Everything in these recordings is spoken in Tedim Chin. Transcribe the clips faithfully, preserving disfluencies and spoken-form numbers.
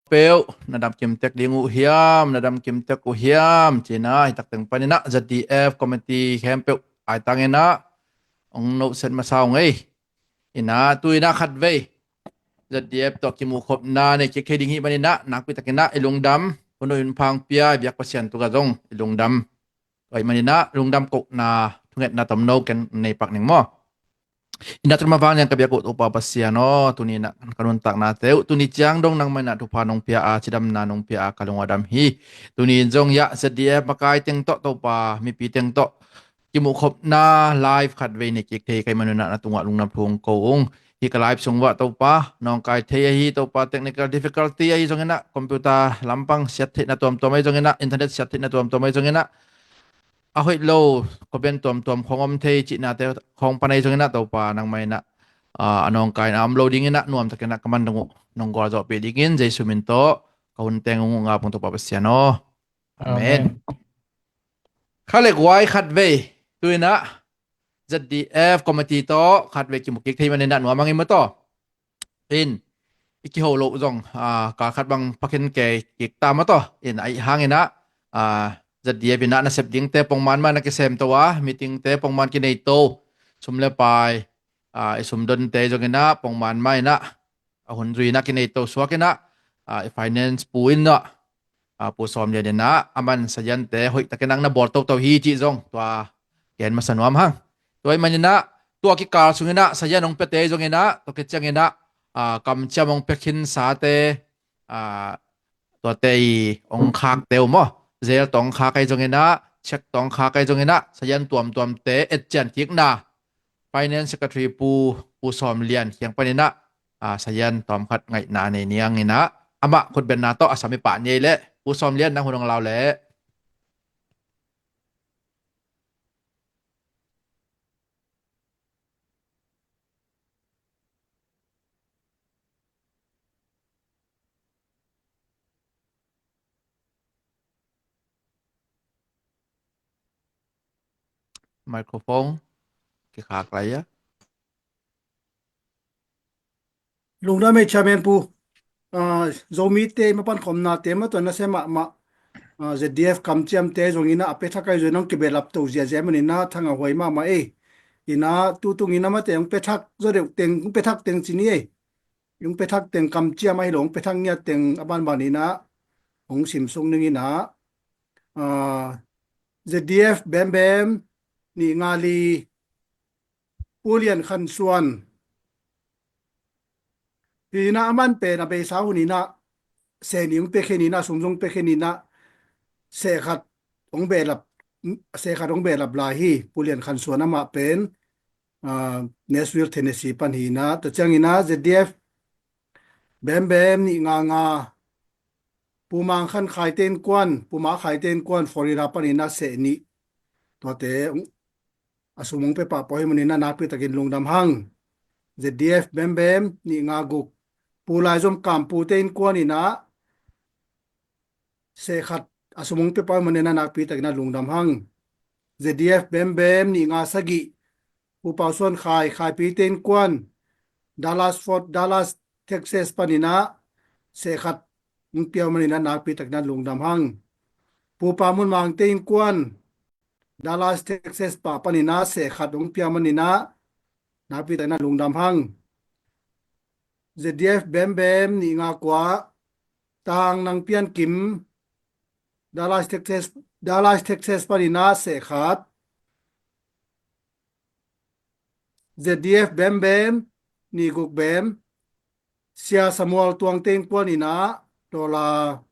peuh na dam kimtek ding uh hiam, na dam kimtek uh hiam, ci-in ah, hi tak teng panin ah Z D F committee khempeuh aitang in ah hong nohset masa ung ei. In ah tu-in ah khatvei Z D F tawh kimuhkhopna nei kik thei ding hi manin ah, nakpi takin ah i lungdam, hun hoih hun pha hong pia i biak Pasian tungah zong i lungdam. Tua ahih manin ah lungdam kohna, thungetna tomno ken nei pak ning maw. In ah tu mah vang lian ka biak uh Topa Pasian aw, tuni in ah ka nuntaknate uh tuni ciang dong nangmah in ah thupha nong pia a, cidamna nong pia a, ka lung a dam hi. Tuni in zong hiah Z D F makai teng tawh Topa, mipi teng tawh kimuhkhopna live khatvei nei kik thei ka hih manun ah na tungah lungdam thu hong ko ung. Hih ka live sung uah Topa, nawngkai thei ahi Topa, technical difficulty ahi zongin ah, computer lampang siat theihna tuamtuam ahi zongin ah, internet siat theihna tuamtuam ahi zongin ah, a hoih lo comment tuamtuam khong om thei cihnate khong pan ahi zongin ah, Topa nangmah in ah, ah, a nawngkaina om lo dingin ah, nuamtakin ah ka man dong uh nong gualzawhpih dingin Jesu min tawh ka hun teng ung uh, ngap ung Topa Pasian aw. Amen. Amen. Kha le guai khatvei tu-in ah Z D F committee tawh khatvei kimu kik thei manin ah nuam hang ei maw taw. In, i kiho loh zong, ah, kal khat bang pha khin kei kik ta maw taw. In, ahih hangin ah, ah, Z D F in ah nasep dingte pongman mah na kisem to a, meetingte pongman kinei to, sum le pai, ah, i sumdonte zongin ah pongman mah in ah, a hun zui in ah kinei to suak in ah, ah, i finance pu in ah, ah, Pu Sawm Lian in ah, aman saziante hoih takin ah na bawl toto hi cih zong tua gen masa nuam hang. Tua ahih manin ah tua kikal sungin ah sazian hong piate zongin ah, tua khit ciangin ah, ah, kamciam hong pia khinsate, ah, tuate i hong khakte uh maw, zel tawh hong khak ahi zongin ah, cheque tawh hong khak ahi zongin ah, sazian tuamtuamte etcian kikna Finance Secretary Pu, Pu Sawm Lian kiang panin ah, ah, sazian tawmkhat ngaihna nei ni hang in ah, amah khutbenna tawh a sam i pah ni ei leh. Pu Sawm Lian, nang hun hong lau leh. Microphone kikhak lai a. Lungdam ei Chairman Pu. Ah, Zomite mapan khawmnate mah tua nasia mahmah. Ah, Z D F kamciamte zongin ah a pia thak ahi zongin ah hong kibehlap to ziahziah manin ah thangah huai mahmah ei. In ah tu tungin ah amate hong pia thak zaw deuh teng, hong pia thak teng ci ni ei. Hong pia thak teng kamciam ahi lo, hong pia thak ngiat teng a banban in ah hong simsuk ning in ah, ah, Z D F Bembem nih nga li, Pu Lian Khan Suan. Hi in ah aman pen a beisa hun in ah seh nih hong pia khin in ah, sum zong pia khin in ah, seh khat hong behlap, seh khat hong behlap lai hi. Pu Lian Khan Suan amah pen, ah, Nashville, Tennessee pan hi in ah, tua ciangin ah Z D F Bembem nih nga nga, Pu Mang Khan Khaite innkuan, Pu Mang Khaite innkuan Florida panin ah seh nih, tuate a sum hong pia pah pah hi manin ah nakpi takin lungdam hang. Z D F Bembem nih nga guk, Pu Lai Zom Kam Pute innkuan in ah seh khat a sum hong pia pah hi manin ah nakpi takin ah lungdam hang. Z D F Bembem nih nga sagih, Pu Pau Suan Khai, Khaipite innkuan, Dallas Fort, Dallas Texas panin ah seh khat hong pia hi manin ah nakpi takin ah lungdam hang. Pu Pa Mun Mangte innkuan, Dallas Texas pah panin ah seh khat hong pia hi manin ah nakpi takin ah lungdam hang. Z D F Bembem nih nga kua, Tang Nang Pian Kim, Dallas Texas, Dallas Texas panin ah seh khat. Z D F Bembem nih guk bem, Sia Samuel Tuangte innkuan in ah dollar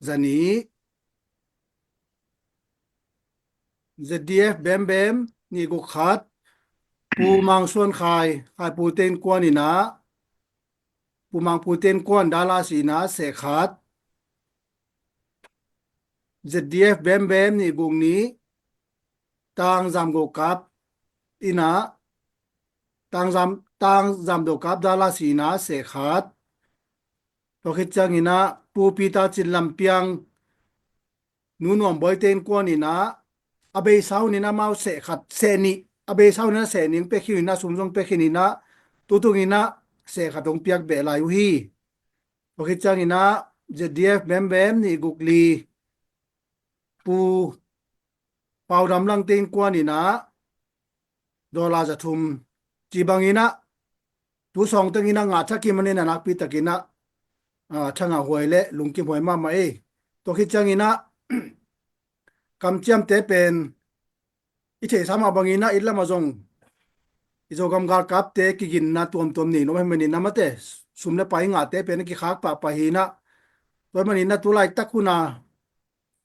za nih. Z D F Bembem nih guk khat, Pu Mang Suan Khai, Khai Pute innkuan in ah, Pu Mang Pute innkuan Dallas in ah seh khat. Z D F Bembem nih guk nih, Tang Zam Go Kap in ah, Tang Zam, Tang Zam Do Kap Dallas in ah seh khat. Tua khit ciangin ah Pu Peter Cin Lam Piang, Nu Nuam Boite innkuan in ah, a beisa hun in ah amau seh khat, seh nih, a beisa hun in ah seh nih hong pia khin in ah, sum zong pia khin in ah, tu tungin ah seh khat hong piak beh lai uh hi. Tua khit ciangin ah Z D F bembem nih guk li, Pu Pau Dam Langte innkuan in ah dollar za thum ci bangin ah, tu sawng tengin ah ngah thak hi manin ah nakpi takin ah, ah, thangah huai le lungkim huai mahmah ei. Tua khit ciangin ah kamciamte pen i theihsa mah bangin ah it lamah zong i Zogam galkapte kiginna tuamtuam nei nuam hi manin ah mate, sum le pai ngahte pen a kikhak pahpah hi in ah, tua hi manin ah tu laitak hun a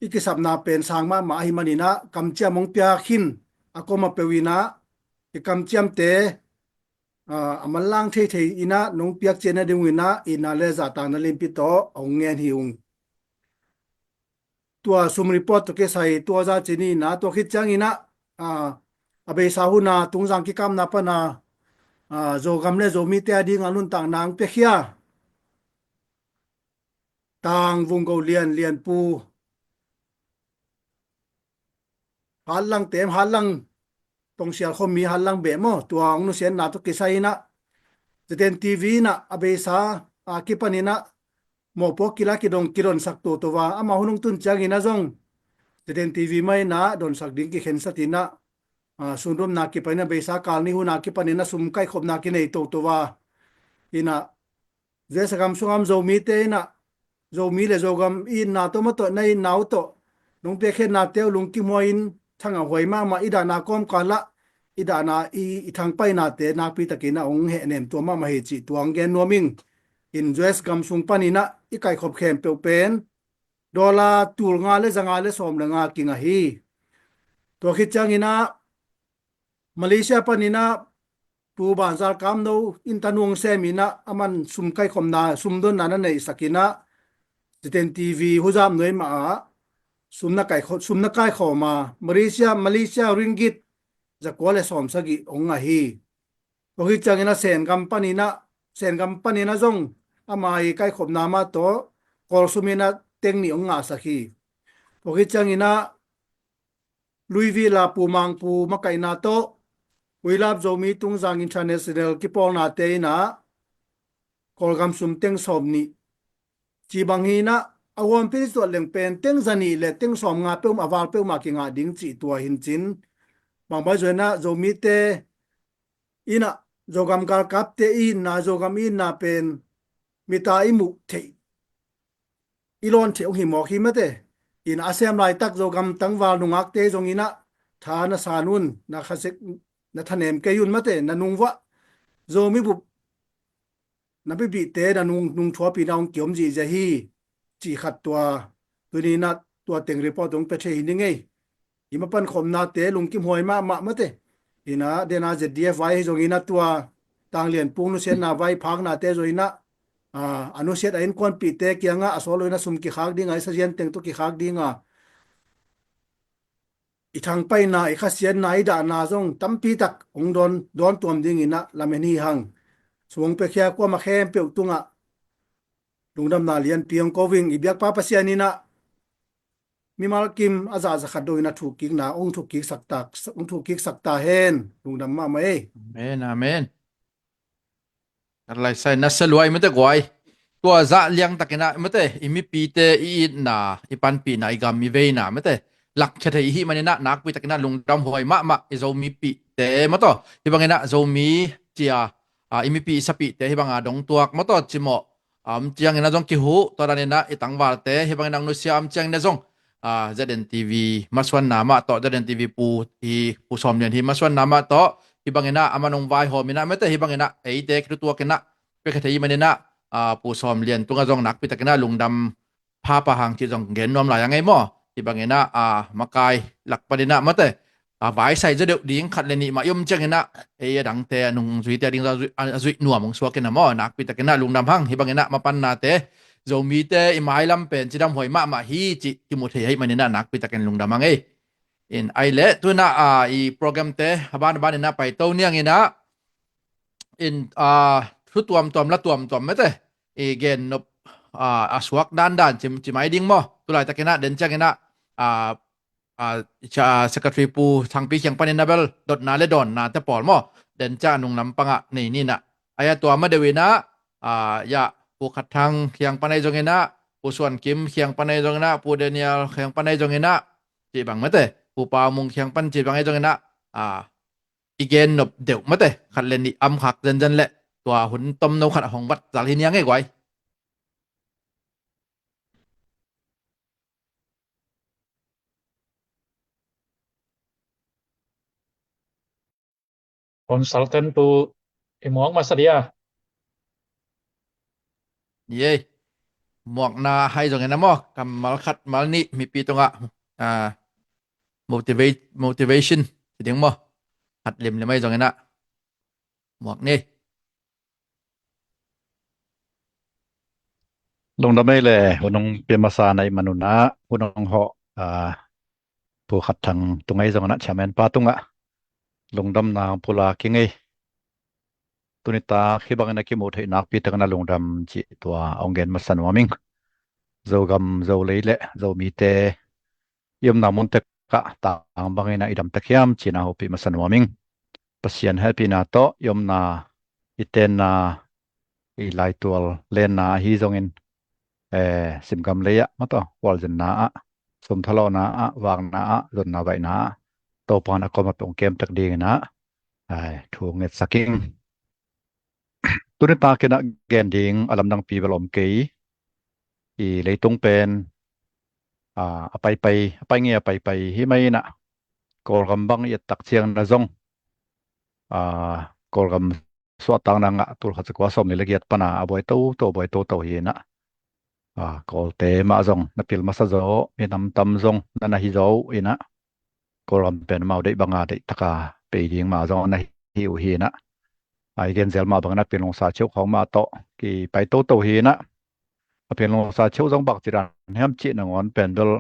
i kisapna pen sang mahmah ahi manin ah kamciam hong piak hin a kawm a peuh in ah i kamciamte, ah, a manlang theithei in ah nong piak ciat nading uh in ah itna le zahtakna lianpi tawh a hong ngen hi ung. Tua sum report tawh kisai tua za ci ni in ah, tua khit ciangin ah, ah, a beisa hun a Tungzang kikapna pan a, ah, Zogam le Zomite a ding a nuntakna hong piakhia Tang Vung Go Lian, Lian Pu, Hatlang Tem, Hatlang Tongsial Khom Mi, Hatlang Beh maw, tua hong nusiatna tawh kisai in ah Z N T V in ah a beisa a kipan in ah mawhpuak kila kidong kidonsak toto va, amah hun hong tun ciangin ah zong Z N T V mah in ah donsak ding kikhensat in ah, ah, sundumna kipan in ah beisa kal ni hun a kipan in ah sum kaikhopna kinei toto va. In ah Z S gam sungam Zomite in ah Zomi le Zogam i itna tawh maw tawh, na itna uh tawh nong piakkhiatnate uh lungkim huai in thangah huai mahmah, i dahna kawmkal ah i dahna i, i thangpainate nakpi takin ah hong hehnem tua mahmah hi cih tua hong gen nuam ing. In Z S gam sung panin ah i kaikhop khempeuh pen dollar tul nga le za nga le sawm le nga kingah hi. Tua khit ciangin ah Malaysia panin ah Pu Banzal Kamno in tanu hong sem in ah, aman sum kaikhopna, sum donna na neihsak in ah Z N T V huzap nuai mah ah sum na kaikhawm, sum na kaikhawm a Malaysia, Malaysia ringgit za kua le sawm sagih hong ngah hi. Tua khit ciangin ah Sengam panin ah, Sengam panin ah zong ama i kaikhopna mah tawh Kawl sum in ah teng nih hong ngahsak hi. Tua khit ciangin ah Louisville a Pu Mang Pu makaihna tawh Huilap Zomi Tungzang International kipawlnate in ah Kawlgam sum teng sawm nih ci bang hi in ah, a huampi tuat leng pen teng za nih le teng sawm nga peuhmah, a val peuhmah kingah ding cih tua hi in cin. Bang bai zuai in ah Zomite in ah Zogam galkapte i itna, Zogam i itna pen mit a i muh theih, i lawn theih hong hi mawk hi mate. In a sem laitak Zogam tangval nungakte zong in ah tha na san un, na khasek, na thanem kei un mate, na nungvuah Zomi bup na bibihte na nung, nungthuapihna hong kiom zihziah hi cih khat tua tuni in ah tua teng report hong pia thei hi ning ei. I mapan khopnate lungkim huai mahmah mate. In ah dena Z D F vai hi zong in ah tua Tang Lian Pu nusiatna vai phaknate zong in ah, ah, a nusiat a innkuanpihte kiangah a sawl lo in ah sum kikhak ding a, i sazian teng tawh kikhak ding a, i thangpaihna, i khasiatna, i dahna zong tampi tak hong dawn, dawn tuam ding in ah lamen hi hang. Suang piakhia kuamah khempeuh tungah lungdamna lianpi hong ko ing. I biakpa Pasian in ah mimal kim a zah za khat dong in ah thuk kikna hong thuk kiksak ta, hong thuk kiksak ta hen. Lungdam mahmah ei. Amen, amen. Ka laisai na sa luai mate guai. Tua zah liang takin ah mate, i mipite i itna, i panpihna, i gam i veina mate, lakkhia thei i hih manin ah nakpi takin ah lungdam huai mahmah i Zomipihte maw taw. Hih bangin ah Zomi cia, ah, i mipi i sapihte hih banga dong tuak maw taw, cimawh a om ciangin ah zong kihuh, tua danin ah i tangvalte hih bangin ah nusia a om ciangin ah zong, ah, Z N T V masuanna mah tawh, Z N T V pu hi, Pu Sawm Lian hi masuanna mah tawh, hih bangin ah aman hong vaihawm in ah mate, hih bangin ah eite khitutuak in ah piakhia thei i hih manin ah, ah, Pu Sawm Lian tungah zong nakpi takin ah lungdam phapha hang cih zong gen nuam lai a ngei maw. Hih bangin ah, ah, makai lak panin ah mate, a vaisai zaw deuh ding khat le nih mah i om ciangin ah, ei a dangte a nungzuite a ding a zuih, a zuih nuam hong suak in ah maw, nakpi takin ah lungdam hang. Hih bangin ah mapannate Zomite i mailam pen cidam huai mahmah hi cih kimu thei ahih manin ah nakpi takin lungdam hang ei. In ai leh tu in ah, ah, i programte a ban a ban in ah paito niangin ah, in, ah, thu tuamtuam la tuamtuam mate i gen nop, ah, a suak dandan ci, ci mai ding maw. Tu laitakin ah den ciangin ah, ah, ah, ca-, Secretary Pu Thangpi kiang panin a bel dotna le dawnna te pawl maw, den ciang a nung lampang ah nei ni in ah, ai a tua ma deuh in ah, ah, ya, Pu Khat Thang kiang pan ahi zongin ah, Pu Suan Kim kiang pan ahi zongin ah, Pu Daniel kiang pan ahi zongin ah, cih bang mate, Pu Pau Mung kiang pan cih bang ahi zongin ah, a, i gen nop deuh mate, khat le nih om khak zenzen leh tua hun tomno khat hong vat zal hi ning ei guai. Consultant tu i muak masa dia. Ni ei. Muakna ahi zongin ah maw, kammal khat mal nih mipi tungah, a, motivate, motivation hi ding maw. Khat limlim ahi zongin ah. Muak ni. Lungdam ei le, hun hong pia masa na i manun ah, hun hong hawh, a, Pu Khat Thang tung ahi zongin ah, chairman pa tungah lungdamna hong pulak ing ei. Tuni tak hih bangin a kimuh theih nakpi takin a lungdam cih tua hong gen masa nuam ing. Zogam, Zolei le Zomite i omna mun tek ah tang bangin a i dam tek hiam cih na hopih masa nuam ing. Pasian hehpihna tawh i omna, i tenna, i laitual lenna ahi zongin, eh, simgam lei ah, mataw, khualzinna ah, sum thalawhna ah, vakna ah, zonna vaihna ah, Topa in a kuamah peuh hong kem tek dingin ah, ai, thu ngetsak ing. Tuni takin ah gen ding a lamdangpi bel om kei. I leitung pen, a, a paipai, a pai ngei a paipai hi mai in ah, Kawlgam bang i et tak ciangin ah zong, a, Kawlgam suahtakna ngah tul khat za kua sawmli le giat pan a a buai toto, a buai toto hi in ah, a, Kawlte mah zong na pil masa zaw, minam tam zong na na hi zaw uh in ah, Kawlgam pen amau deih banga deih taka pei ding mah zong a na hi uh hi in ah, a, i gen zel mah bangin a Pinlungsai cheuh khawng mah tawh kipai toto hi in ah, a Pinlungsai cheuh zong bang ci dan hiam cih nangawn pen bel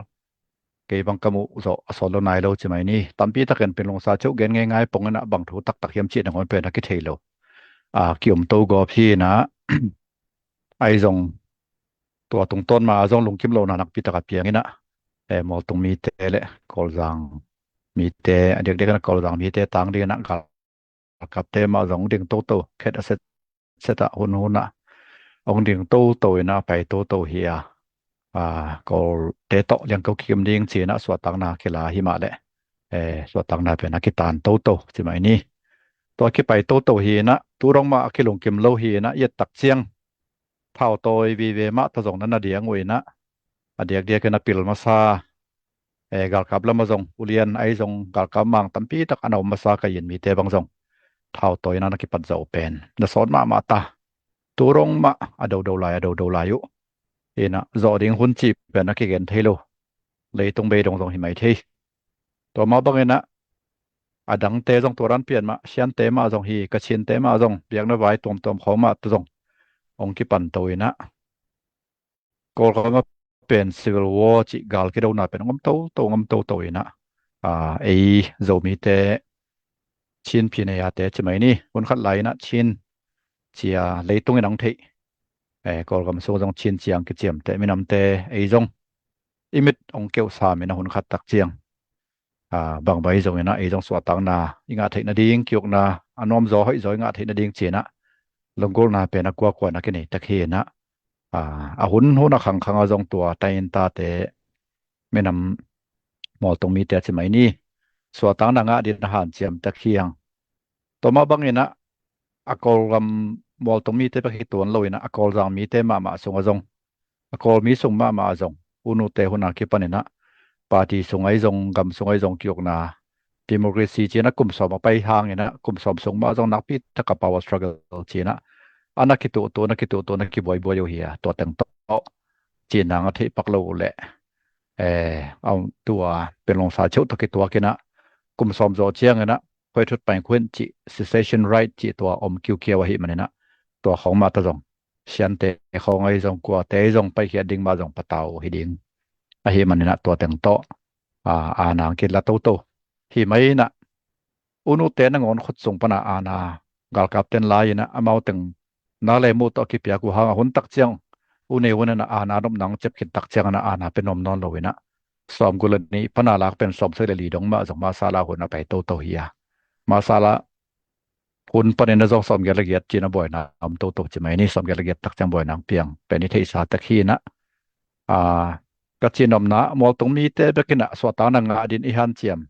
kei bang ka muh zawh a sawt lo nai lo ci mai ni. Tampi takin Pinlungsai cheuh gen ngeingai pongin ah bang thu taktak hiam cih nangawn pen a kithei lo, a, kiom to gawp hi in ah, ahi zong tua tungtawn mah a zong lungkim lohna nakpi tak a piang in ah, eh, Mualtung mite le Kawlzang mite, a diakdiakin a Kawlzang mite tang dingin ah galkapte mah zong hong ding toto, khet a set set ah hun hun ah hong ding toto in ah pai toto hi a, a, Kawlte tawh liangko kikim ding ci in ah suahtakna kila hi mah leh, eh, suahtakna pen a kitan toto ci mai ni. Tua kipai toto hi in ah, tu dong mah a kilungkim lo hi in ah, i et tak ciang thautawi vive mah ta zong na na diang uh in ah, a diakdiakin a pil masa, eh, galkap lam ah zong, ulian ahi zong, galkap mang tampi tak a na om masa ka in mite bang zong thautawi in ah na kipat zawh uh pen na sawt mahmah ta. Tu dong mah a dodo lai, a dodo lai uh in ah, zawh ding hun cih pen a kigen thei lo. Leitung bei dong zong hi mai thei. Tua mah bangin ah, a dangte zong tua dan pian mah, Siante mah zong hi, Kachinte mah zong, biakna vai tuamtuam khawng mah ta zong hong kipan to in ah, Kawlgam ah pen civil war cih gal kidona pen hong om toto, hong om toto in ah, a, ei Zomite, Chin phi nei a te ci mai ni, hun khat lai in ah Chin ci a leitung in hong theih, eh, Kawlgam sung zong Chin ci a hong kiciamteh minamte ei zong i mit hong keuh sam in ah hun khat tak ciang, a, bangbai zong in ah ei zong suahtakna i ngah theih nading, kiukna a nuam zaw, hoih zaw i ngah theih nading ci in ah lunggulhna pen a kuakua in ah kinei tak hi in ah, a, a hun hun a khangkhang ah zong tua tai in tate minam Mualtung mite ci mai ni, suahtakna ngah dingin a hanciam tak hi hang. Tua mah bangin ah, a Kawlgam Mualtung mite bek hi tuan lo in ah, a Kawlzang mite mahmah sung ah zong, a Kawlmi sung mahmah ah zong, u nute hun a kipan in ah, party sung ahi zong, gam sung ahi zong kiukna, democracy ci in ah kum sawm a pai hang in ah, kum sawm sung mah zong nakpi tak a power struggle ci in ah, a na kituhtuh, na kituhtuh, na kibuaibuai uh hi a, tua teng tawh cih nang a theih pak lo uh leh, eh, a, tua Pinlungsai cheuh tawh kituak in ah, kum sawm zawh ciangin ah, Khoi Thut Paing Khun cih, secession right cih tua om kiukiau ahih manin ah, tua khawng mah ta zong, Siante khawng ahi zong, kuate ahi zong, paikhiat ding mah zong patau hi ding ahih manin ah, tua teng tawh, a, a nang kila toto hi mai in ah, u nute nangawn khut sung pan a aana galkapten lai in ah, amau teng na le mu tawh a kipiak uh hang a, hun tak ciang u nei hun in ah aana nop nang ciap khin tak ciangin ah aana pia nuam nawn lo in ah, sawmguk le nih pan a lak pen sawmsagih le li dong mah zong masala hun a pai toto hi a, masala hun panin a zong sawmgiat le giat cin a buaina om toto ci mai ni. Sawmgiat le giat tak ciang buaina hong piang pen i theihsa tek hi inah, a, ka cihnopna mualtung mite bek inah suahtakna ngah ding i hanciam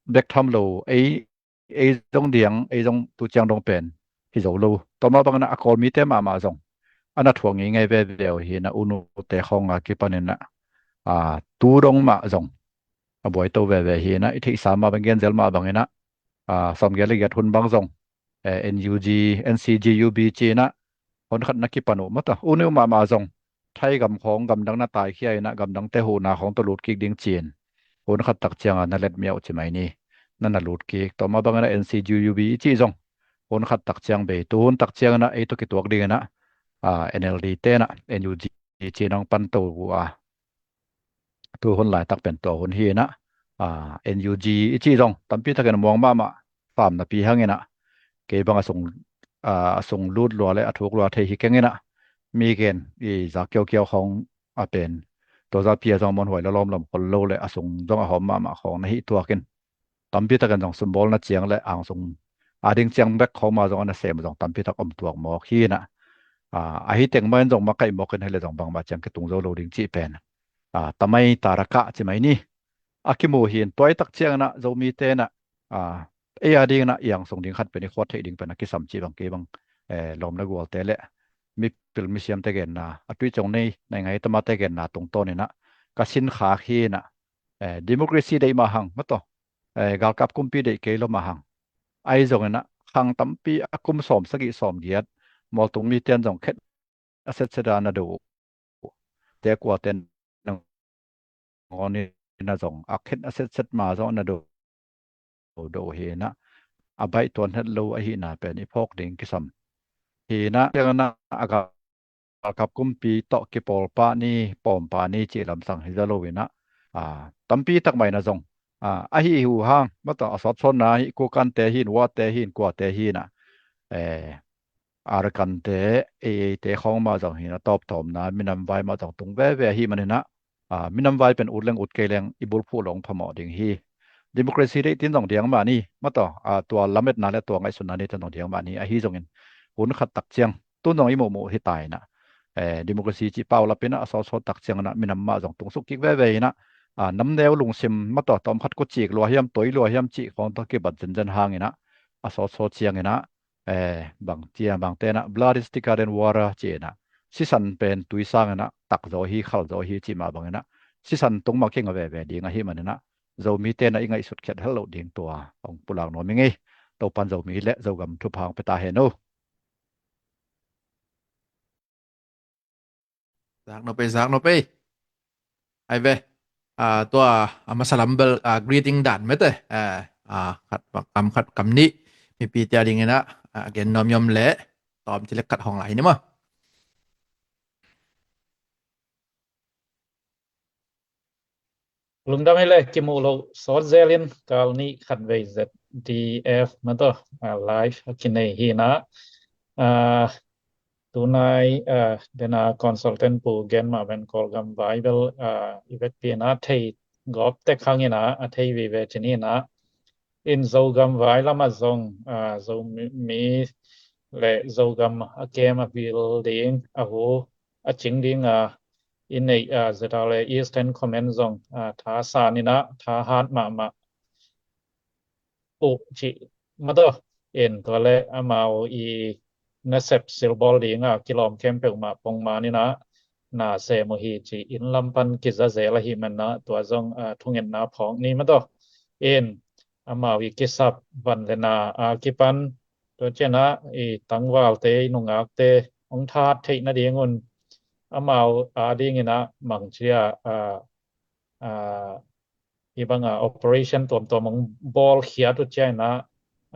bek tham lo, ei, ei zong diang, ei zong tu ciang dong pen hi zo lo. Tua mah bangin ah a Kawl mite mahmah zong a na thuak ngei veve uh hi inah, u nute khawng a kipanin ah, a, tu dong mah zong a buai to veve hi inah, i theihsa mah bang, genzel mah bangin ah, a, sawmgiat le giat hun bang zong, eh, N U G, N C G U B ci inah hun khat na kipan uh mah ta. U nu mahmah zong Thai gam khawng gamdang na taikhia inah gamdangte huhna khawng tawh lut kik ding ci-in hun khat tak ciang a na let miau ci mai ni. Na na lut kik. Tua mah bangin ah N C G U B i cih zong hun khat tak ciang bei, tu hun tak ciang inah ei tawh kituak ding inah, a, N L D te inah N U G ci-in hong pan to uh a, tu hun laitak pen tua hun hi inah, a, N U G i cih zong tampi takin a muang mahmah, sam napi hang inah, kei bang a sung, a, a sung lut lua le a thuk lua thei hi keng inah, mi gen i zak kiaukiau khawng a pen, tua zah pi a zong a muanhuai lo, lawmlawm khol lo le a sung zong a hawm mahmah khawng na hih tuak in, tampi takin zong sumbawlna ciang le angsung a ding ciang bek khawng mah zong a nasem zong tampi tak om tuak mawk hi inah, a, ahi teng mah in zong makaih mawk in, hi le zong bangmah ciang kitung zo lo ding cih pen, a, tamai tarakah ci mai ni. A kimu hi in, tua i tak ciang inah Zomite inah, a, ei a ding inah i angsung ding khat pen i khuat theih ding pen a kisam cih bang kei bang, eh, lawm le gualte le mipil misiamte genna, a tui ciang nei, naingai tamate genna tungtawn inah ka sin khak hi inah, eh, democracy deih mah hang mah tawh, eh, galkap kumpi deih kei lo mah hang, ahi zong inah khang tampi a kum sawm sagih sawm giat mualtung mite in zong khet a setset a na do uh. Te kuate nangawn inah zong a khet a setset mah zong a na do do uh hi inah, a baih tuan het lo ahihna pen i phawk ding kisam hi inah, ciang inah a galkap kumpi tawh kipawl pah ni, pawm pah ni cih lamsang hi za lo inah, a, tampi tak mah inah zong, a, ahi uh hang mah tawh a sawtsawtna hi, Kokante hi in, Wote hi in, kuate hi inah, eh, Arakan te, A A te khawng mah zong hi inah, tawptawpna minam vai mah zong tung veve ahih man inah, a, minam vai pen ut leng ut kei leng i bulphuh lo hong phamawh ding hi. Democracy deih tin zong diang mah ni mah tawh, a, tua lametna le tua ngaihsutna nei ten zong diang mah ni. Ahi zongin hun khat tak ciang, tun zong i muhmuh hi ta inah, eh, democracy cih paulap inah a sawtsawt tak ciang inah minam mah zong tungsuk kik veve inah, a, namneu lungsim mah tawh, tawmkhat kucik lua hiam, toi lua hiam cih khawng tawh kibat zenzen hang inah, a sawtsawt ciang inah, eh, bang cia bangte inah blood is thicker than water ci inah, sisan pen tui sang inah tak zaw hi, khal zaw hi cih mah bang inah, sisan tung mah kinga veve ding ahih man inah, Zomite inah i ngaihsut khiat het loh ding tua hong pulak nuam i ngei. Topan Zomi le Zogam thupha hong pia ta hen uh. Zak nop ei, zak nop ei. Ai ve, a, tua a masa lam bel, a, greeting dan mete, a, a, khat kam, khat kam nih, mipite a ding inah, a, gen nuam nuam le tawm ci le khat hong lai ni maw. Lungdam hi le, kimuh loh sawt zel in kal nih khatvei Z D F mah tawh, a, live a kinei hi inah, a, tunai, a, dena consultant pu gen mah ven Kawlgam vai bel, a, i vekpi inah thei gawp tek hang inah a thei vive ci ni inah, in Zogam vai lamah zong, a, Zomi le Zogam a kem a vil ding, a hu a cing ding a i neih, a, Z R A Eastern Command zong, a, thasan inah thahat mahmah uh cih mah tawh, in tua le amau i nasep silbawl ding a kilawm khempeuh mah pongman inah na sem uh hi ci-in lam pan kiza zel ahih man inah tua zong, a, thungetna phawk ni mah tawh. In amau i kisap van le na a kipan, tua ciang inah i tangvalte, i nungakte hong thahat theih nadingun amau a ding inah bangci a, a, a, hih bang a operation tuamtuam hong bawlkhiat uh ciang inah,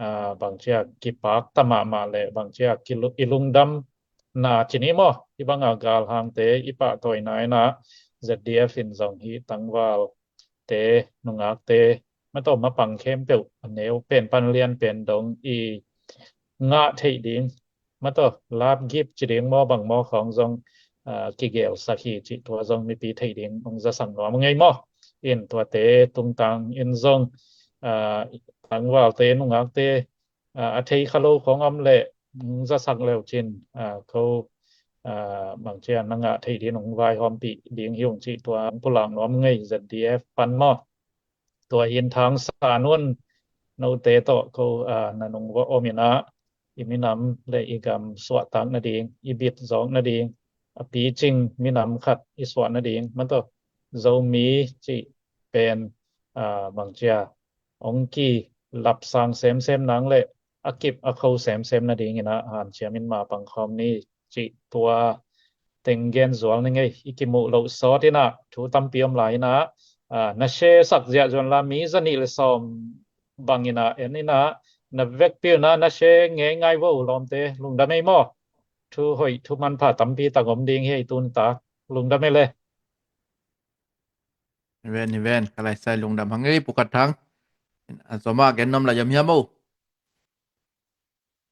a, bangci a kipakta mahmah le bangci a kilu-, i lungdamna ci ni maw, hih bang a galhangte i pahtawina inah Z D F in zong hih tangvalte, nungakte mah tawh mapang khempeuh a neu pen pan lian pen dong i ngah theih ding, mah tawh love gift ci ding maw bang maw khawng zong, a, kigelsak hi cih tua zong mipi theih ding hong zasak nuam a ngei maw. In tuate tungtang in zong, a, tangvalte, nungakte, a, a thei kha lo khong om leh, mm, zasak leu cin, a, ko, a, bangcia na ngah thei din hong vaihawmpih ding hi ung cih tua hong pulak nuam ngei ZDF pan maw. Tua hin thangsa nun note tawh ko, a, na nung va om in ah, i minam le i gam suahtak nading, i bit zawk nading, a picing minam khat i suah nading, man tawh Zomi cih pen, a, bangcia hong kilapsang semsem nang le a kip a kho semsem nading in ah hanciam in ma pangkhawm ni cih tua teng gen zual ni ngei. I kimuh loh sawt in ah thu tampi om lai in ah, a, na share sak ziah zuan la mi zanih le sawm bang in ah en in ah na vekpi un ah na share ngei ngai vo lawmte, lungdam ei maw. Thu hoih thu manpha tampi tak om ding hi ei tuni tak. Lungdam ei le. Hi ven, hi ven, ka lai sai lungdam hang ei, Pu Khat Thang. A zom a gen nuam lai hiam hiam o.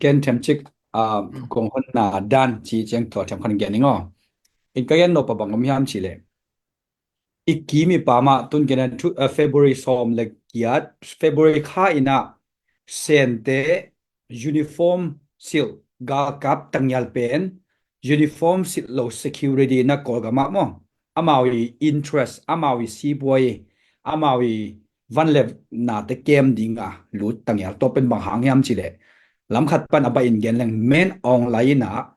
Gen thiam cik, a, kong honna dan ci ciang tua thiam khan gen ning aw. In ka gen nop a bang om hiam ci leh, i kim i pam ah tun gen a thu, a, February sawm le giat, February kha in ah Sente uniform silh galkap tangial pen uniform silh lo security na Kawlgam ah maw, amau i interest, amau i sipuai, amau i van le nate kem ding a lut tangial tua pen bang hang hiam ci leh, lam khat pan a baih in gen leng, men awnglai in ah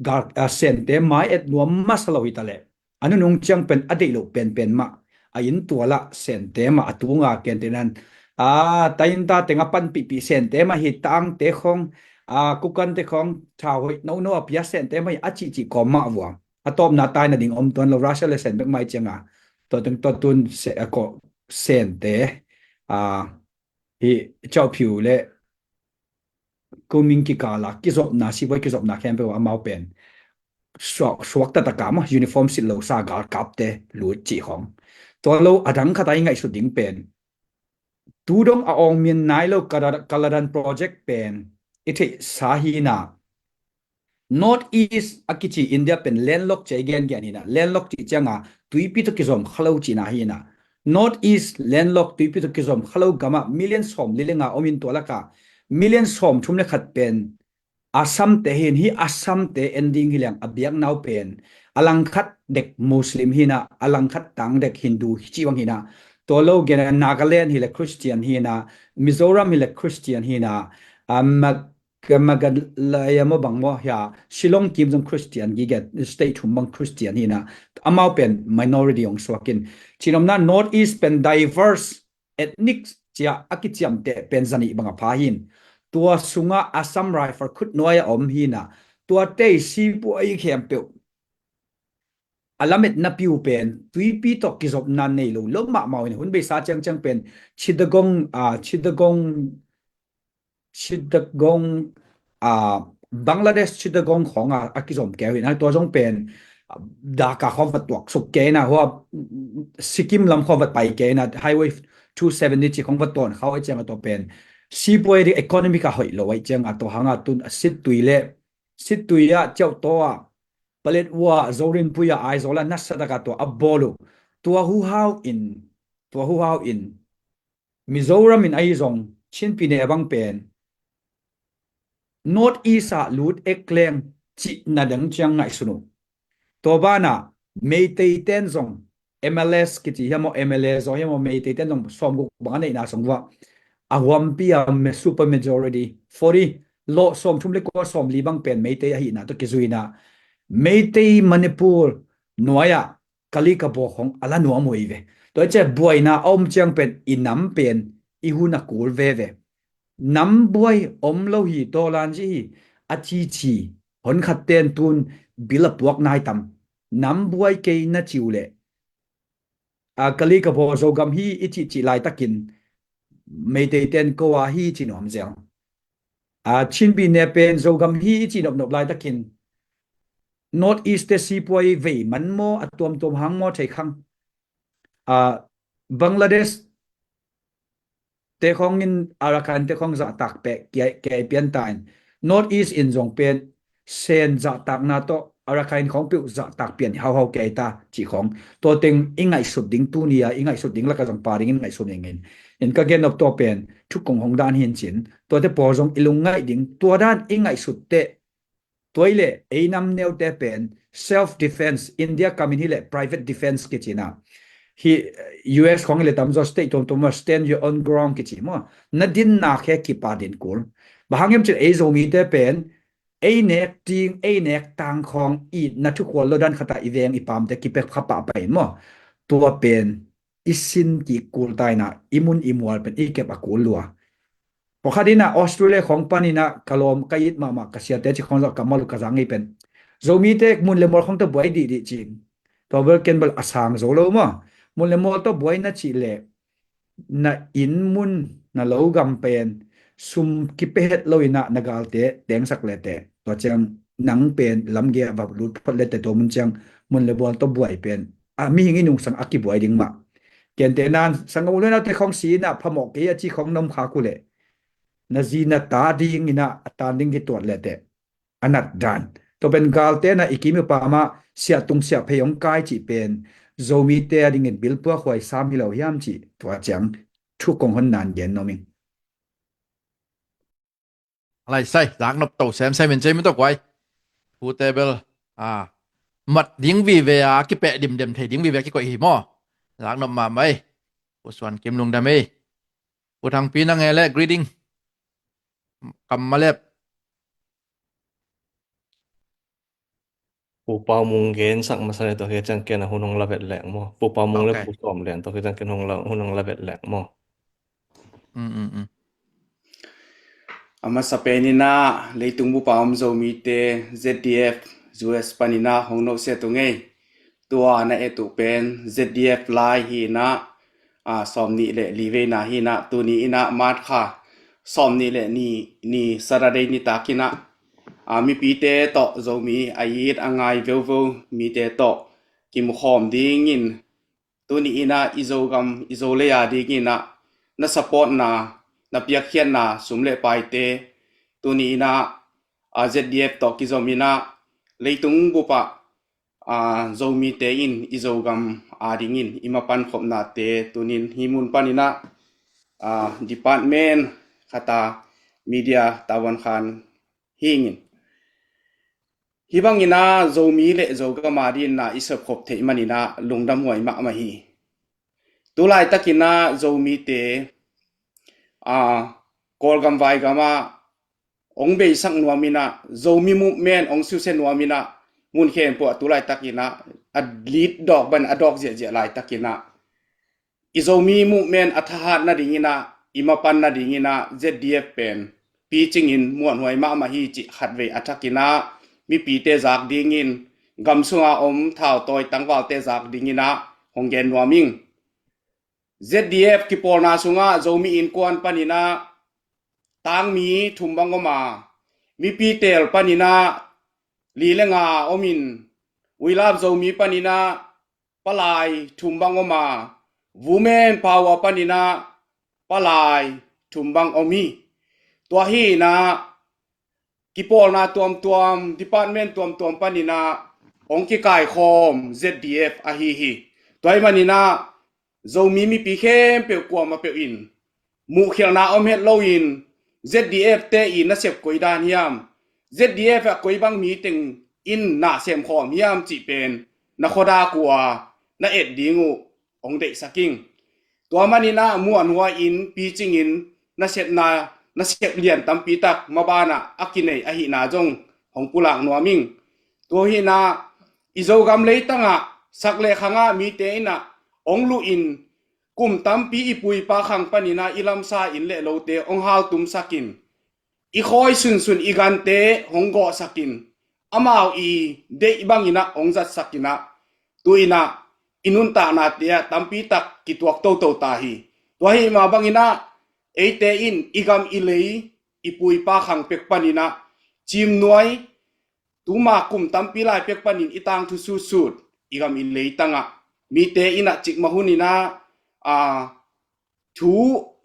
gal, a, Sente mai et nuam masa lo hi ta leh, a nunung ciang pen a deih loh penpen mah a inn tual ah Sente mah a tunga kente nan, a, ta inn ta teng a panpihpih Sente mah hi, tangte khong, a, kukante khong thau hoih nono a pia Sente mah hi a cihcih kawm mah vua. A tawpna tai nading om tuan lo, Russia le Sen bek mai cianga tua teng tua tun Se-, a, ko Sente, a, hi Chau Phiu le Kuming kikal a kizopna, sipuai kizopna khempeuh ah amau pen suak, suak taktak a maw, uniform silh lo sa galkapte lut cih khong. Tua lo a dang khat a i ngaihsut ding pen, tu dong a awng min nai lo Kala-, Kaladan project pen i theihsa hi in ah, North East a kici India pen landlock ci a i gengen hi in ah, landlock cih cianga tuipi tawh kizom kha lo cihna hi in ah, North East landlock tuipi tawh kizom kha lo gam ah million sawmli le nga om in tua lak ah million sawmthum le khat pen Assamte hi in, hih Assamte en ding hi leng a biakna uh pen a langkhat dek Muslim hi in ah, a langkhat tang dek Hindu hi ci bang hi in ah, tua lo gen a Nagaland hi le Christian hi in ah, Mizoram hi le Christian hi in ah, a, Mag-, Meghalaya maw bang maw hia, Shillong kim zong Christian gige, state thum bang Christian hi in ah, amau pen minority hong suak in. Cinomna North East pen diverse ethnic cia a kiciamteh pen zanih bang a pha hi in. Tua sunga Assam Rifle khutnuai a om hi in ah, tuate i sipuai khempeuh a lametna piu pen tuipi tawh kizopna nei lo lo mahmah in, hun beisa ciangciang pen Chittagong, a, Chittagong, Chittagong, a, Bangladesh Chittagong khong a, a kizom keu hi in ah, tua zong pen, a, Dhaka khong va tuak suk kei in ah, hua Sikkim lam khong va pai kei in ah, Highway two seventy ci khong va tuan khau a ciang a tua pen sipuai ding economic a hoih lo a ciang a tua hang a tun a sittui le, sittui ah ciauh taw ah, Paletwa, Zorinpui ah, Aizawl ah nasa tak a tua a bawl uh. Tua huhau in, tua huhau in Mizoram in ahi zong Chin pyine bang pen North East ah lut ek leng cihna dang ciang ngaihsun uh. Tua banah Meitei ten zong M L S kici hiam aw, M L A zaw hiam aw, Meitei ten zong sawmguk bang a neihna song vua a huampi a me-, super majority, forty, lawh sawmthum le kua, sawmli bang pen Meitei ahihna tawh kizui in ah, Meitei Manipur nuai ah kali ka baw khong a la nuam uh hi ve. Tua i ciah buaina a om ciang pen i nam pen i hun a kul veve. Nam buai om lo hi, tawlan ci hi, a cici, hon khat ten tun bil a puak nai tam. Nam buai kei na ci uh leh, a, kali ka baw Zogam hi i cihcih laitakin Meitei ten ko a hi ci nuam zel. A, Chin pyine pen Zogam hi i ci nopnop laitakin North East te sipuai vei man maw, a tuamtuam hang maw thei khang. A, Bangladesh te khong in Arakan te khong zahtak peh kia, kia i pian ta in, North East in zong pen Sen zahtakna tawh Arakan khong peuh zahtak pian hauhau kia i ta cih khong. Tua teng i ngaihsut ding, tuni a i ngaihsut ding laka zong pa ding in ngaihsut ning in. In ka gen nop tua pen thukong hong dan hi in cin, tuate pawl zong i lungngaih ding, tua dan i ngaihsut teh, tua i leh ei nam neute pen self defense, India kam in hi leh private defense kici na. Hi U S khong hi leh tamzaw state tuamtuam ah stand your own ground kici maw. Na dinna khe kipa din kul. Bang hang hiam cin ei Zomite pen ei nek ding, ei nek tang khawng i na thukhual lo dan khat ah i veng i pamte kipia kha pahpah in maw. Tua pen i sin kik kul ta in ah, i mun i mual pen i kep a kul lua. Pakhat in ah Australia khawng pan in ah ka lawm ka it mahmah ka siate cih khawng zong kammal uh ka za ngei pen, Zomite mun le mual khawng tawh buai dihdih cin. Tua bel ken bel a sang zo lo maw. Mun le mual tawh buai na cih leh na inn mun, na lo gam pen sum kipia het lo in ah na galte tengsak le teh, tua ciang nang pen lamgei ah va lut phot le teh, tua mun ciang mun le mual tawh buai pen a mihing i nungsang a kibuai ding mah. Kente nan sanggam u le naute khawng si in ah phamawh kei a ci khawng na om khak uh leh, na zi na ta ding in ah a tan ding kituat le teh, a nat dan. Tua pen galte na i kim i pam ah siahtung siahphei hong kai cih pen Zomite a dingin bilpuak huai sam hi lo hiam cih tua ciang thukong hon nan gen nuam ing. Lai sai, zak nop to semsem in cei mi to kuai. Pute bel, a, mat ding vive a, kipeh dimdem thei ding vive a kikoih hi maw. Zak nop mahmah ei. Pu Suan Kim lungdam ei. Pu Thang Pi nang e le greeting. Kam malep. Pu Pau Mung gensak masa le tua khit ciang ken a hun hong la vet leng maw. Pu Pau Mung le Ok. Pu Sawm Lian tua khit ciang ken hong la, hun hong la vet leng maw. Mm, mm, mm. A masa pen in ah leitung bup a om Zomite Z D F U S pan in ah hong nohsiat uh ngei. Tua na et uh pen Z D F lai hi in ah, a, sawmnih le li veina hi in ah, tuni in ah March kha sawmnih le ni, ni Saturday nitak in ah, a, mipite tawh Zomi a it a ngai veuveu mite tawh kimukhawm dingin, tuni in ah i Zogam i Zolei a dingin ah na supportna, na piakkhiatna sum le paite tuni in ah, a, Z D F tawh kizom in ah leitung bup ah, a, Zomite in i Zogam a dingin i mapan khopnate tunin hih mun pan in ah, a, department khat a media tavuan khan hi ing in. Hih bang in ah Zomi le Zogam a dingin na i sepkhop theih man in ah lungdam huai mahmah hi. Tulaitak in ah Zomite, a, Kawlgam vaigam ah hong beisak nuam in ah, Zomi movement hong siusia nuam in ah, mun khempeuh ah tulaitak in ah a lead dawk ban a dawk ziahziah laitak in ah, i Zomi movement a thahat nading in ah, i mapan nading in ah Z D F pen picing in muanhuai mahmah hi cih khatvei a thak in ah mipite zak dingin, gam sunga om thautawi tangvalte zak ding in ah hong gen nuam ing. Z D F kipawlna sungah Zomi Innkuan pan in ah tangmi thum bang om a, mipi teel pan in ah li le nga om in, We Love Zomi pan in ah palai thum bang om a, Women Power pan in ah palai thum bang om hi. Tua hi in ah kipawlna tuamtuam, department tuamtuam pan in ah hong kikaikhawm Z D F ahi hi. Tua ahih man in ah Zomi mipi khempeuh kuamah peuh in muhkhialhna om het loin Z D F te i nasep koi dan hiam, Z D F a koi bang mi teng in na semkhawm hiam cih pen na khuadak uh a na et ding uh hong deihsak ing. Tua man in ah muanhuai in picing in nasepna, nasep lian tampi tak maban ah a kinei ahihna zong hong pulak nuam ing. Tua hi in ah i Zogam leitang ah sak le khang ah mite in ah hong luh in, kum tampi i pu i pa khang pan in ah i lamsa inn le lote hong haltumsak in, i khawi sunsun i gante hong gawhsak in, amau i deih bang in ah hong zatsak in ah, tu in ah i nuntaknate ah tampi tak kituak toto ta hi. Tua ahih mah bang in ah eite in i gam i lei, i pu i pa khang pek pan in ah cimnuai, tuma kum tampi lai pek pan in i tangthu sutsut, i gam i leitang ah mite in ah cikmah hun in ah, a, thu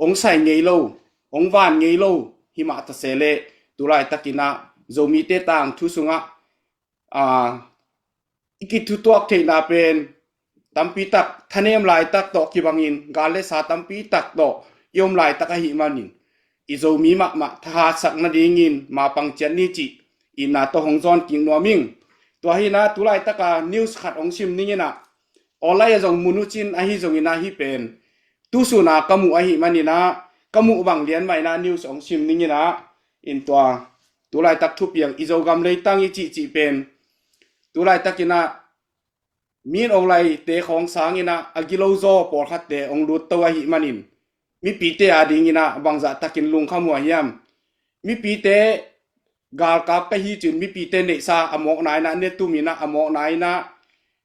hong sai ngei lo, hong van ngei lo hi mah ta se leh, tulaitak in ah Zomite tangthu sungah, a, i kithutuak theihna pen tampi tak thanem laitak tawh kibang in, gal le sa tampi tak tawh i om laitak ahih manin i Zomi mahmah thahatsak nadingin mapang ciat ni cih itna tawh hong zawn kik nuam ing. Tua hi-in ah tu laitaka news khat hong sim ning in ah, online ah zong mu nucin ahi zongin ah hih pen tu suna ka muh ahih manin ah ka muh bang lian mah in ah news hong sim ning in ah, in tua tu laitak thupiang i Zogam leitang i cihcih pen tu laitakin ah min ong laite khawng sangin ah a gilo zaw pawlkhatte ong lut to ahih manin mipite adingin ah bangzah takin lungkham uh a hiam? Mipite galkap ka hi cin mipite neihsa a mawkna in ah, ne tum in ah a mawkna in ah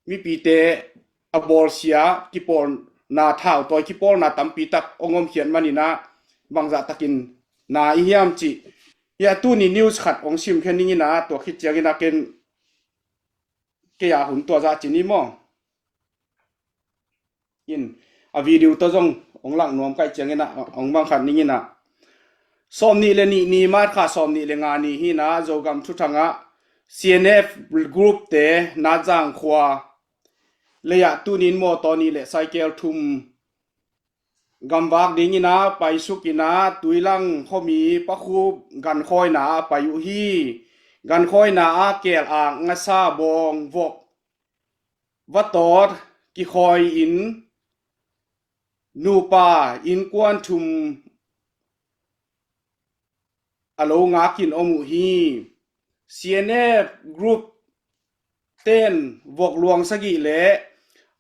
mipite a bawlsia kipawlna, thautawi kipawlna tampi tak ong omkhiat manin ah bangzah takin na i hiam cih. Hiah tuni news khat ong simkhia ning in ah, tua khit ciangin ah ken kei a hun tua zah ci ni maw? In a video tawh zong ong lak nuam ka hih ciangin ah ong bang khat ning in ah, sawmnih le nih ni, March kha sawmnih le nga ni hi-in ah Zogam thuthang ah C N F group te Nazang khua lei ah tuni in mawtaw nih le cycle thum gamvak dingin ah paisuk in ah Tuilang khuami Pakhup gankhawina ah pai uh hi. Gankhawina ah keel, ak, ngasa, bawng, vok va tawt kikhawi-in nupa innkuan thum a lo ngakin om uh hi. C N F group ten vok luang sagih le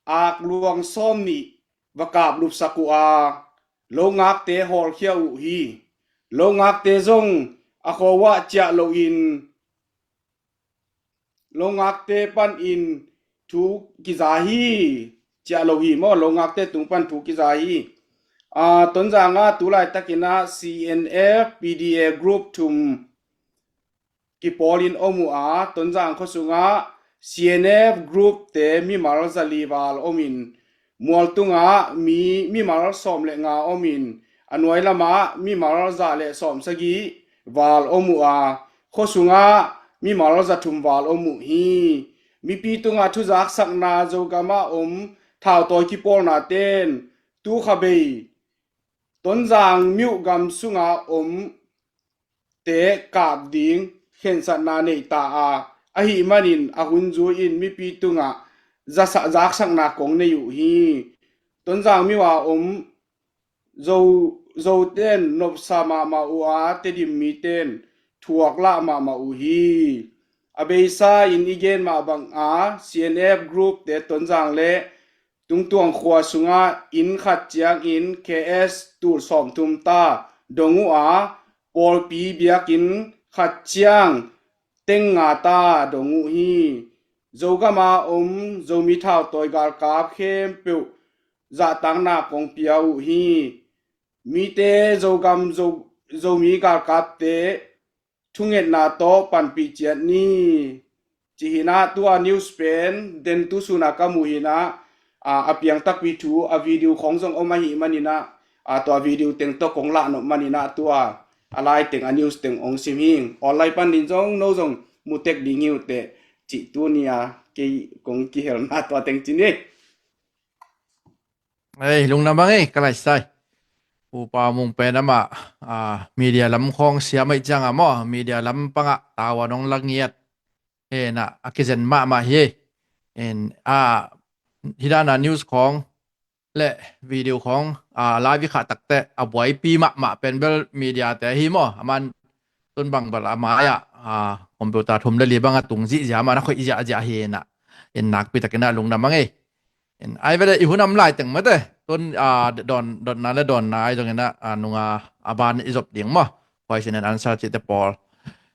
ak luang sawmnih va kaplupsak uh a, lo ngakte hawlkhia uh hi. Lo ngakte zong a khua-ah ciah loin lo ngakte panin thu kiza hi. Ciah lo hi maw, lo ngakte tung pan thu kiza hi. A, Tonzang ah tu laitakin ah C N F P D A group thum kipawlin om uh a, Tonzang khua sungah C N F group te mimal zali val omin, Mualtungah mi mimal sawm le nga omin, a nuai lamah mimal za le sawm sagih val om uh a, khua sungah mimal za thum val om uh hi. Mipi tungah thuzaksakna, Zogamah om thautawi kipawlna ten tu kha bei Tonzang miuh gam sungah om te kap ding khensatna nei ta a, ahih manin a hun zui-in mipi tungah zasa-, zaksakna kong nei uh hi. Tonzang miuh a om Zo, Zoten nopsa mahmah uh a, Tedim miten thuak lah mahmah uh hi. A beisa in i gen mah bangin C N F group te Tonzang le Tungtuang khua sungah inn khat ciangin K S tul sawmthum ta dong uh a, pawlpi biakinn khat ciang teng nga ta dong uh hi. Zogamah om Zomi thautawi galkap khempeuh zahtakna kong pia uh hi. Mite Zogam Zo, Zomi galkapte thungetna tawh panpih ciat ni. Ci hi-in ah tua news pen den tu suna ka muh hi-in ah, a, a piang takpi thu a video khawng zong om ahih manin ah, a, tua video teng tawh kong lah nop manin ah tua a lai teng a news teng ong sim hi ing. Online panin zong no zong mu tek ding hi uh teh, cih tuni a kei kong kihelna tua teng ci ni. Ei, lungdam bang ei, ka laisai. Upa Mung pen amah, ah, media lam khawng siam ahih ciangin maw, media lam pangah tavuan hong la ngiat. Ei, na, a kizen mahmah hi. En, ah, hih dan a news khawng le video khawng, ah, live i khah takteh a buaipi mahmah pen bel media te hi maw. Aman tun bang bel a mai-ah, ah, computer thum le li bang a tung zihziah, aman a khoih ziahziah hi na. En, nakpi takin ah lungdam bang ei. En, ai ve le, i hun om lai teng mate. Tun, ah, dawn, dawnna le dawnna ai zongin ah, ah, nunga a ban i zop ding maw. Question and answer cihte pawl.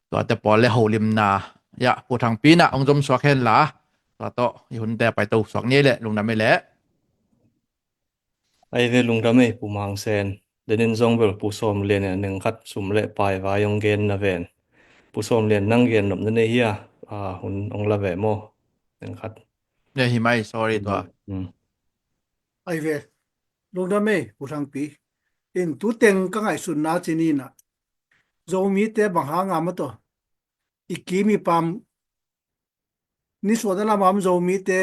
Tuate pawl le holimna. Ya, Pu Thangpi na ong zom suak hen la. Tua tawh, i hunte paito suak ni le, lungdam ei le. Ai ve, lungdam ei, Pu Mang Sen. Denin zong bel Pu Sawm Lian in a neng khat sum le pai vai ong gen na ven. Pu Sawm Lian, nang gen nop na nei hia, ah, hun ong la ve maw. Neng khat. Ne hi mai, sorry tua. Hmm. Ai ve, lungdam ei, Pu Thangpi. In tu teng ka ngaihsutna ci ni na. Zomite bang hang a maw tua. I kim i pam, nisuahna lamah om Zomite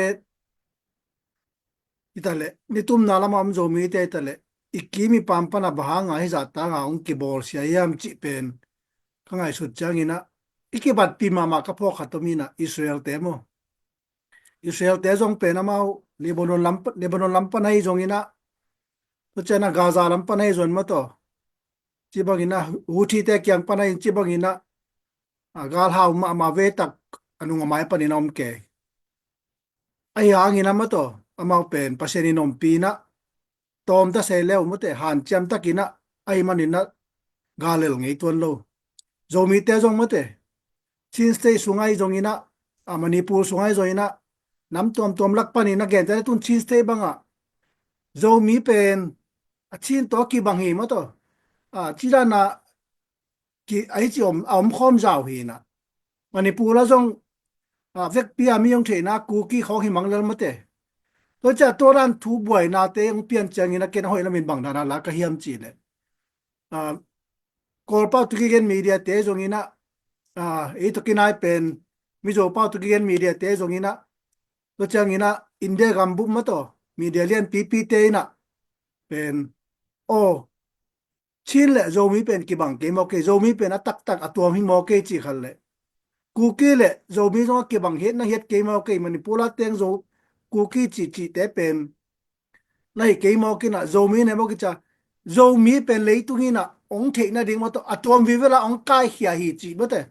i ta leh, nitumna lamah om Zomite i ta leh, i kim i pam pan a bang hanga hih zahta hanga hong kibawlsia hiam cih pen ka ngaihsut ciangin ah, i kibatpih mahmah ka phawk khat om in ah, Israel-te maw. Israel-te zong pen amau Lebanon lam, Lebanon lam pan ahi zongin ah, tua ciang ah Gaza lam pan ahi zong maw tawh, ci bangin ah Houthi-te kiang pan ahi ci bangin ah, a, galhau mahmah veitak a nung a mai panin a om kei. Ahi hangin ah maw tawh, amau pen Pasian in ompih in ah, tawm ta sei leu maw teh, hanciam takin ah, ahi manin ah gal lel ngei tuan lo. Zomite zong maw teh, Chin State sung ahi zongin ah, a, Manipur sung ahi zongin ah, nam tuamtuam lak panin a gente le tun Chin State bangah Zomi pen a Chin tawh kibang hi maw tawh, a, ci dan ah ki, ahi ci om, a om khawm zau hi in ah. Manipur ah zong, a, vekpi a mi hong theihna Kuki khawng hi mang lel maw teh. Tua ciang tua dan thu buainate hong pian ciangin ah ken a hoih lamin bang dan a la ka hiam cih leh, a, Kawl pau tawh kigen media-te zongin ah, a, ei tawh kinai pen Mizo pau tawh kigen media-te zongin ah, tua ciangin ah India gambup maw tawh media lianpipite in ah pen, aw, Chin le Zomi pen kibang kei maw kei, Zomi pen a taktak a tuam hi maw kei cih khat le, Kuki le Zomi zong a kibang hiat na hiat kei maw kei, Manipur ah teng Zo, Kuki cih cihte pen na hi kei maw kei in ah, Zomi ne maw kei ci a, Zomi pen leitung in ah hong theih nading maw tawh, a tuam vivel ah hong kaikhia hi cih maw teh.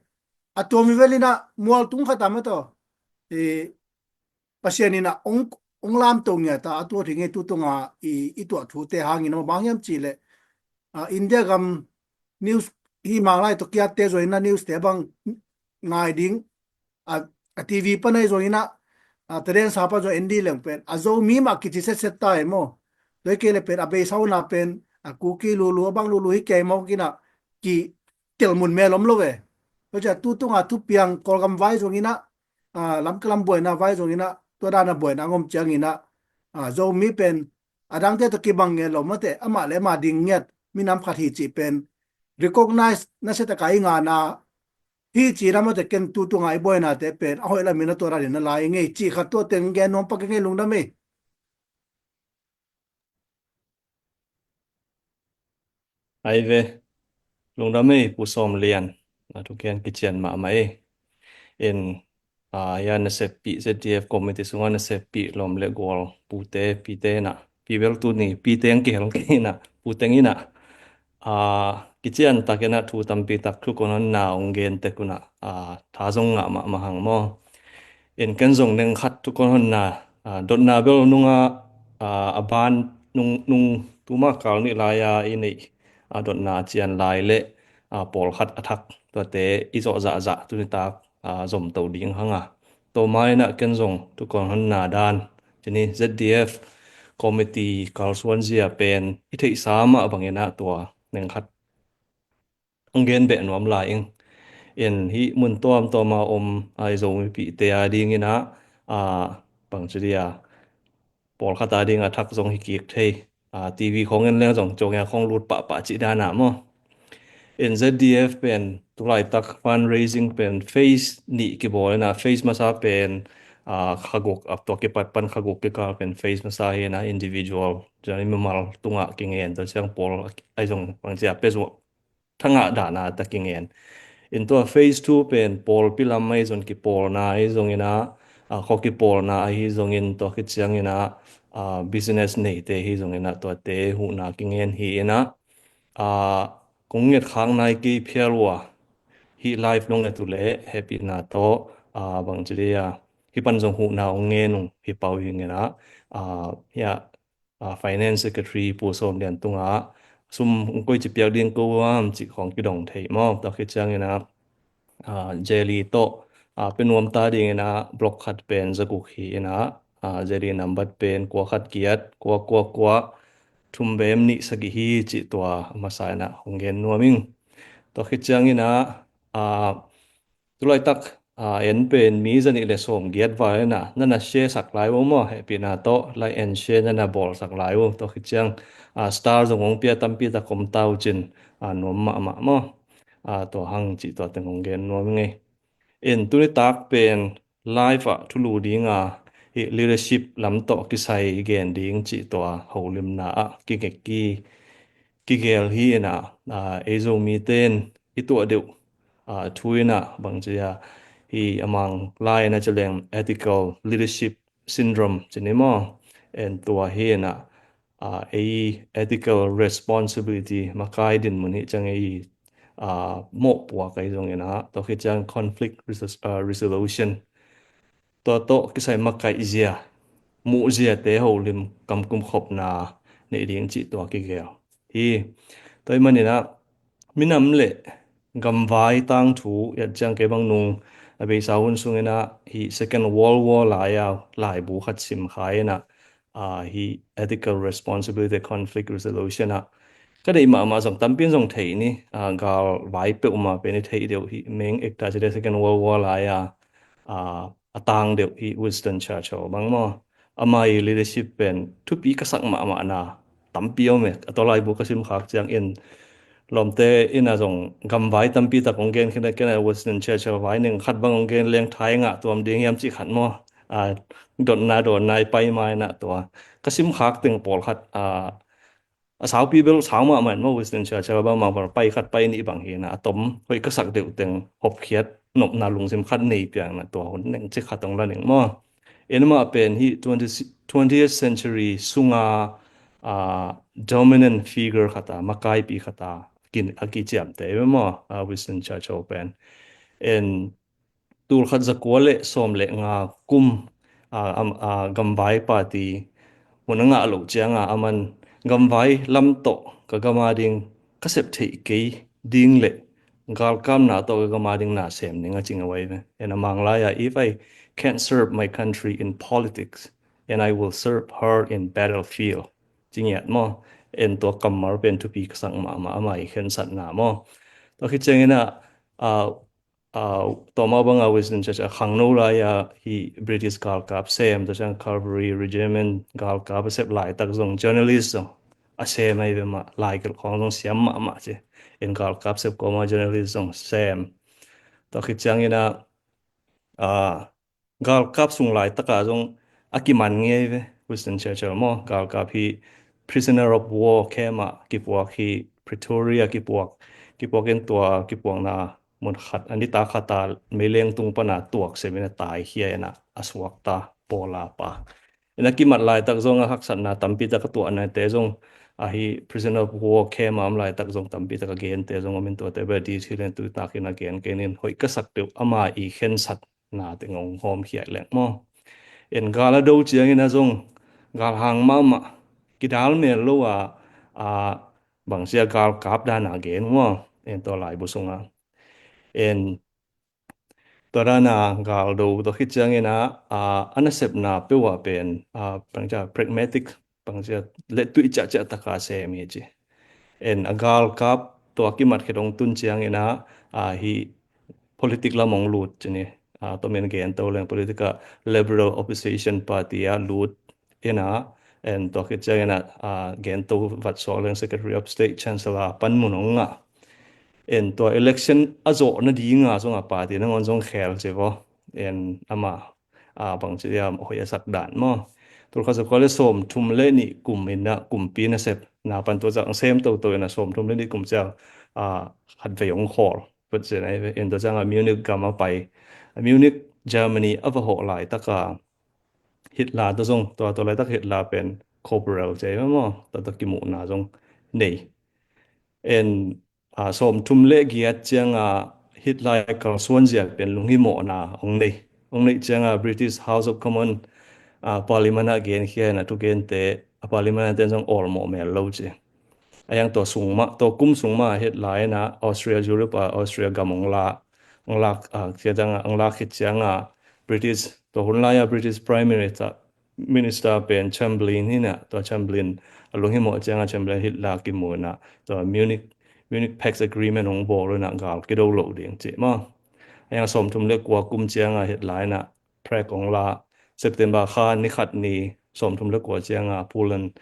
A tuam vivel in ah mual tung khat ah maw tawh, i, Pasian in ah hong, hong lamto ngiat a, a tuat hi ngei. Tutunga i, i tuah thute hangin ah bang hiam cih leh, a, India gam news hi mang lai tawh kiatte zongin ah news-te bang ngai ding, a, a T V pan ahi zongin ah, a, tadeng sa pan zong en dih leng pen a Zomi mah kici setset ta e maw. Tua hi kei leh pen a beisa hun ah pen a Kuki lulu a bang lulu hi kei maw kei in ah ki telmun mel om lo ve. Tua ciang tutunga thupiang Kawlgam vai zongin ah, a, Lamka lam buaina vai zongin ah, tua dan a buaina a om ciangin ah, a, Zomi pen a dangte tawh kibang ngen lo maw teh, amah le amah ding ngiat minam khat hi cih pen recognize nasia taka i ngahna hi cih na maw teh, ken tutunga i buainate pen a hoih lamin a tua dan in a la i ngei cih khat tua teng gen nuam pak i ngei. Lungdam ei. Ai ve, lungdam ei, Pu Sawm Lian, a thugen kician mahmah ei. In, a, ya naseppih Z D F committee sungah naseppih lawm le gual pute, pite in ah, pi bel tuni pite ang kihel kei in ah, pute in ah, a, kician takin ah thu tampi tak thu kon honna hong gen tek un ah, a, tha zong ngah mahmah hang maw. In ken zong neng khat thu kon honna, a, dotna bel nungah, a, a ban nung, nung tuma kal nih lai-a i neih, a, dotna cian lai le, a, pawlkhat a thak tuate i zawh zahzah tuni tak, a, zomto ding hang a. Tua ma in ah ken zong thu kon honna dan, cini Z D F committee kalsuan zia pen i theihsa mah bangin ah tua neng khat ang gen beh nuam lai ing. In hih mun tuamtuam a om, a, i Zomipihte a dingin ah, a, bangci dia, pawlkhat a ding a thak zong hi kik thei. A, T V khawng en leng zong ciang a khawng lut pahpah cih dan ah maw. In Z D F pen tulaitak fundraising pen phase nih kibawl in ah, phase masa pen, a, kha guk, a, tua kipat pan kha guk kikal pen phase masa hi in ah, individual, ciang mimal tungah kingen, tua ciang pawl ahi zong bangci a pia zuak thangah dahna ta kingen. In tua phase two pen pawlpi lam ahi zong kipawlna ahi zongin ah, a, khaw kipawlna ahi zongin tua khit ciangin ah, a, business neite ahi zongin ah tuate huhna kingen hi in ah, a, kong ngetkhak nai kei phial uh a, hih live nong nget uh leh hehpihna tawh, a, bangci dia, hih pan zong huhna hong ngen ung hi pau hi in ah, a, hia, a, Finance Secretary Pu Sawm Lian tungah sum hong koici piak ding ko uam cih khawng kidong thei maw. Tua khit ciangin ah, a, Jelly tawh, a, pia nuam ta dingin ah block khat pen za guk hi in ah, a, Jelly nambat pen kua khat giat, kua kua kua, thum bem nih sagih hi cih tua a masa in ah hong gen nuam ing. Tua khit ciangin ah, a, tulaitak, a, en pen mi zanih le sawm giat val in ah, na na share sak lai uh maw, hehpihna tawh like and share na na bawl sak lai uh. Tua khit ciang, a, star zong hong pia tampi tak om ta uh cin, a, nuam mahmah maw. A, tua hang cih tua teng hong gen nuam ing ei. In tuni tak pen live ah thulu ding a, hih leadership lam tawh kisai gen ding cih tua holimna ah kigek ki kigel hi in ah, aa, ei Zomite in i tuah deuh, aa, thu in ah bangci a, hih a Mang lai in ah ci leng ethical leadership syndrome ci ni maw? En tua hi in ah, aa, ei ethical responsibility makai dinmun hi ciang ei, aa, mawhpuak ahi zongin ah, tua khit ciang conflict resol-, aa, resolution tua tawh kisai makaih zia, muh ziate holim kamkum khopna neih ding cih tua kigel hi. Tua ahih manin ah minam le gamvai tangthu i et ciang kei bang nung a beisa hun sungin ah hih Second World War lai-a laibu khat sim kha in ah, aa, hih ethical responsibility conflict resolution ah ka deih mahmah zong tampi in zong thei ni, aa, galvai peuhmah pen i theih deuh hih main actor ci leh Second World War lai-a, aa, a tang deuh hih Winston Churchill bang maw? Ama i leadership pen thupi ka sak mahmahna tampi om e. A tua laibu ka sim khak ciangin lawmte in ah zong gamvai tampi tak hong gen khin a, ken a Winston Churchill vai ning khat bang hong gen leng thai ngah tuam ding hiam cih khat maw? Aa, dotna dawnna i pai ma in ah tua ka sim khak teng pawlkhat, aa, a saupi bel sau mahmah in maw, Winston Churchill bangmah pai khat pai nih bang hi in ah a tom hoih ka sak deuh teng hopkhiat nopna lungsim khat nei piang in ah tua hun neng ci khat hong la ning maw? En amah pen hih twenty, twentieth century sunga, aa, dominant figure khat a, makaipi khat a kin-, a kiciamteh hi maw, aa, Winston Churchill pen. En tulkhat zakua le sawm le nga kum, aa, am-, aa, gamvai party mun a ngah loh cianga aman gamvai lam tawh ka gam a ding ka sep theih kei ding le galkapna tawh ka gam a ding na sem ning a ci ngei ve. En a Mang lai-a, "If I can't serve my country in politics, and I will serve her in battlefield," ci ngiat maw? En tua kammal pen thupi ka sak mahmah, ama i khensatna maw? Tua khit ciangin ah, aa, aa, tua mah banga Winston Churchill a khangno lai-a hih British galkap sem, tua ciang Cavalry Regiment galkap a sep laitak zong journalist zong a sem ahi ve mah, laikelh khawng zong siam mahmah ci. En galkap sep kawma journalist zong sem. Tua khit ciangin ah, aa, galkap sung laitaka zong a kiman ngei ve Winston Churchill maw? Galkap hih prisoner of war camp ah kipuak, hih Pretoria kipuak, kipuak in tua kipuakna mun khat a nitak khat a meileng tung pana tuak sem in a taikhia in ah a suakta pawl a pa. En a kimat laitak zong a haksatna tampi tak a tuahnate zong, ahi prisoner of war camp a om laitak zong tampi tak a gente zong om in tuate bel detail in tuitakin a gen kei ning, hoih ka sak deuh ama i khensatna teng hong hawmkhia leng maw? En gal a do ciangin a zong galhang mahmah, kidal mel lo a, a bangci a galkap dan a gen maw? En tua laibu sunga. En tua dan a gal do tua khit ciangin ah, aa, a nasepna peuh ah pen, aa, bangci a pragmatic, bangci a lettuih ciahciah taka sem hi ci. En a galkap tua kimat khit hong tun ciangin ah, aa, hih politic lam hong lut ci ni. Aa, tua min gen to leng politic ah Liberal Opposition Party ah lut in ah, en tua khit ciangin ah, aa, gen to vat suak leng Secretary of State, Chancellor panmun hong ngah. En tua election a zawh nadinga zong a party nangawn zong khel ci vaw. En ama, aa, bangci a hoih a sak dan maw? Tulkhat zakua le sawmthum le nih kum in ah kumpi nasep na pan tua ciang sem toto in ah sawmthum le nih kum ciang, aa, khatvei hong khawl. Put zen ai ve. En tua ciang a Munich gam a pai. A Munich, Germany a va hawh laitaka Hitler tawh zong, tua, tua laitak Hitler pen Corporal ci ai maw? Tua, tua kimuhna zong nei. En, aa, sawmthum le giat cianga Hitler kalsuan zia pen lunghimawhna hong nei. Hong neih cianga British House of Commons, aa, Parliament ah genkhia in a thugente, a Parliament ah ten zong awlmawh mel lo ci. A yang tua sung mah, tua kum sung mah Hitler in ah Austria, Europe ah Austria gam hong la, hong lak, aa, khit cianga, hong lak khit cianga British, tua hun lai-a British Prime Minister, Minister pen Chamberlain hi in ah, tua Chamberlain a lunghimawh cianga Chamberlain Hitler kimu in ah, tua Munich, Munich Pax Agreement hong bawl in ah gal kido lo ding ci maw? A yang sawmthum le kua kum cianga Hitler in ah Prague hong la, September kha ni khat ni sawmthum le kua cianga Poland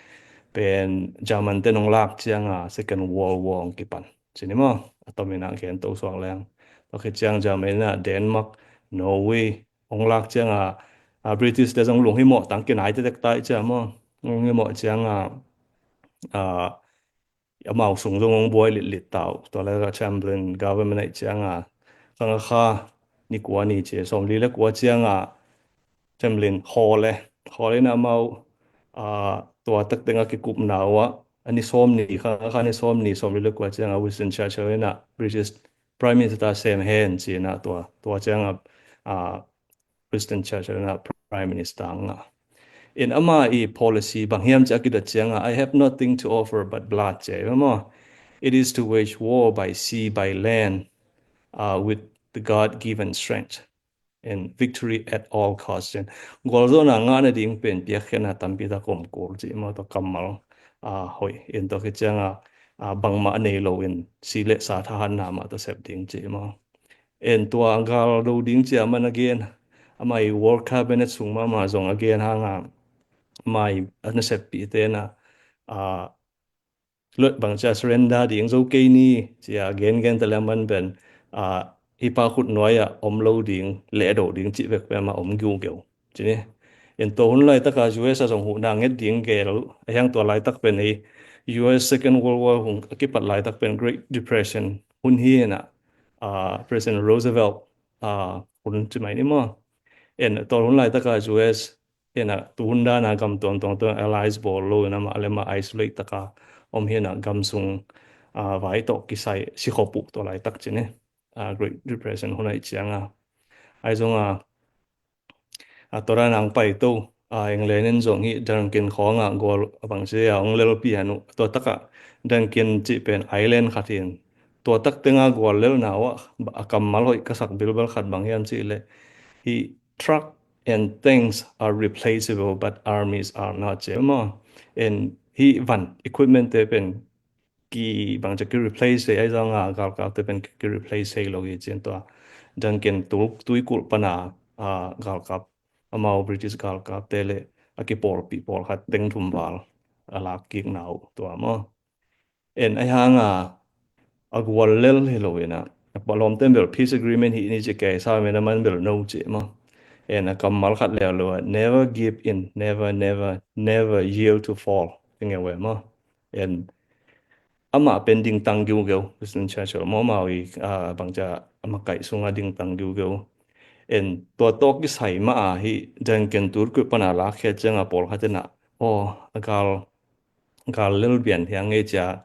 pen German ten hong lak cianga Second World War hong kipan ci ni maw? A tom in ah gen to suak leng. Tua khit ciang German in ah Denmark, Norway hong lak cianga a, British te zong lunghimawh tang kinai tektek ta i cia maw. Lunghimawh cianga, a, amau sung zong hong buai litlit ta uh. Tua laitak a Chamberlain government aih cianga, khangakha ni kua ni ci, sawmli le kua cianga Chamberlain khawl e. Khawl in amau, a, tua tektek a kikupna uh a, a ni sawm ni, khangakha ni sawm ni, sawmli le kua cianga Winston Churchill in a British Prime Minister sem hen ci in a tua, tua cianga, a, Winston Churchill in a Prime Minister ngah. In ama i policy bang hiam ci a kidot cianga, "I have nothing to offer but blood," ci a maw. "It is to wage war by sea, by land, uh, with the God-given strength, and victory at all cost." Gualzawhna ngah nading pen piakkhiatna tampi tak om kul ci maw, tua kammal, a, hoih. In tua khit cianga, a, bangmah a nei lo in si le sa thahatna mah tawh sep ding ci maw. En tua gal do ding cia man a gen, ama i war cabinet sung mahmah zong a gen hanga, ama i a naseppihte na, a, lot bang cia surrender ding zo kei ni cia gengen tale man pen, a, hi pa khut nuai a om lo ding, leh do ding cih vek pen ama om giugeu. Ci ni. En tua hun laitaka U S a zong huhna nget ding gel, a hiang tua laitak pen ei, U S Second World War hung a kipat laitak pen Great Depression hun hi na, a, President Roosevelt, a, hun ci mai ni maw. En tua hun laitaka U S, en a tu hun dana gam tuamtuam tua allies bawl lo, en amah le amah isolate taka om hi na gam sung, a, vai tawh kisai sikhop uh tua laitak ci ni. A, Great Depression hun aih cianga. Ai zonga, a, tua dan ang pai to, a, England in zong hi Duncan khawngah gual a bang cia a hong lel pian uh. Tua taka Duncan cih pen island khat hin. Tua tak tenga gual lelna uh a kammal hoih ka sak bilbel khat bang hiam cih le, hi, "Truck and tanks are replaceable, but armies are not," ci maw. En hi van equipment te pen ki bang cia ki replace thei, ai zonga galkap te pen ki replace thei lo hi ci in tua Duncan tu, tuikulh pana, a, galkap, amau British galkap te le a kipawlpih pawlkhat teng thum val a lak kikna uh tua maw. En ai hanga a gual lel hi lo in a, a palawm ten bel peace agreement hi ni ci kei sa men a man bel no ci maw. En a kammal khat lel lo a, "Never give in, never, never, never yield to fall." Enge we maw. En amah pen dingtang giugeu, Winston Churchill maw, amau i, a, bang cia a makaih sunga dingtang giugeu. En tua tawh kisai mah a hi Duncan tuikulh pana lakkhia cianga pawlkhat in a, aw, a gal, gal lel bian hiang ngei cia,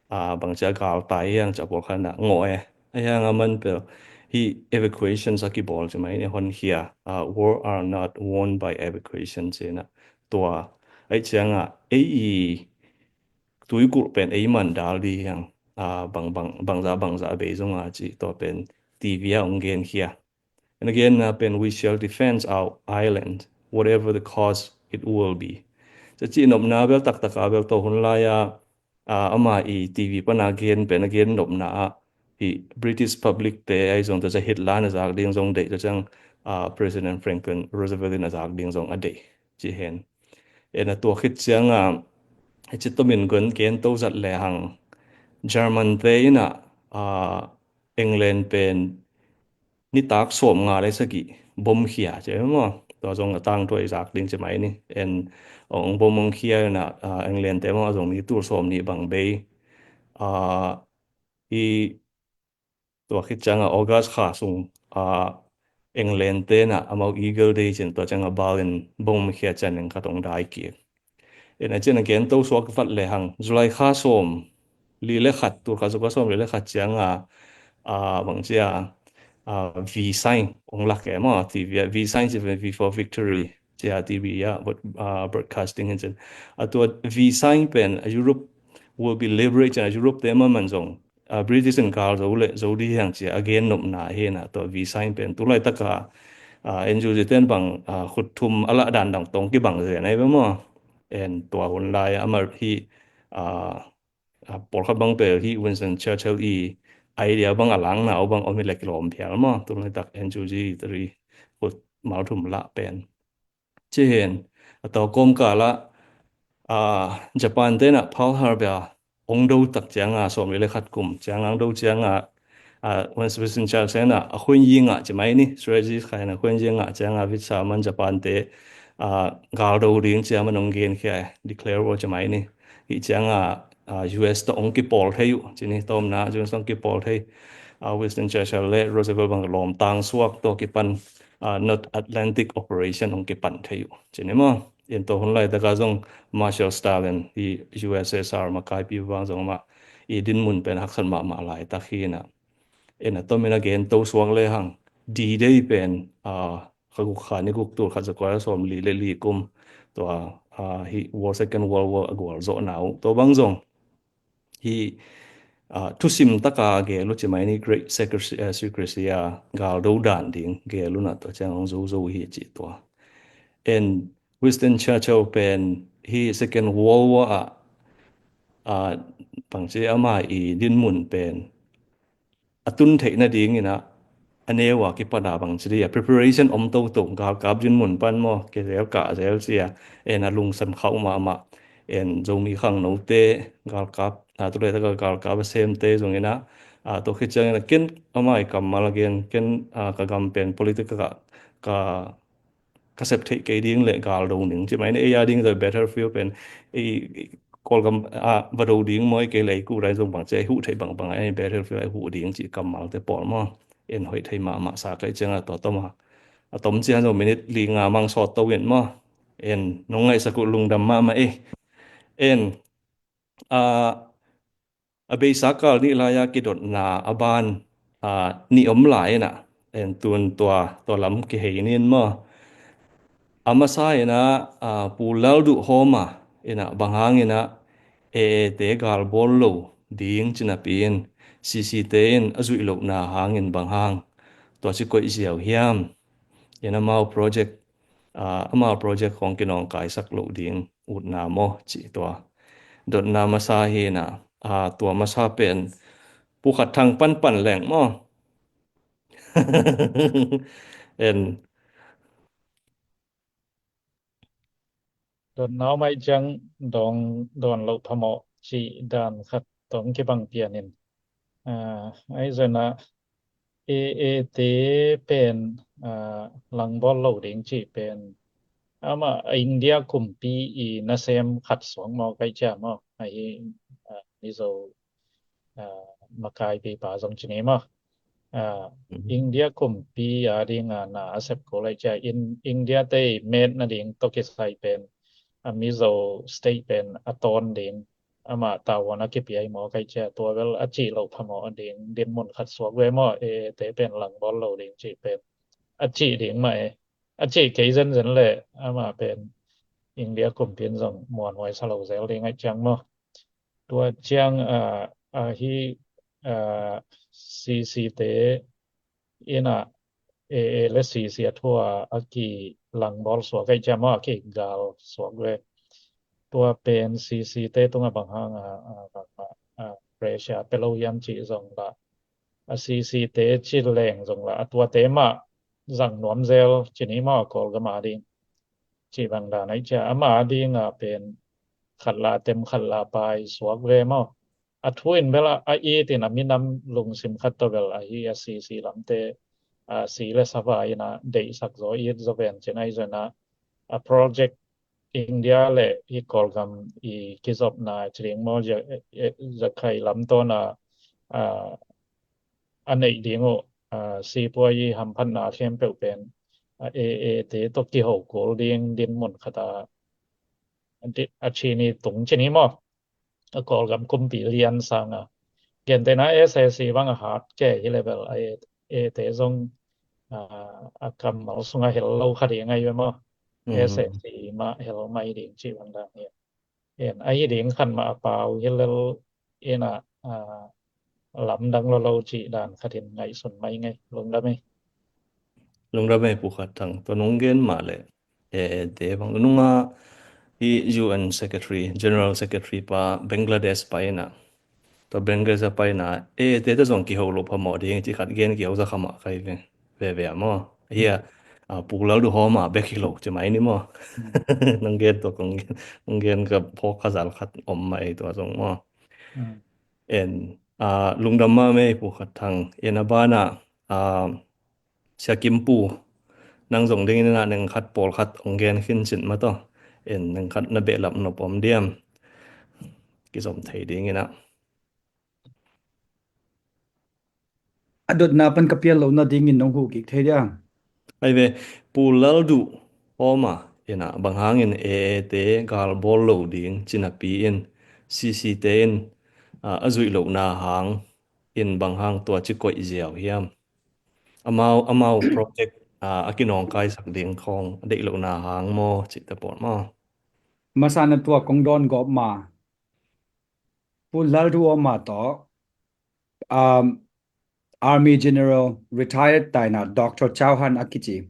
a, bang cia gal tai hiang cia pawlkhat in a ngawh e. A hiang a man pel hi evacuations a kibawl ci mai ni hon hia, a, "War are not won by evacuation," ci na. Tua aih cianga ei i tuikulh pen ei man dal di hiang, a, bang, bang, bangza, bangza bei zonga ci tua pen T V a hong gen hia. And again, a pen, "We shall defend our island, whatever the cost it will be." Cia ci nopna bel taktaka bel tua hun lai a, a, ama i T V pana gen pen a gen nopna a hi British public te ai zong tua cia Hitler na zak ding zong deih tua ciang, a, President Franklin Roosevelt in a zak ding zong a deih ci hen. En a tua khit cianga, a, ci tomin gon gen to zat le hang German te in a, a, England pen nitak sawm nga le sagih bom khia ci maw. Tua zong a tangthu a i zak ding ci mai ni. En ong bom ong khia in a, a, England te maw a zong mi tul sawm ni bang bei. A, i tua khit cianga August kha sung, a, England te na amau Eagle Day ci in tua cianga bal in bom khia cian eng khat ong dai kik. En a ci na gen to suak vat le hang July kha sawm li le khat, tul kha sawm li le khat cianga, a, bang cia, a, V sign ong lak e maw, T V a V sign ci pen V for victory cia T V a, but, a, broadcasting hin cin. A tua V sign pen a Europe will be liberated, a Europe te man man zong, a, British in gal zo le zo di hiang cia a gen nopna hi na tua V sign pen tu laitaka, a, N U G ten bang, a, khut thum a lah dan dang tong kibang zen ai ve maw. En tua hun lai a amah hi, a, a, pawlkhat bang pel hi Winston Churchill i idea bang a langna uh bang om hi le kilawm phial maw. Tu laitak N U G three khut mal thum lah pen. Ci hen, a tua kawmkal ah, a, Japan te na Pearl Harbor ong do tak cianga sawm li le khat kum cianga ong do cianga Ah, Winston Churchill in ah, a khuin ying ah ci mai ni, strategy kha in ah khuin ying ah ciang ah Vit Saman Japan te, ah, gal do ding ci a man hong gen khia, declare war ci mai ni. Hi ciang ah, ah, U S tawh hong kipawl thei uh ci ni, tawmna U S tawh hong kipawl thei. Ah, Winston Churchill le Roosevelt bang lawm tang suak tawh kipan, ah, North Atlantic Operation hong kipan thei uh ci ni maw. In tawh hun laitak ah zong Marshall Stalin hi U S S R makaipi vang zong mah i dinmun pen haksat mahmah laitak hi in ah. In a tom in a gen to suak le hang D-Day pen, ah, kha guk kha ni guk tul khat za kua le sawm li le li kum tua, ah, hi World Second World War a gual zawhna uh. Tua bang zong hi, ah, thusim taka gel uh ci mai ni, great secrecy, ah, secrecy a gal do dan ding gel uh na tua ciang hong zo zo hi ci tua. And Winston Churchill pen hi Second World War ah, ah, bangci ama i dinmun pen a tun theih nading in ah a neu a kipan a bangci dih a preparation om toto, galkap dinmun pan maw, kizel kahzel ci a, en a lungsim khauh mahmah, en Zomi khangnote galkap, a, tu laitak a galkap a semte zong in ah, a, tua khit ciang in ah ken ama i kammal a gen, ken, a, ka gam pen political ka, ka ka sep theih kei ding le gal do ning ci mai ni. Ei a ding zong battlefield pen ei, ei Kawlgam a va do ding maw, ei kei le ei ku dai zong bang ci a, ei huh theih bangbang a ei battlefield a ei huh ding ci kammal te pawl maw. En hoih thei mahmah sa kai ciang a tua tom a, a tom ciang zong minute li nga mang sawt to in maw. En nong ngaihsak uh lungdam mahmah ei. En, a, a beisa kal nih lai-a kidotna a ban, a, nih om lai in ah, en tun tua, tua lam kihei nin maw. A masa in ah, a, Pu Lalduhawma in ah bang hang in ah A A te galbawl lo ding ci napi in C C te in a zuih lohna hangin bang hang tua ci koih ziau hiam? In amau project, a, amau project khawng kinawngkaisak loh ding utna maw ci tua. Dotna masa hi in ah, a, tua masa pen Pu Khat Thang panpan leng maw. En. Dotna om ahih ciang dawng dawn loh phamawh cih dan khat tawh kibang pian in. A, ahi zongin ah A A te pen, a, langbawl lo ding cih pen amah India kumpi i nasem khat suak maw kai cia maw. Ahi, a, Mizo, a, makaipipa zong ci ni maw. A, India kumpi a ding a na a sep ko lai cia in India te i met nading tawh kisai pen a Mizo state pen a tawn ding amah tavuan a kipia hi maw kai cia, tua bel a cih loh phamawh a ding dinmun khat suak ve maw, A A te pen langbawl lo ding cih pen a cih ding mah e. A cih kei zenzen le amah pen India kumpi in zong muanhuai sa lo zel ding ahih ciang maw. Tua ciang, a, ahi, a, C C te in ah A A le C C a thu a a kilangbawl suak ahih ciang maw, a kigal suak ve. Tua pen C C te tungah bang hang a, a, a, a, pressure pe lo hiam cih zong lah a C C te ci leng zong lah a tuate mah zang nuam zel ci ni maw, a Kawlgam a ding cih bang dan ahih ciang amah a ding a pen khat la tem khat la pai suak ve maw. A thu in bel a, a it in a minam lungsim khat tawh bel ahi a C C lamte, a, si le sava in a deihsak zaw it zaw ven cin ahi zongin a, a project India le hi Kawlgam i kizopna ci ding maw, Za-, e, e, Zakai lam tawn a, a, a neih ding uh, a, sipuai i hamphatna khempeuh pen, a, A A te tawh kiho kul ding dinmun khat a, a di-, a ci ni tung ci ni maw. A Kawlgam kumpi lian sang a. Gentehna S A C bang a hat kei hi le bel a A A te zong, a, a kammal sung a hel lo kha ding ahi ve maw. S A C mah hel mai ding cih bang dan hi. En, ahi ding khan mah a pau hi lel in a, a, lamdang lo lo cih dan khat in ngaihsun mai ngei. Lungdam ei. Lungdam ei Pu Khat Thang. Tua nong gen mah leh A A te bang nunga hi U N Secretary, General Secretary pa Bangladesh pai in a. Tua Bangladesh a pai in a, A A te te zong kiho lo phamawh ding cih khat gen kiho za kha mah kai ve, ve ve a maw. Hi a, a, Pu Lalduhawma bek hi lo ci mai ni maw. Nong gen tua kong gen, nong gen ka phawk kha zal khat om mah ei tua zong maw. En, Aa, lungdam mahmah ei Pu Khat Thang. In a banah, aa, Sia Kim Pu, nang zong dingin ah neng khat pawlkhat hong gen khin cin mah tawh. In neng khat na behlap nop om diam? Kizom thei dingin ah. A dotna pan ka pial loh nadingin nong huh kik thei dia? Ai ve, Pu Lalduh Awma in ah bang hangin A A te gal bawl lo ding ci napi in C C te in, ah, a zuih lohna hang in bang hang tua ci koih ziau hiam? Amau, amau project, ah, a kinawngkaisak ding khawng a deih lohna hang maw cihte pawl maw? Masa na tua kong dawn gawp ma. Pu Lalduh Awma tawh, um, Army General retired taina Doctor Chauhan a kici,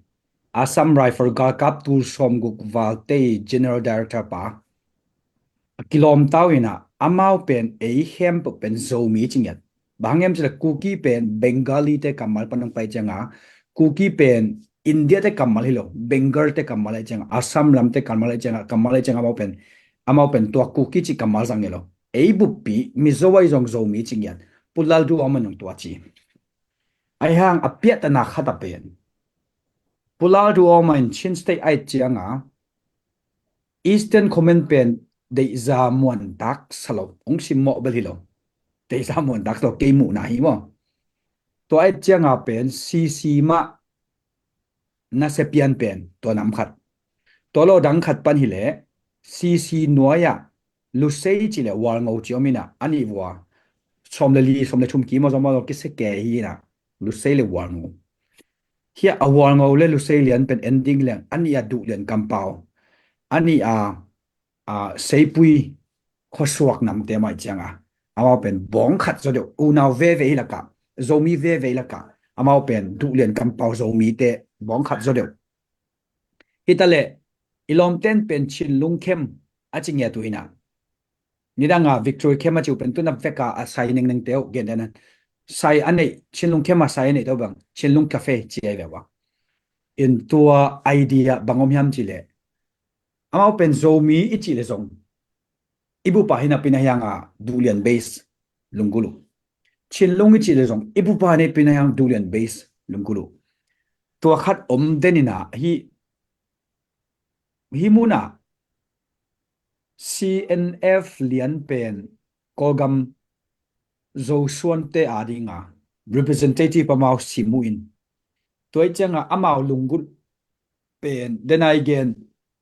Assam Rifle galkap tul sawmguk valte General Director pa, a kilawm tau in ah amau pen ei khempeuh pen Zomi ci ngiat. Bang hang hiam cih leh Kuki pen Bengali te kammal pan hong pai ciang a, Kuki pen India te kammal hi lo, Bengal te kammal ahi ciang a, Assam lam te kammal ahi ciang a, kammal ahi ciang a amau pen, amau pen tua Kuki ci kammal zang hi lo. Ei buppi Mizo ahi zong Zomi ci ngiat. Pu Lalduh Awma in hong tua ci. Ahi hang a piahtana khat a pen, Pu Lalduh Awma in Chin State a et ciang a, Eastern Command pen deihza muantak sa lo, hong simmawh bel hi lo. Deihza muantak sa lo, kei muhna hi maw. Tua et ciang a pen C C mah nasia pian pen tua nam khat. Tua lo dang khat pan hi leh C C nuai ah Lusei ci leh Walngo ci om in ah, a nih vua sawm le li, sawm le thum kim aw zong maw zong kisia kei hi in ah, Lusei le Walngo. Hia a Walngo le Lusei lian pen en ding leng a nih a Duhlian kampau, a nih a, a, Seipui khuasuak namte mah ahi ciang a, amau pen bawng khat zaw deuh, unau veve hi lakah, Zomi veve hi lakah, amau pen Duhlian kampau Zomite bawng khat zaw deuh. Hi ta leh i lawmten pen Chin Lungkhem a ci ngiat uh in ah, nidang a Victory Camp a ci uh pen tu na vek a, a sai nengnengte uh gen den a, sai a neih, Chin Lungkhem a sai a neihte uh bang Chin Lung Cafe ci ahi ve ua. In tua idea bang om hiam cih leh, amau pen Zomi i cih leh zong i bup a hi napi in ah hiang a Duhlian base lunggulh uh. Chin Lung i cih leh zong i bup a hi napi in ah hiang Duhlian base lunggulh uh. Tua khat om den in ah hi, hi mun ah C N F lian pen Kawlgam Zosuante a ding a representative amau sim uh in, tua ahi ciang a amau lunggulh pen den a i gen,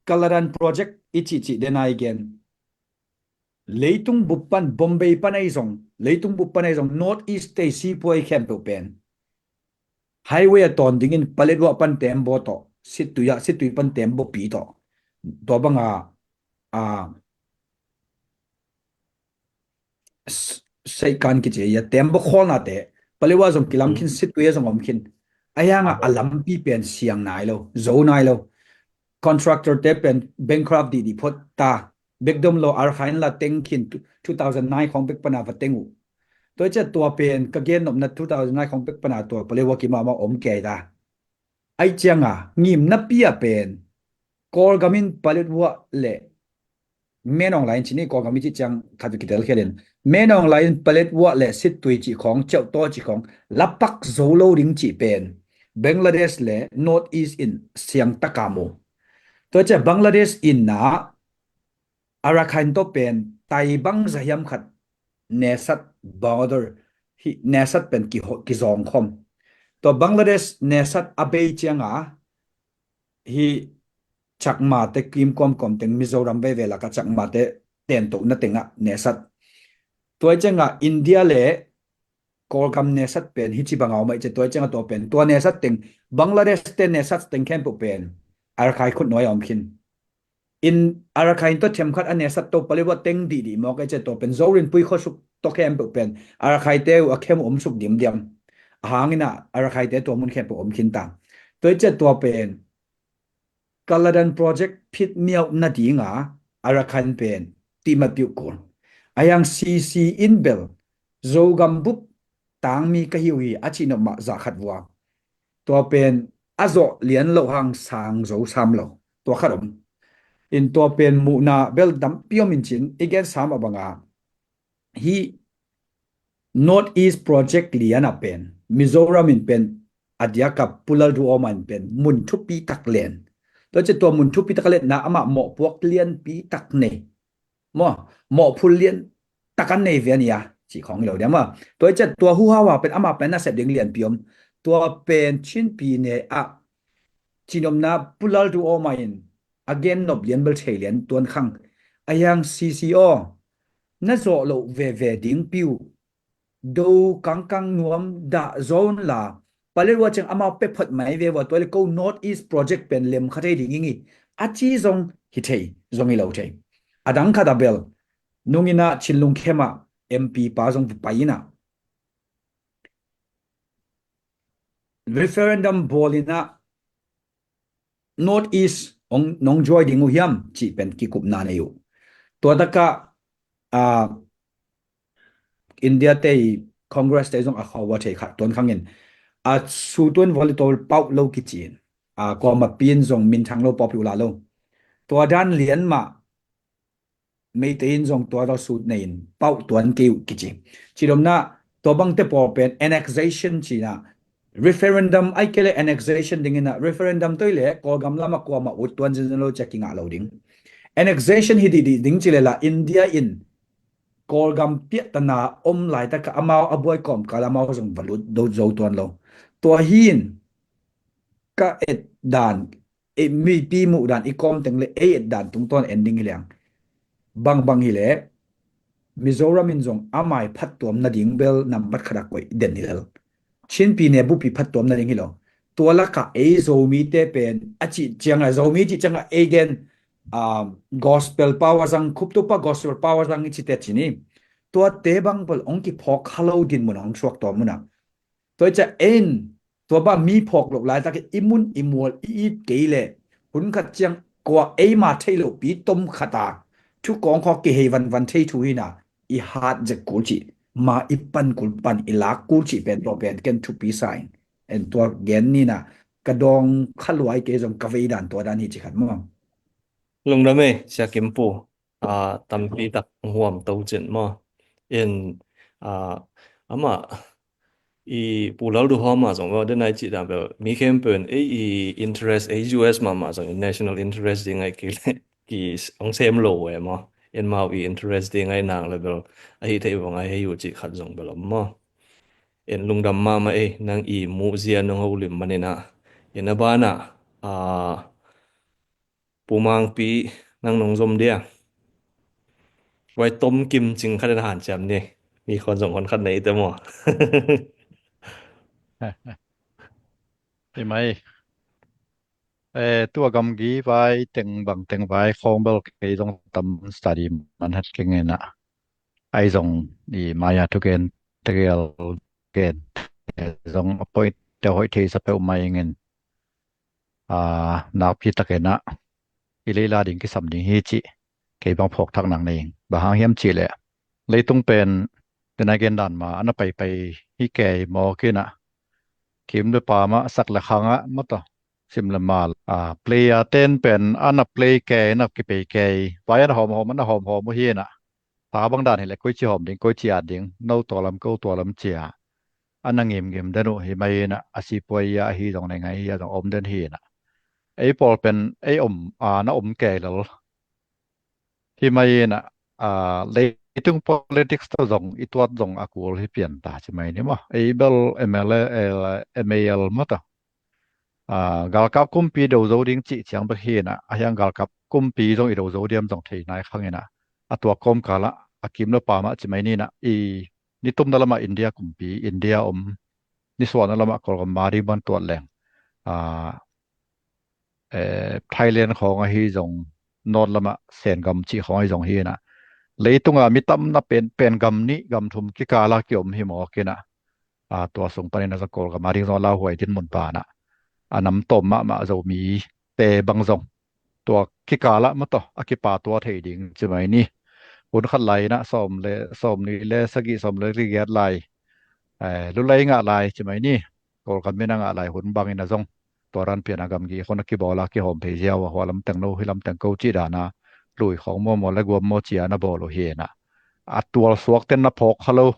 Kaladan Project i cihcih den a i gen, leitung bup pan, Bombay pan ahi zong, leitung bup pan ahi zong, North East te sipuai khempeuh pen highway a tawn dingin Paletwa pan Tembaw tawh, Sittui ah, Sittui pan Tembaw pi tawh, tua bang a, a, s-, Seikan kici a, Tembaw khawlnate, Paletwa zong kilam khin, Sittui a zong om khin. Ahi hang a, a lampi pen siang nai lo, zo nai lo. Contractor te pen bankrupt dihdih phot ta. Bek dom lo, Arkha in la teng khin, two thousand nine khawng bek pan a va teng uh. Tua ciah tua pen ka gen nopna, two thousand nine khawng bek pan a tua Paletwa kim a amau om kei ta. Ahi ciang a ngimna pi a pen Kawlgam in Paletwa le Menawng lai in ci ni, Kawlgam i cih ciang khat uh kitel khial in, Menawng lai in Paletwa le Sittui cih khawng, Ceuhtaw cih khawng la pak zo lo ding cih pen Bangladesh le North East in siang tak a mu. Tua ciah Bangladesh in ah Arakan tawh pen tai bangzah hiam khat nesat, border hi nesat pen kiho-, kizawng khawm. Tua Bangladesh nesat a bei ciang a hi Chakmate kim kawmkawm teng, Mizoram veve lakah Chakmate tentohna teng ah nesat. Tua ciang a India le Kawlgam nesat pen hi ci bang a om a i ci a, tua ciang a tua pen, tua nesat teng Bangladesh te nesat teng khempeuh pen Arakai khut nuai a om khin. In Arakai in tua themkhat a nesat to Paletwa teng dihdih mawk a i ci a, tua pen Zorinpui khuasuk tawh khempeuh pen Arakai te uh a khem uh om suk dimdiam. A hang in ah Arakai te tua mun khempeuh om khin ta. Tua i ci a tua pen Kaladan Project phit miauh nading a Arakan pen timah piuh kul. A hiang C C in bel Zogam bup tangmi ka hi uh hi a cih nop mah zah khat vua. Tua pen a zawh lian loh hang sang zo sam lo. Tua khat om. In tua pen muhna bel tampi om in cin, i gen sam a bang a hi North East Project lian ah pen Mizoram in pen a diak a Pu Lalduhoma in pen mun thupi tak len. Tua ciang tua mun thupi tak a lenna amah mawhpuak lianpi tak nei. Maw, mawhphul lian tak a nei ve a ni a, cih khawng hi lo dia maw. Tua ciang tua huhau a pen amah pen nasep ding lianpi om. Tua pen Chin pi ne ah cihnopna Pu Lalduhoma in a gen nop lian bel thei lian tuan khang. A hiang C C aw, na zawh loh veve ding pi uh. Do kangkang nuam dah zaw un la, pale rua ciang amau pia phot mai ve ua, tua le ko North East Project pen lem kha thei ding ing i, a ci zong hi thei, zong hi lo thei. A dang khat a bel, nung in ah Chin Lung Khem ah M P pa zong pai in ah, referendum bawl in ah North East hong, nong join ding uh hiam cih pen kikupna nei uh. Tua tak ah, ah, India te i Congress te zong a khua ua thei khat tuan khang in, a, sut un vawli tol pauh lo kici in, a, kuamah pi in zong minthang lo, pawlpi uh la lo. Tua dan lian mah Meitei in zong tua tawh sut nei in pauh tuan kei uh kici. Cihnopna, tua bangte pawl pen annexation cih na, referendum ahih kei leh annexation ding in ah, referendum tua hi leh Kawlgam lam ah kuamah ut tuan zenzen lo ci a kingah lo ding. Annexation hi dihdih ding ci leh la India in Kawlgam piahtana om laitak ah amau a buai kawmkal amau zong va lut zo tuan lo. Tua hi in ka et dan, ei mipi muh dan i kawm teng le ei et dan tungtawn en ding hi leng, bangbang hi leh Mizoram in zong a mai phattuam nading bel nambat khat a koih den hi lel. Chin pi ne bupi phattuam nading hi lo. Tua lakah ei Zomite pen a cih ciangah, Zomi cih ciangah ei gen, um, gospel pau a zang, khuptupa gospel pau a zang i cite ci ni. Tuate bang bel hong kiphawk kha lo dinmun hong suak tua munah. Tua hi ciah en, tua bang mi phawk loh laitak i mun i mual i it kei leh hun khat ciang kua eima theih lohpi tom khat a thu kawng khawk kihei vanvan thei thu hi na, i hat zek kul cih, ma i pan kul pan i lak kul cih pen tua pen ken thupi sa in. En tua gen ni na, ka dawng kha luai kei zong ka vei dan tua dan hi ci khat maw. Lungdam ei, Sia Kim Pu. A, tampi tak huam to cin maw. In, a, amah i Pu Lalduhoma zong maw, den ai cih dan bel mi khempeuh in ei i interest, ei U S mahmah zong in national interest ding ai ki, ki hong sem lo e maw. In mau i interest ding ai nang le bel ahi thei vong ai hei uh cih khat zong bel om maw. In lungdam mahmah ei, nang i muh zia nong holim manin ah. In a banah, a, Pu Mangpi, nang nong zom dia. Vai tom kim cing khat in hanciam ni. Mi khon zong hon khat nei te maw. Hi mai. Eh, tua gamgi vai teng bang teng vai khawng bel kei zong tam study man het keng in ah. Ai zong i maya thugen tegel gen zong a point te hoih thei sa peuh mai ing in. A, nakpi takin ah i leila ding kisam ding hi cih kei bang phawk thak nang nei ing. Bang hang hiam cih leh leitung pen tena gen dan ma ana paipai hi kei mawk in ah kim le pam ah sak le khang ah mawtaw sim le mal, a, player ten pen ana play kei, ana kipei kei, vai ana hawmhawm, ana hawmhawm uh hi in ah. Ta bang dan hi leh koici hawm ding, koici at ding, no tua lam, ko tua lam cia ana ngimngim den uh hi mai in ah, a sipuai ah ahi zong nei ngai hi a zong om den hi in ah. Ei pawl pen ei om, a, na om kei lel hi mai in ah, a, leitung politics tawh zong i tuat zong a kul hi pian ta ci mai ni maw. Ei bel M L A, M A L maw ta. A, galkap kumpi do zo ding cih ciang bek hi in ah, a hiang galkap kumpi zong i do zo diam zong thei nai khang in ah. A tua kawmkal ah a kim le pam ah ci mai ni in ah, i nitumna lamah India kumpi, India om, nisuahna lamah Kawlgam ma ding ban tuat leng. A, eh, Thailand khawng ahi zong, North lamah Sengam cih khawng ahi zong hi in ah. Leitunga mi tamna pen, pen gam nih, gam thum kikal ah kiom hi mawk in ah. A, tua sung panin a zong Kawlgam a ding zong a lauhuai dinmun pan ah. A nam tawm mahmah Zomite bang zong tua kikal ah mawtaw a kipa tua thei ding ci mai ni. Hun khat lai in ah sawm le, sawm nih le sagih, sawm le giat lai, eh, lulai ngah lai ci mai ni. Kawlgam in a ngah lai hun bangin a zong tua dan pian a gamgi khon a kibawl a kihawm phei ziau a, hua lam teng no, hi lam teng ko cih dan a lui khawng mawmaw le guam maw cia na bawl uh hi in ah. A tual suak ten na phawk kha lo.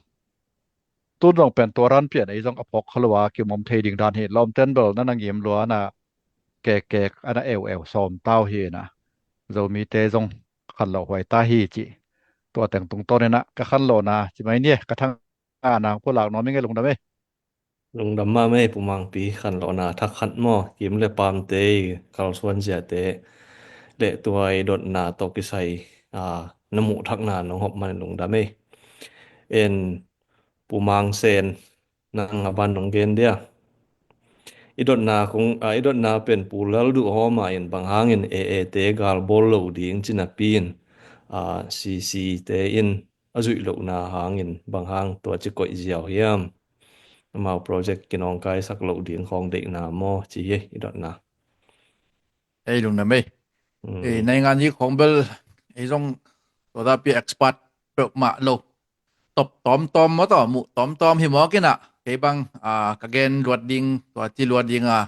tun zong pen tua ran pian ei zong a phawk kha lo a, kimawm thei ding dan hi. Lawmten bel na na ngim lua na, kek kek a na eu eu sawm tau hi na. Zomite zong khan lo huai ta hi ci. Tua teng tungtawn in a ka khan lo na ci mai ni, ka thang a nang pulak nuam i nge lungdam ei. Lungdam mahmah ei Pu Mangpi, khan lo na thak khat maw, kim le pamte, kalsuan ziate le tua i dotna tawh kisai, a, na muh thakna nong hop man lungdam ei. En Pu Mang Sen, nang a ban nong gen dia. I dotna kong, a, i dotna pen Pu Lal Duh Hawma in bang hangin A A te gal bawl lo ding ci napi in, a, C C te in a zuih lohna hangin bang hang tua ci koih ziau hiam? Amau project kinawngkaisak loh ding khawng deihna maw ci hi i dotna. Ei lungdam ei. Mm. Ei, naingan i khawng bel ei zong tua dapi expert peuhmah lo. Top tawmtawm maw tawh, muh tawmtawm hi mawk in a, kei bang, a, ka gen luat ding, tua ci luat ding a,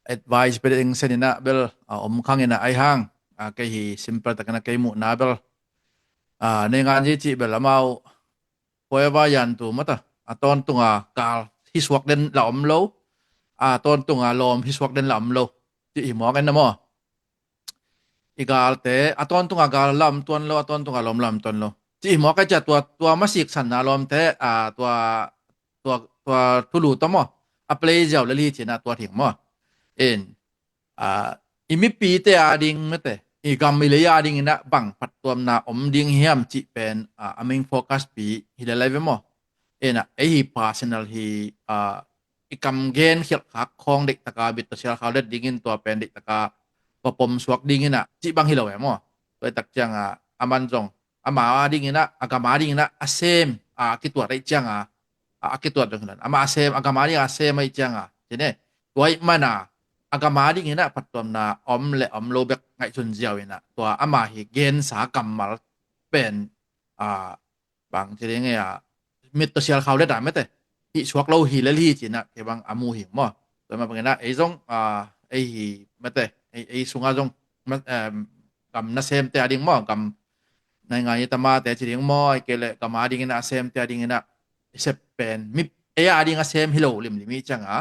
advice pe ding sen in a bel, a, om khang in a ai hang, a, kei hi simple tak in a kei muhna bel, a, naingan i cih bel amau Forever Yan tu mata, a tawntunga gal hisuak den la om lo, a tawntunga lawm hisuak den la om lo. Ci hi mawk en na maw? I galte, a tawntunga gal la om tuan lo, a tawntunga lawm la om tuan lo. Ci hi mawk en cia tua, tua masik sanna lawmte, a tua, tua, tua thulu tawh maw? A play ziau le li cina tua thing maw? In, a, i mipite a ding mete, i gam i lei a ding ina bang phattuamna om ding hiam cih pen, a, a main focus pi hi le lai ve maw? Ina, ei hi personal hi, a, i kam gen khialh khak khawng deihtaka bit tawh sial khau let dingin tua pen deihtaka va pom suak ding ina cih bang hi lo e maw? Tua i tak cianga, a man zong, ama a ding ina, a gam a ding ina, a sem, a, kituat aih cianga, a, a kituat dong hilan. Ama a sem, a gam a ding a sem aih cianga. Cine, tua ih mana, a gam a ding ina, phattuamna om le om lo bek ngaihsun ziau ina. Tua ama hi gensa kammal pen, a, bang ci ding a, mit tawh sial khau le da mete. Hih suak lo hi le li cina, kei bang a mu hi maw. Tua ma bang ina, ei zong, a, ei hi mete, ei, ei sunga zong, ma-, em, gam nasemte a ding maw, gam naingan i tamate ci ding maw, ai kei le gam a ding ina a semte a ding ina, i sep pen, mi, ei a ding a sem hi lo limlim i cianga,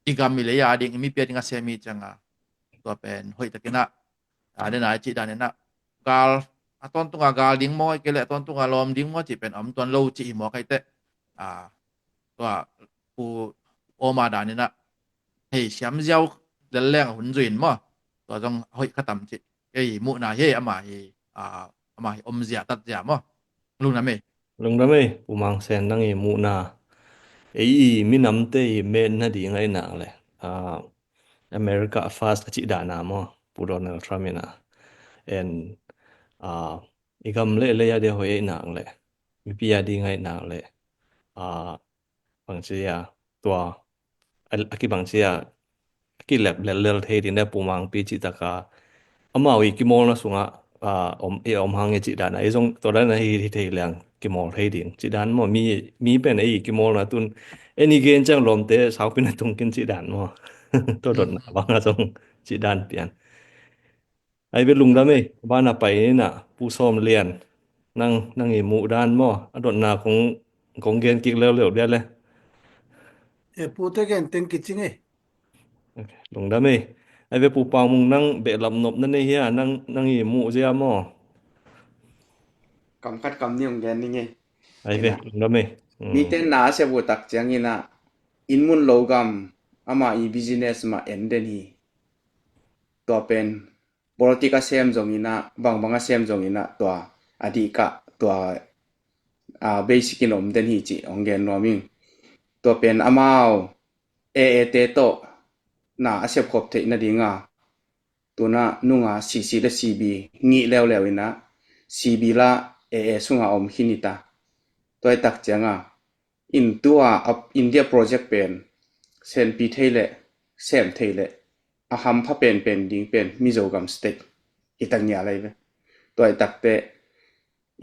i gam i lei a ding, i mipi a ding a sem i cianga, tua pen, hoih tak ina, a, den a i cih dan ina, gal, a tawntunga gal ding maw, ai kei le a tawntunga lawm ding maw, cih pen, om tuan lo cih hi maw kai te, a, tua, Pu Oma dan ina, hei, siam ziau, lel leng a hun zuin maw, tua zong hoih kha tam cih. Ei, muhna hi, ama hi, a, ama hi omzia, tatzia maw. Lungdam ei. Lungdam ei, Pu Mang Sen nang i muhna. Ei i minamte i metna ding aih nak le. A, America first a cih dana maw, Pu Donald Trump ina. En, a, i gam le lei a dia hoih aih nak le. Mipi a ding aih nak le. A, bang ci a, tua, a, a kibang ci a, a kilep lellel thei ding de Pu Mangpi cih taka. Amau i kimawlna sungah, a, om, i om hang i cih dan a, i zong tua dan a hi, hi thei leng kimawl thei ding. Cih dan maw, mi, mi pen ei i kimawlna tun, en i gen ciang lawmte, saupi na tung kin cih dan maw. Tua dotna bang a zong cih dan pian. Ai ve lungdam ei, bana pai ina, Pu Sawm Lian, nang, nang i muh dan maw, a dotna kong, kong gen kik leuleu dia le. E, pute gen teng kicing ei. Ok, lungdam ei. Ai ve Pu Pau Mung nang behlap nopna nei hia, nang, nang i muh zia maw. Kam khat kam ni hong gen ning ei. Ai ve, ina, lungdam ei. Mm. Mite na a sia bu tak ciang ina, inn mun lo gam, ama i business ma en den hi. Tua pen, politic a sem zong ina, bangbang a sem zong ina, tua, a dih kah, tua, a, basic in om den hi cih, hong gen nuam ing. Tua pen amau, A A te tawh, na a sepkhop theih nadinga, tuna nunga C C le C B, ngih leuleu ina, C B la A A sunga om khin ita. Tua i tak cianga, in tua a India project pen, senpi thei le, sem thei le, a hampha penpen ding pen, Mizo gam state, hi ta ngia lai ve. Tua i takte,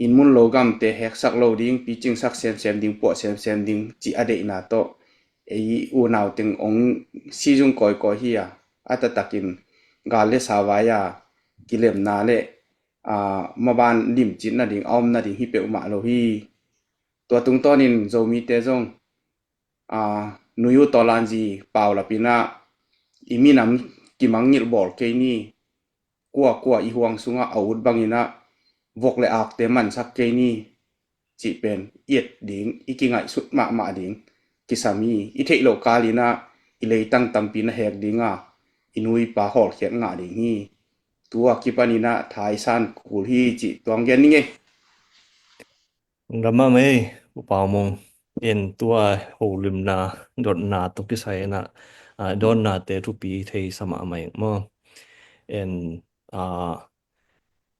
inn mun lo gamte heksak lo ding, picingsak semsem ding, puah semsem ding, cih a deihna tawh, ei unau teng ong sizung kawikawi hi a, a taktakin gal le sa vai a, kilemna le, a, maban limcit nading, a om nading hi peuhmah lo hi. Tua tungtawnin Zomite zong a, nui uh tawh lanzi pau lapinah i minam kimangngilh bawl kei ni, kua kua i huang sungah a ut banginah vok le akte mansak kei ni, cih pen i et ding, i kingaihsut mahmah ding kisam hi. I theih loh kalinah i leitang tampi na hek dinga i nuipa hawlkhiat ngah ding hi. Tua kipaninah thaisan kul hi cih tuang gen ning ei. Lungdam mahmah ei, Pu Pau Mung. En tua holimna, dotna tawh kisai inah, a, dotnate thupi thei sa mahmah ing maw. En, a,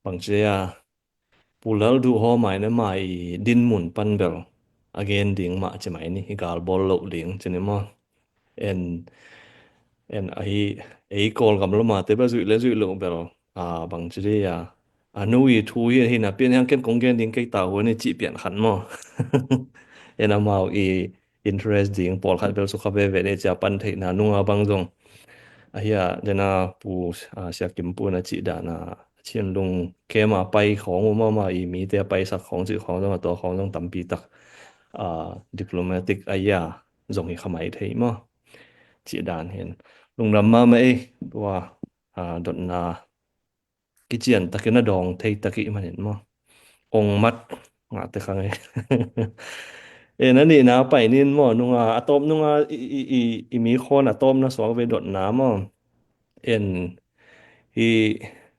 bangci a, Pu Lalduhawm a inah ama i dinmun pan bel a gen ding mah ci mai ni, i galbawl loh ding ci ni maw. En, en ahi, ei Kawlgam lamate bel zuih le zuih loh bel, a, bangci dei a, a nu i thu hi, hi napi-in hiang ken kong gen ding kei ta hua ni cih pian khat maw. En amau i interest ding pawlkhat bel sukha veve ni cia pan theihna nunga bang zong. Ahi a, dena Pu, a, Sia Kim Pu na cih dana, Chin lung kema pai khawng uh mahmah i mite a paisak khawng cih khawng zong a tua khawng zong tampi tak, a, diplomatic a ia zong hi khamai thei maw. Cih dan hin. Lungdam mahmah ei, tua, a, dotna kician takin a dawng thei tak i manin maw. Ong mat ngahte khang ei. E, na nihna pai nin maw, nunga, a tawp nunga i, i, i, i mi khawn a tawpna suak ve dotna maw. En hi,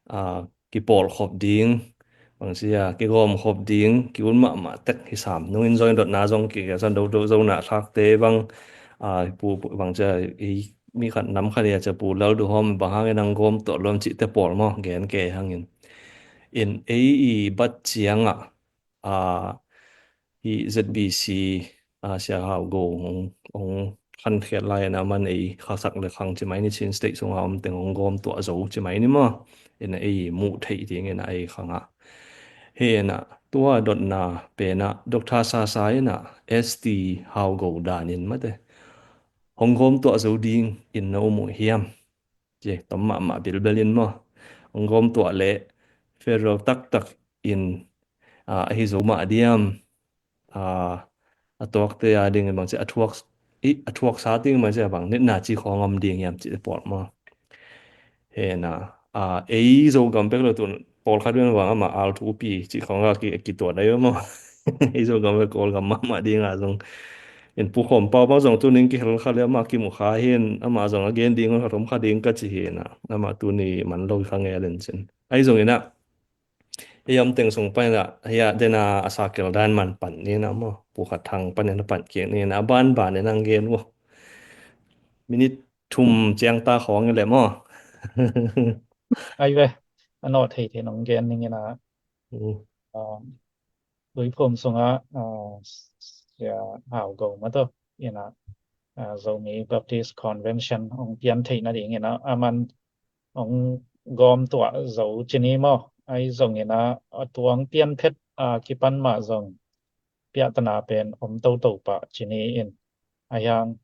a, kipawlkhop ding, bangci a, kigawmkhop ding, ki-un mahmah tek hi sam. Nungin zong dotna zong ki, ki san do, do, zona thlakte bang, a, pu, pu, bangci a, i, mi khat nam khat ia cia Pu Lalduhawm bang hangin ang gawm tuah luam cihte pawl maw, gen kei hangin. In ei i bat ciangah, a, i Z B C, a, Sia Hau Go hong, hong khankhiat lai-in a man ei khasak le khang ci mai ni, Chin State sunga om teng hong gawm tuah zo ci mai ni maw. In ei muh theih dingin a ei khangah. He inah tua dotna penah Doctor Sasa inah S T Hau Go danin mate hong gawm tuah zo ding in na um uh hiam? Ci, tom mahmah bilbel in maw. Hong gawm tuah leh federal taktak in, a, ahi zo mah diam. A, a tuakte a dingin bangci a thuak, i, a thuaksa ding bangci a bang nitna ci khawng om ding hiam cih pawl maw. Hena, a, ei Zogam bek lo tun pawlkhat ven vang ama al thupi cih khawng a ki, kituat a i maw. Ei Zogam bek Kawlgam mahmah ding a zong. In Pu Khawm Pau bang zong tunin kihel kha le ama kimu kha hin, ama zong a gen ding hon khat om kha ding ka ci hena. Ama tuni man lo kha nge len cin. Ai zong ina. Ei om teng sung pan ina, hia dena a sakel dan man pan ni na maw. Pu Khat Thang pan ina pan kiek ni na. A ban ban ina ang gen maw. Minute thum ciang ta khawng i le maw. Ai ve, a nawh thei thei nong gen ning ina. Mm. Um, Tuiphum sungah, ah, Sia Hau Go mah tawh ina, ah, Zomi Baptist Convention hong pian theih nading ina, a man hong gawm tuah zo cini maw, ai zong ina, a tuang pian phet, ah, kipan mah zong piahtana pen om toto pah cini in, a hiang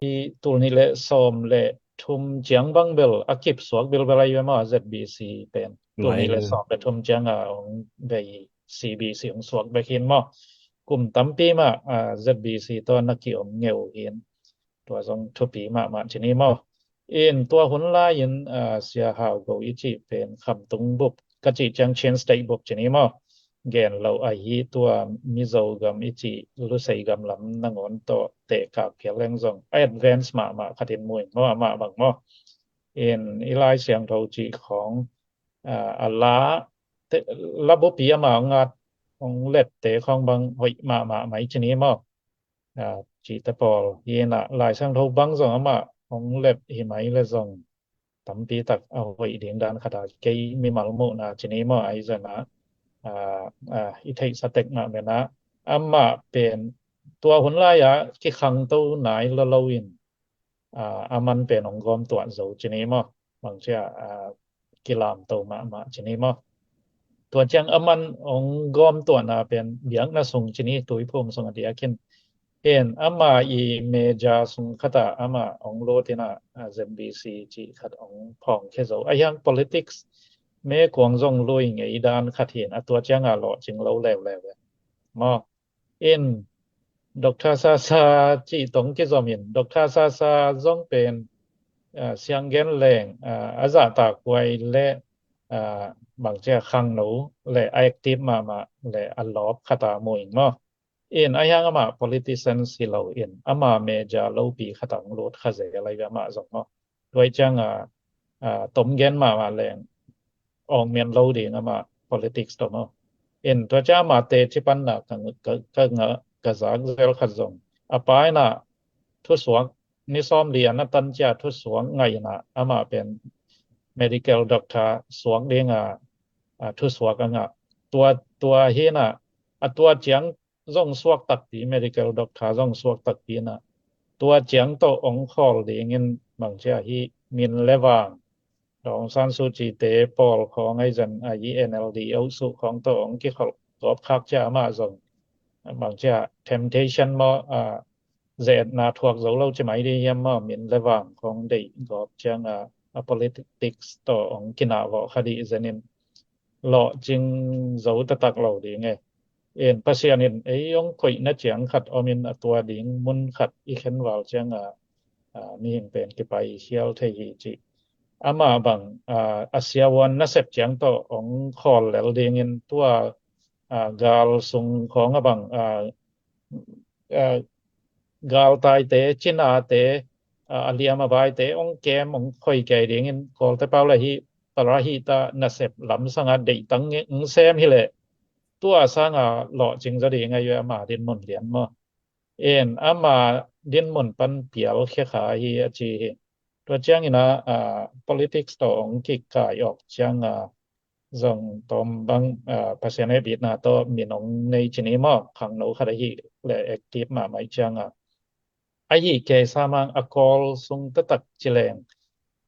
i tul nih le sawm le thum ciang bang bel a kip suak bilbel a i ve maw, Z B C pen. Tul nih le sawm le thum ciang a hong vei C B C hong suak bek hin maw. Kum tampi mah, a, Z B C tawh na ki-om ngeu hin. Tua zong thupi mahmah cini maw. In tua hun lai-in, a, Sia Hau Go i cih pen Khamtung bup ka cih ciang Chin State bup cini maw. Gen lo ahi tua Mizo gam i cih Lusei gam lam nangawn tawh tehkak phial leng zong a advance mahmah khatin mu in maw, amah bang maw. In i Lai Siangtho cih khawng, a, a la, te, la bupi amah hong at, hong lette khawng bang hoih mahmah mai cini maw. A, cihte pawl hi ina Lai Siangtho bang zong amah hong let hi mai le zong tampi tak a hoih ding dan khat a kei mimal muhna cini maw ai zana, a, a, i theihsa tek mah mena amah pen tua hun lai-a kikhangto nai lolo in, a, a man pen hong gawm tuah zo cini maw. Bangcia, a, kilamto mahmah cini maw. Tua ciang a man hong gawm tuahna pen biakna sung cini Tuiphum sung a diakin. En, ama i meja sung khata ama hong lut ina, a, Z B C cih khat hong phawng khe zo. A hiang politics me kuang zong lui ngei dan khat hin a tua ciang a lawh cing lo leuleu. Maw, in Dr. Sasa cih tawh kizom in, Dr. Sasa zong pen, ah, sianggen leng, ah, a zahtakhuai le, ah, bangci a khangno le a active mahmah le a lawp khat a mu ing maw. In a hiang amah politician hi lo in, amah major lopi khat a hong lut kha zel lai ve amah zong maw. Tua ciang a, ah, tom gen mahmah leng awng men lo ding amah politics tawh maw. In tua ciang amah teci panna ka, ka, ka, ka zak zel khat zong, a pa in a thusuak ni sawm li a na tan ciang thusuak ngah in a, amah pen medical doctor suak ding a, ah, thusuak a ngah. Tua, tua hi in a, a tua ciang zong suak takpi, medical doctor zong suak takpi in a, tua ciang tawh hong khawl dingin bangci a hi min le vang, Daw Aung San Suu Kyi te pawl khawng ahi zong, a hi N L D, OSU khawng tawh hong kikholh gawp khak ciang amah zong bangci a temptation maw, ah, ze-etna thuak zo lo ci mai ding hiam maw, min le vang khawng deih gawp ciang a, a politics tawh hong kinah vawh kha dih zen in lawhcing zo taktak lo ding e. In Pasian in ei hong koihna ciang khat om in a tua ding mun khat i khen val ciang a, ah, mihing pen kipai khial thei hi ci. Amah bang, ah, a siavuan nasep ciang tawh hong khawl lel dingin tua, ah, gal sung khawng a bang, ah, ah, galtaite, cinate, ah, a liam a vaite hong kem, hong khoi kei dingin Kawlte pau le hi, para hi ta nasep lamsang a deihtang hong sem hi leh tua sang a lawhcing zaw ding a hi ve, ama dinmun lian maw. In ama dinmun pan pial khia kha hi a ci hi. Tua ciang in a, ah, politics tawh hong kikai awk ciang a, zong tawm bang, ah, Pasian hehpihna tawh min hong nei ci ni maw, khangno khat ahi le active mahmah ciang a, ahi kei sa mang a Kawl sung taktak ci leng,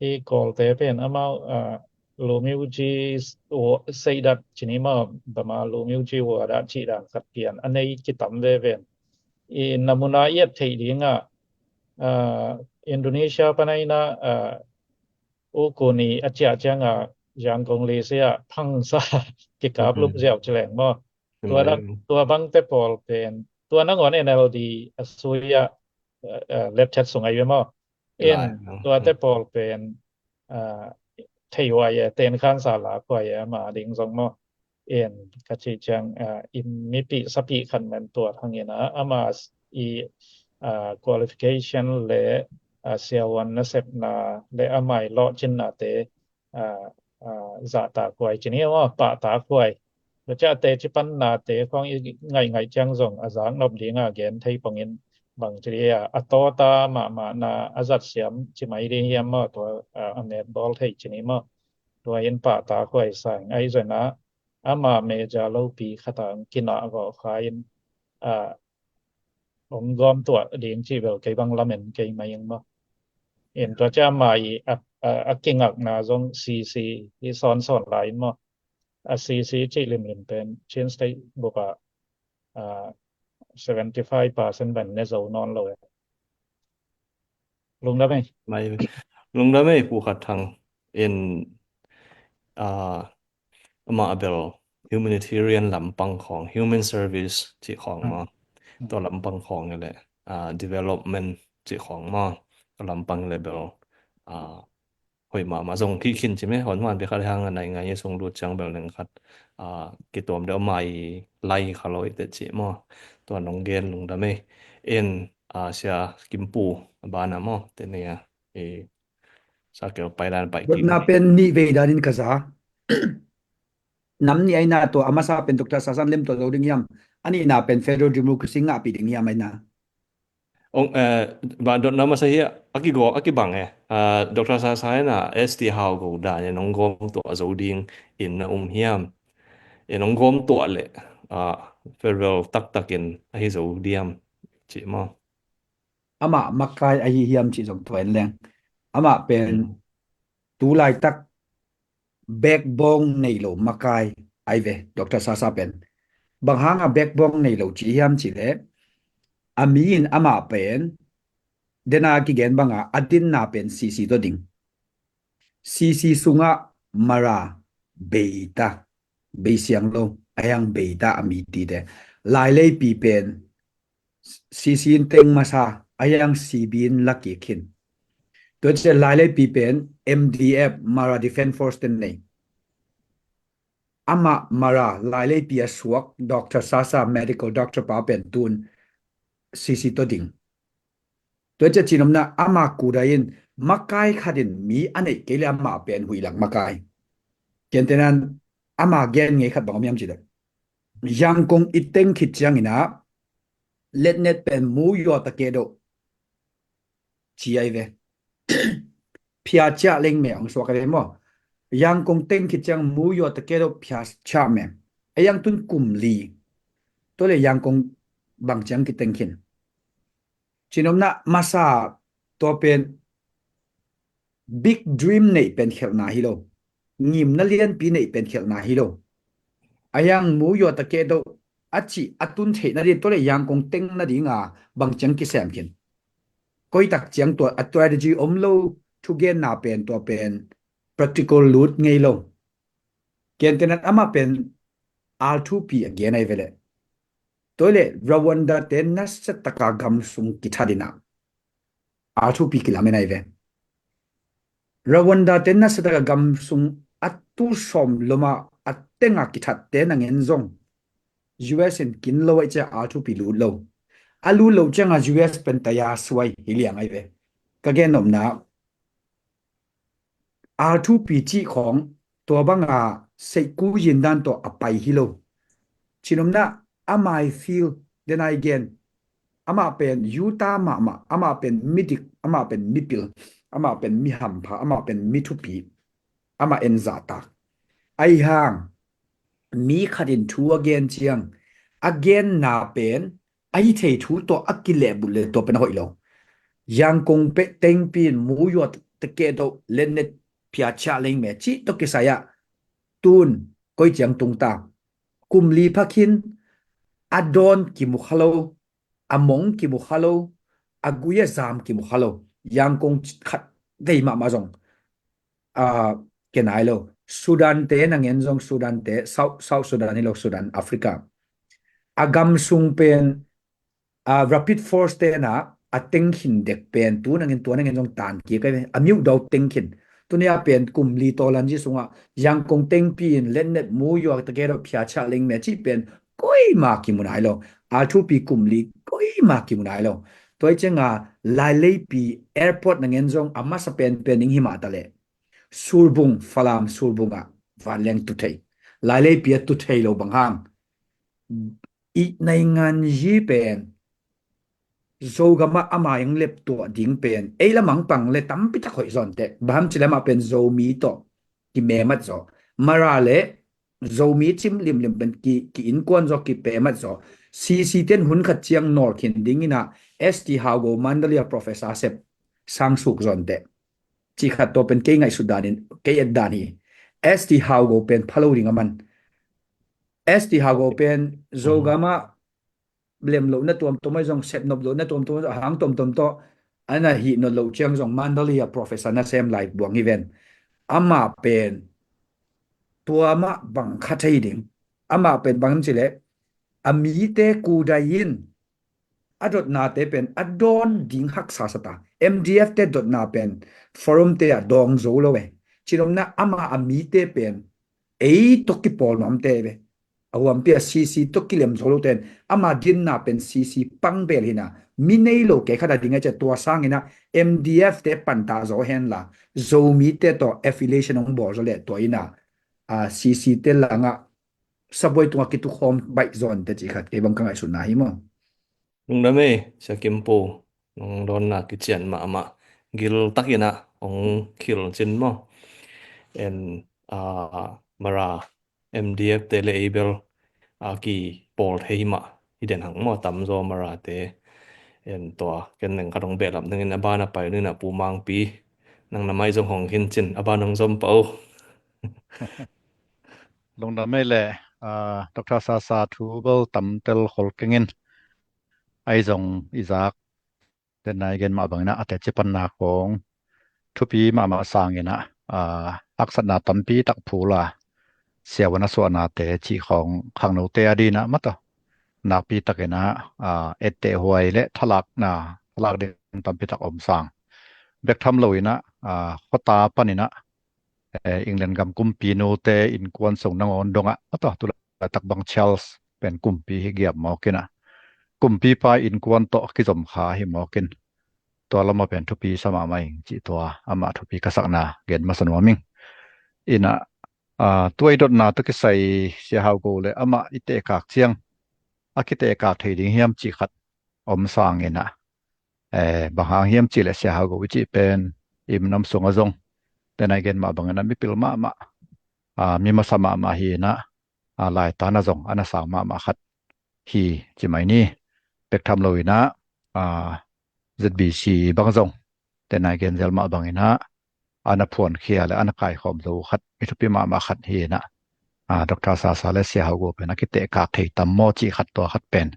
hi Kawlte pen amau, ah, Lu Myu Ji s-, wo-, seidat ci ni maw, Bama Lu Myu Ji wo dah cih dan khat pian a nei kitam veve in. I na mun a i et theih ding a, ah, Indonesia pan a in a, ah, U Kuni a ciah ciang a, Yangon le sia phangsa kikap lup ziau ci leng maw. Tua dang, tua bangte pawl pen, tua nangawn N L D a sui a, eh, eh, letthet sung a i ve maw. In tuate pawl pen, ah, thei huai e, ten khansa lak huai e, ama ding zong maw. In ka cih ciang, ah, i mipih sapih khat men tua thang in a, ama s-, i, ah, qualification le, ah, siavuan nasepna le ama i lawhcinnate, ah, ah, zahtakhuai ci ni maw, pahtakhuai. Tua ciang a teci pannate khawng i ngaih ngaih ciang zong a zaknop ding a gen thei pongin bang ci dia, a tawta mahmahna a zat siam ci mai ding hiam maw, tua, ah, a met bawl thei ci ni maw. Tua in pahtakhuai sa ing. Ahi zong a, ama major lopi khat a hong kinah vawh kha in, ah, hong gawmtuah ding cih bel kei bang lamen kei mai ing maw. In tua ciang ama i a, a, a kingakna zong C C i sawnsawn lai in maw. A C C cih limlim pen Chin State bup ah, ah, seventy five percent bang ne zo nawn lo e. Lungdam ei. Mai, lungdam ei, Pu Khat Thang. In, ah, amah bel humanitarian lampang khawng, human service cih khawng maw. Tua lampang khawng i le, ah, development cih khawng maw. Tua lampang i le bel, ah, hoih mahmah zong kikhin ci me, hon man bia khat hang a nai ngai sung lut ciang bel neng khat, ah, kituam deuh mai lai kha lo i te ci maw. Tua nong gen lungdam ei. In, ah, Sia Kim Pu a ban a maw, te ni a, i Sa Kel pai dan pai kik. Dotna pen nih vei danin ka za. Nam nih aina tua, a masa pen Doctor Sasan lem tua zo ding hiam. A nihna pen federal democracy ngahpih ding hiam aina. Ong, eh, ba dotna masa hi a, a kigo, a kibang e. Ah, Doctor Sasa aina S T hau go dan e, nong gom tua zo ding in na um hiam. E nong gom tua le, ah, federal taktak in a hi zo diam ci maw. Amah makai ahi hiam cih zong tua en leng. Amah pen tu laitak backbone nei lo makai ai ve, Doctor Sasa pen. Bang hanga backbone nei lo cih hiam cih leh, a mi in amah pen, dena kigen banga, a dinna pen C C tawh ding. C C sungah Mara, Beita, Beisiang lo, a hiang Beita a mi tite. Laileipi pen C C in teng masa, a hiang C B in la kik khin. Tua ciang Laileipi pen M D F, Mara Defense Force ten nei. Amah Mara Laileipi a suak Doctor Sasa, medical doctor pa pen tun C C tawh ding. Tua ciang cinomna amah kudai in makai khat in mi a neih kei le amah pen huih lak makai. Gentehna in amah gen ngei khat bang om hiam cih leh, Yangon i teng khit ciangin ah letnet pen mu yaw ta keh doh ci ai ve. Phia ciah leng me ong suak ai ve maw. Yangon teng khit ciang mu yaw ta keh doh phia ciah me. A hiang tun kum li. Tua le Yangon bang ciang kiteng khin. Cinomna masa tua pen big dream neih pen khelhna hi lo. Ngimna lianpi neih pen khelhna hi lo. A hiang mu yaw ta keh doh a cih a tun theih nading, tua le Yangon teng nading a bang ciang kisem khin. Koi tak ciang tua a strategy om lo, thugenna pen tua pen practical lut ngei lo. Gentehna in amah pen R two P a gen ai ve le. Tua le Rwanda te nasa taka gam sung kithat in ah R two P kilamen ai ve. Rwanda te nasa taka gam sung a tu sawm loma a tenga kithat te nangen zong U S in kin lo ai ciang R two P lut lo. A lut lo ciang a U S pen taya suai hi liang ai ve. Ka gen nopna R two P cih khawng tua banga seihku yin dan tawh a pai hi lo. Cinomna amah i feel, den ai gen. Amah pen yuta mahmah, amah pen midik, amah pen mipil, amah pen mihampha, amah pen mithupi, amah en zahtak. Ai hang mi khat in thu a gen ciang a genna pen a hi thei thu tawh a kilehbulh le tua pen a hoih lo. Yangon pe tengpi in mu yaw ta keh doh letnet phia ciah leng me cih tawh kisai ah tun koi ciang tung ta. Kum li pha khin a dawn kimu kha lo, a mong kimu kha lo, a gui a zam kimu kha lo. Yangon khat vei mahmah zong a ke nai lo. Sudan te nangen zong Sudan te, South, South Sudan hi lo, Sudan, Africa. A gam sung pen a Rapid Force te na a teng khin dek pen tu nangen tua nangen zong tan kik ai ve. A miuh dau teng khin. Tuni a pen kum li tawlan zi sungah Yangon tengpi in letnet mu yaw ta keh doh phia ciah leng me cih pen koima kimu nai lo. R two P kum li koima kimu nai lo. Tua hi cianga Laileipi airport nangen zong a masa pen pen ning hi mah ta le. Surbung, Falam Surbung ah vanleng tu thei. Laileipi a tu thei lo bang hang. I naingan yi pen Zogam ah amah ong lep tuah ding pen ei lamang pang le tampi tak hoih zaw inteh. Bang hang cih leh amah pen Zomi tawh kimemat zaw. Mara le Zomi cim limlim pen ki, ki innkuan zaw, kipemat zaw. C C ten hun khat ciang nawl khin dingin ah S T Haugo Mandalay a professor sep sang suk zaw inteh. Cih khat tua pen kei ngaihsut danin, kei et dan hi. S T Haugo pen phalo ding a man. S T Haugo pen Zogam ah lem lohna tuamtuam ahi zong, sep nop lohna tuamtuam ahi zong, a hang tuamtuam tawh a na hih nop loh ciang zong Mandalay a professor nasem lai buang hi ven. Amah pen tua mah bang kha thei ding. Amah pen bang hiam cih leh a mite kudai in a dotnate pen a dawn ding haksa sa ta. M D F te dotna pen forum te ah dawng zo lo e. Cinomna amah a mite pen ei tawh kipawl nuamte ve. A huampi a C C tawh kilem zo lote in ama dinna pen C C pang bel hi na. Mi nei lo kei khat a ding a cia tua sangin ah M D F te pantah zo hen la Zomite tawh affiliation hong bawl zo le tua in ah, a, C C te langah sabuai tungah kitukhawm baih zawn te cih khat kei bang ka ngaihsutna hi maw? Lungdam ei, Sia Kim Pu, nong dawnna kician mahmah, gil takin ah hong khil cin maw? En, a, Mara M D F te le ei bel a kipawl thei hi mah hi den hang maw, a tamzaw Mara te. En tua ken neng khat hong behlap nengin a ban a pai ningin ah Pu Mangpi, nang na mai zong hong khin cin, a ban hong zom pah o. Lungdam ei le, a, Doctor Sasa thu bel tamtel khol kengin, ahi zong i zak den nai gen mah bangin ah a teci panna khawng thupi mahmah sangin ah, a, haksatna tampi tak phul a, siavuan a suahnate cih khawng khangnote a dinah mah tawh nakpi takin ah, ah, etteh huai le thalakna, thalak ding tampi tak om sang. Bek tham lo in ah, ah, khuata panin ah, eh, England gam kumpi nute innkuan sung nangawn dongah, a tua, tu laitak bang Charles pen kumpi hi giap mawk in ah, kumpipa innkuan tawh kizom kha hi mawk in, tua lamah pen thupi sa mahmah ing cih tua amah thupi ka sakna gen masa nuam ing. In ah, ah, tua i dotna tawh kisai Sia Hau Go le amah i tehkak ciang, a kitehkak thei ding hiam cih khat om sang in ah, eh, bang hang hiam cih leh Sia Hau Go i cih pen i minam sungah zong, tena i gen mah bangin ah mipil mahmah, ah, mi masa mahmah hi in ah, ah, laitan ah zong a na sang mahmah khat hi ci mai ni. Bek tham lo in ah, ah, Z B C bang zong, tena i gen zel mah bangin ah, a na phuankhia le a na kaikhawm zo khat, mi thupi mahmah khat hi in ah, ah, Doctor Sasa le Sia Hau Go pen a kitehkak thei tam maw cih khat, tua khat pen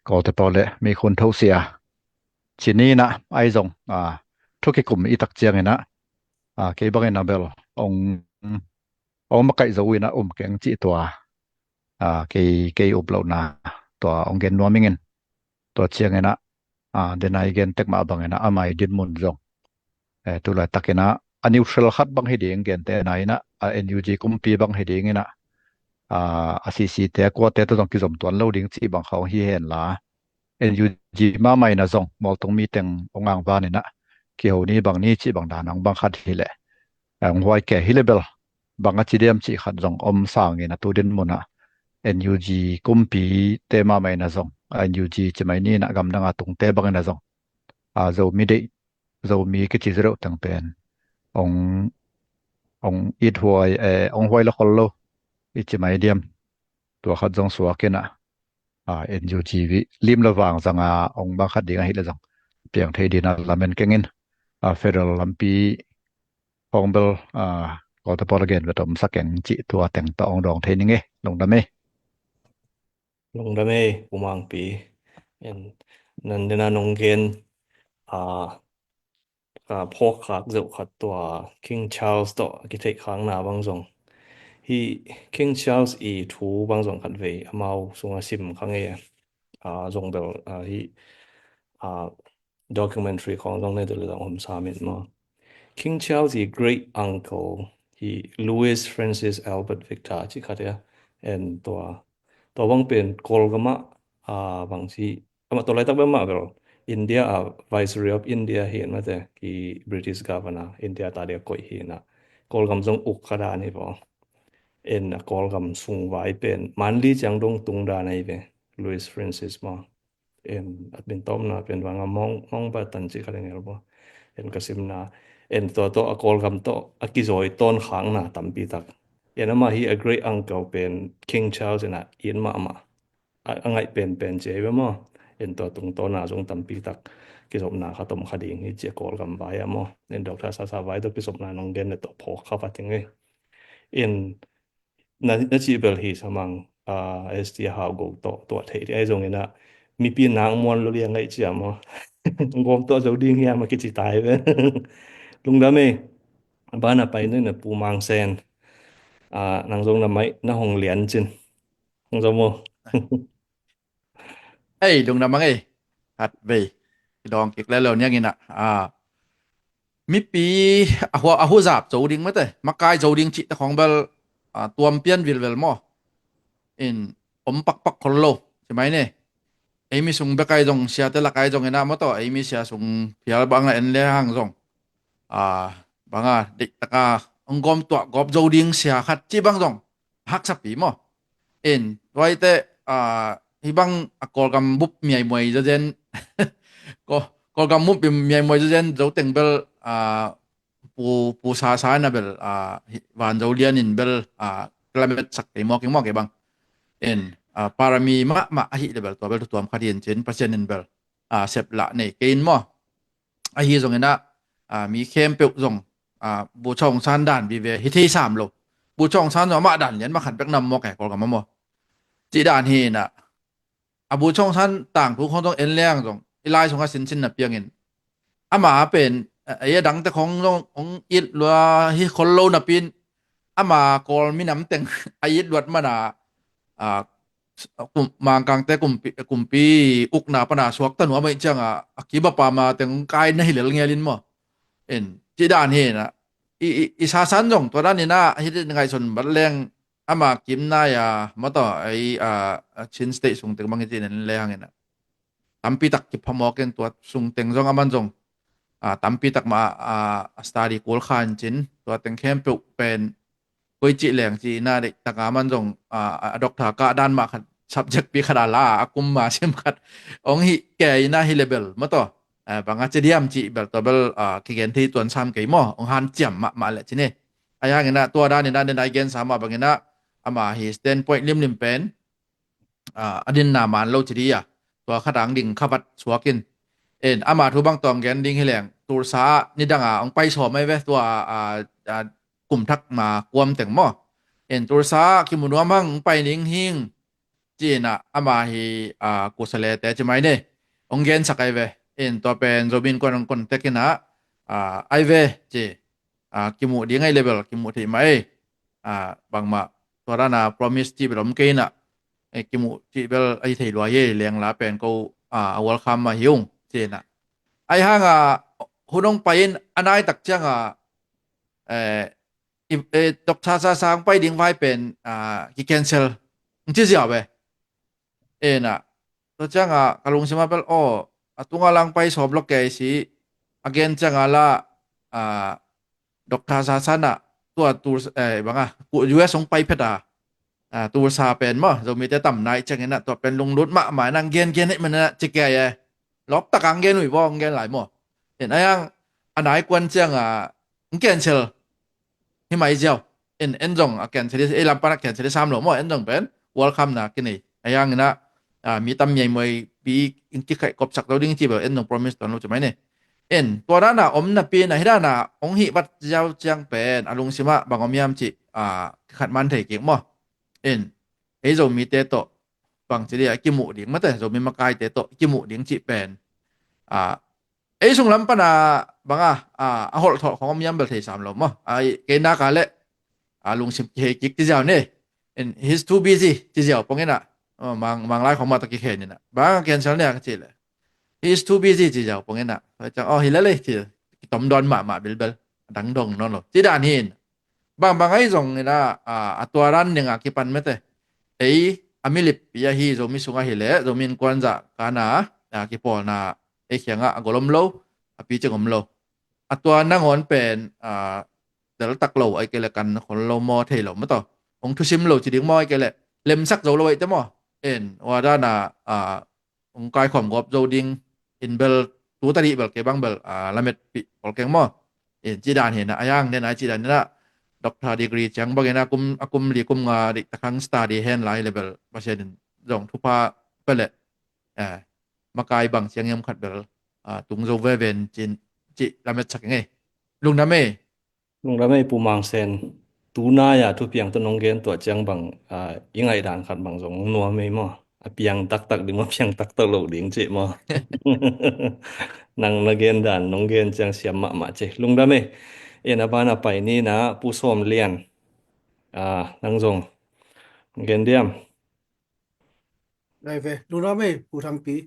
Kawlte pawl le mi khun tho sia ci ni in ah, ahi zong, ah, thu kikum i tak ciangin ah, ah, kei bangin ah bel ong, ong makaih zo in ah um keng cih tua, ah, kei, kei uplohna tua ong gen nuam ing in. Tua ciangin ah, ah, dena i gen tek mah bangin ah, amah i dinmun zong, eh, tu laitakin ah a neutral khat bang hi ding, gentehna in ah, a N U G kumpi bang hi ding in ah, ah, a C C te, a kuate tawh zong kizom tuan lo ding cih bang khawng hi hen la, N U G mahmah in ah zong mualtung mi teng ong angvan in ah, kiho ni bang ni cih bang dan ang bang khat hi leh, eh, ong huai kei hi leh bel bang a ci diam cih khat zong om sang in ah, tu dinmun ah N U G kumpite mahmah in ah zong, ah, N U G ci mai ni in ah, gamdang a tungte bangin ah zong, ah, Zomi deih, Zomi kici zaw deuh teng pen ong, ong it huai, eh, ong huai la khol lo i ci mai diam, tua khat zong suak in ah, ah, N U G lim le vang zanga ong bang khat ding ahi leh zong piang thei ding in ah lamen keng in, ah, federal lampi khawng bel, ah, Kawlte pawl a gen vet om sa keng cih tua teng tawh ong dawng thei ning e. Lungdam e. Lungdam e, U Mangpi. En, nan dena nong gen, ah, ah, phawkkhak zeuh khat tua King Charles tawh a kitheih khakna bang zong, hih King Charles i thu bang zong khat vei amau sungah sim kha ngei a, ah, zong bel, ah, hih, ah, documentary khawng zong nei deuh le zong om sam in maw. King Charles i great uncle hi Louis Francis Albert Victor cih khat hi a. En tua, tua bang pen Kawlgam ah, ah, bang ci, amah tua laitak bek mah bel India ah Viceroy of India hi in mate, ki British Governor, India ta dia koih hi in ah, Kawlgam zong uk kha dan hi vaw. En a Kawlgam sung vai pen Manli ciang dong tung dan ahi ve, Louis Francis maw. En a min tawmna pen bang a, Mount, Mountbatten cih khat hi ngel maw. En ka simna, en tua tawh a Kawlgam tawh a kizawi tawn khakna tampi tak. En amah hi a great uncle pen King Charles in ah it mahmah a, a ngaih penpen ci ahi ve maw. En tua tungtawna zong tampi tak kizopna khat om kha ding hi ci a, Kawlgam vai ah maw. En Doctor Sasa vai tawh kizopna nong gen le tawh phawk kha vat ing e. En na, na cih bel hi sa mang, ah, S T Hau Go tawh tuah theih ding ahi zongin ah, mipi nak muan lo liang ahi cia maw. Gawm tuah zo ding hiam a kici tai ve. Lungdam e. Ban a pai nung na Pu Mang Sen. Ah, nang zong na maih na hong lian cin. Nang zong maw. Ei, lungdam ang ei. Khat vei. Kidawng kik lelo niangin ah, ah, mipi a hu, a huzap zo ding mate, makai zo ding cihte khawng bel, ah, tuam pian vilvel maw. In om pakpak khol lo ci mai ne. Ei mi sung bek ahi zong, siate lak ahi zongin ah maw tawh, ei mi sia sung phial bang a en le hang zong, ah, bang a deih taka hong gawm tuah gawp zo ding sia khat ci bang zong haksapi maw. In tuaite, ah, hih bang a Kawlgam bup miaimuai zazen, Kaw-, Kawlgam bup miaimuai zazen zo teng bel, ah, pu, pu sa sa na bel, ah, hih van zo lian in bel, ah, kilamet sak kei maw, kei maw kei bang. In, ah, parami mahmah ahi le bel tua bel tuam khat in cin Pasian in bel, ah, sep lah nei kei in maw. Ahi zongin ah, ah, mi khempeuh zong, ah, Bu Chawng San dan vive hi thei sam lo. Bu Chawng San zong amah dan lian mah khat bek nam maw kei Kawlgam ah maw. Cih dan hi in ah, a Bu Chawng San tangthu khawng zong en leng zong i lai sungah sinsin na piangin, ama pen, ah, ei a dangte khawng zong hong it lua hi khol lo napi in, ama Kawl minam teng a it luat mana, ah, kum, Mangkangte kumpi, kumpi ukna pana suakta nuam ahih cianga a kibapa ma teng kai na hi lel ngelin maw. In ci dan hi na i, i, i sasan zong tua dan ina hi ngaihsun bat leng ama kimna ya mataw ai a Chin State sung teng bang hi ci nen le hangina tampi tak kiphamawk in tua sung teng zong aman zong a tampi tak ma a study kul khan cin tua teng khempeuh pen koi cih leng ci ina dei taka man zong a doctor kah dan mah khat subject pi khat a la a kum ma sim khat ong hi ke ina hi level mataw banga ci diam cih bel tua bel kigen thei tuan sam kei maw ong han ciam mahmah le cine. A yang ina tua dan ina den ai gen sama bangina ama hi standpoint limlim pen a dinna man lo ci di a tua khat ang ding khavat suakin en ama thu bang tawng gen ding hi leng Tulsa nidanga ong pai sawm ai ve tua a kum thak ma kuam teng maw. En Tulsa kimu nuam hang ong pai ning hing ci ina ama hi a kusalete ci mai ne ong gen sak ai ve. En tua pen Zomin kuan ong contact ina ai ve ci a kimu ding ai level kimu thei mai a bangma tua dana promise ci bel om kei ina kimu ci bel ai thei lua ye leng la pen ko a welcome ma hi ung ci ina. Ai hanga hun ong pai in a nai tak cianga doctor sasang pai ding vai pen ki cancel ci ziau ve. Ena tua cianga ka lungsima bel aw a tunga lang pai sawm lo kei si a gen cianga la doctor sasana tua tur banga U S ong pai pheta Tulsa pen maw Zomite tam nai ciangina tua pen lunglut mahmah nang gen gen hih mana ci kei e. Lawp takang gen ui baw ong gen lai maw. En ayang a nai kuan cianga ong cancel hi mai ziau. En en zong a cancel ei lam pana cancel sam lo maw en zong pen welcome na kinei ayang ina mi tam miai muai pi ing kikhaih kopsak lo ding ci bel en zong promise tuan lo ci mai ne. En tua dana om napi na hi dana ong hih vat ziau ciang pen a lungsima bang om hiam ci a khat man thei kik maw. En ei Zomite tawh bang ci dia kimuh ding mate Zomi makaite tawh kimuh ding ci pen a ei sung lam pana banga a holh thawh khong om hiam bel thei sam lo maw. Ai kei naka le a lungsim kihei kik ci ziau ne. En he's too busy ci ziau pongina mang mang lai khong ma tawh kikhen ina bang cancel ne a ka ci le he's too busy ci ziau pongina tua ciang aw hi le le ci kitom dawn mahmah bilbel a dang dong nawn lo ci dan hi in bang bang ai zong ina a tua ran ninga kipan mete ei a milip pi ahi Zomi sunga hi le Zomi innkuan zah kana a kipawlna ei khianga a gol om lo a picing om lo a tua nangawn pen a deltak lo ai kei le kan khol lo maw thei lo maw tawh ong thusim lo ci ding maw ai kei le lemsak zo lo ai te maw. En ua dana a ong kaikhawm gawp zo ding in bel tu tadih bel kei bang bel a lamet pih kolkeng maw. En ci dan hina ayang den ai ci dan hina doctor degree ciang bangin a kum a kum li kum nga dih takhang study hen lai le bel Pasian in zong thupha pele makai bang ciang hiam khat bel tung zo veven cin ci lamet sak ngei. Lungdam ei. Lungdam ei Pu Mang Sen. Tunai a thupiang tawh nong gen tua ciang bang i ngaih dan khat bang zong nuam ei maw. A piang taktak ding maw piang taktak lo ding cih maw. Nang na gen dan nong gen ciang siam mahmah cih lungdam ei. En a ban a pai ni na Pu Sawm Lian nang zong gen diam. Lai ve lungdam ei Pu Thangpi.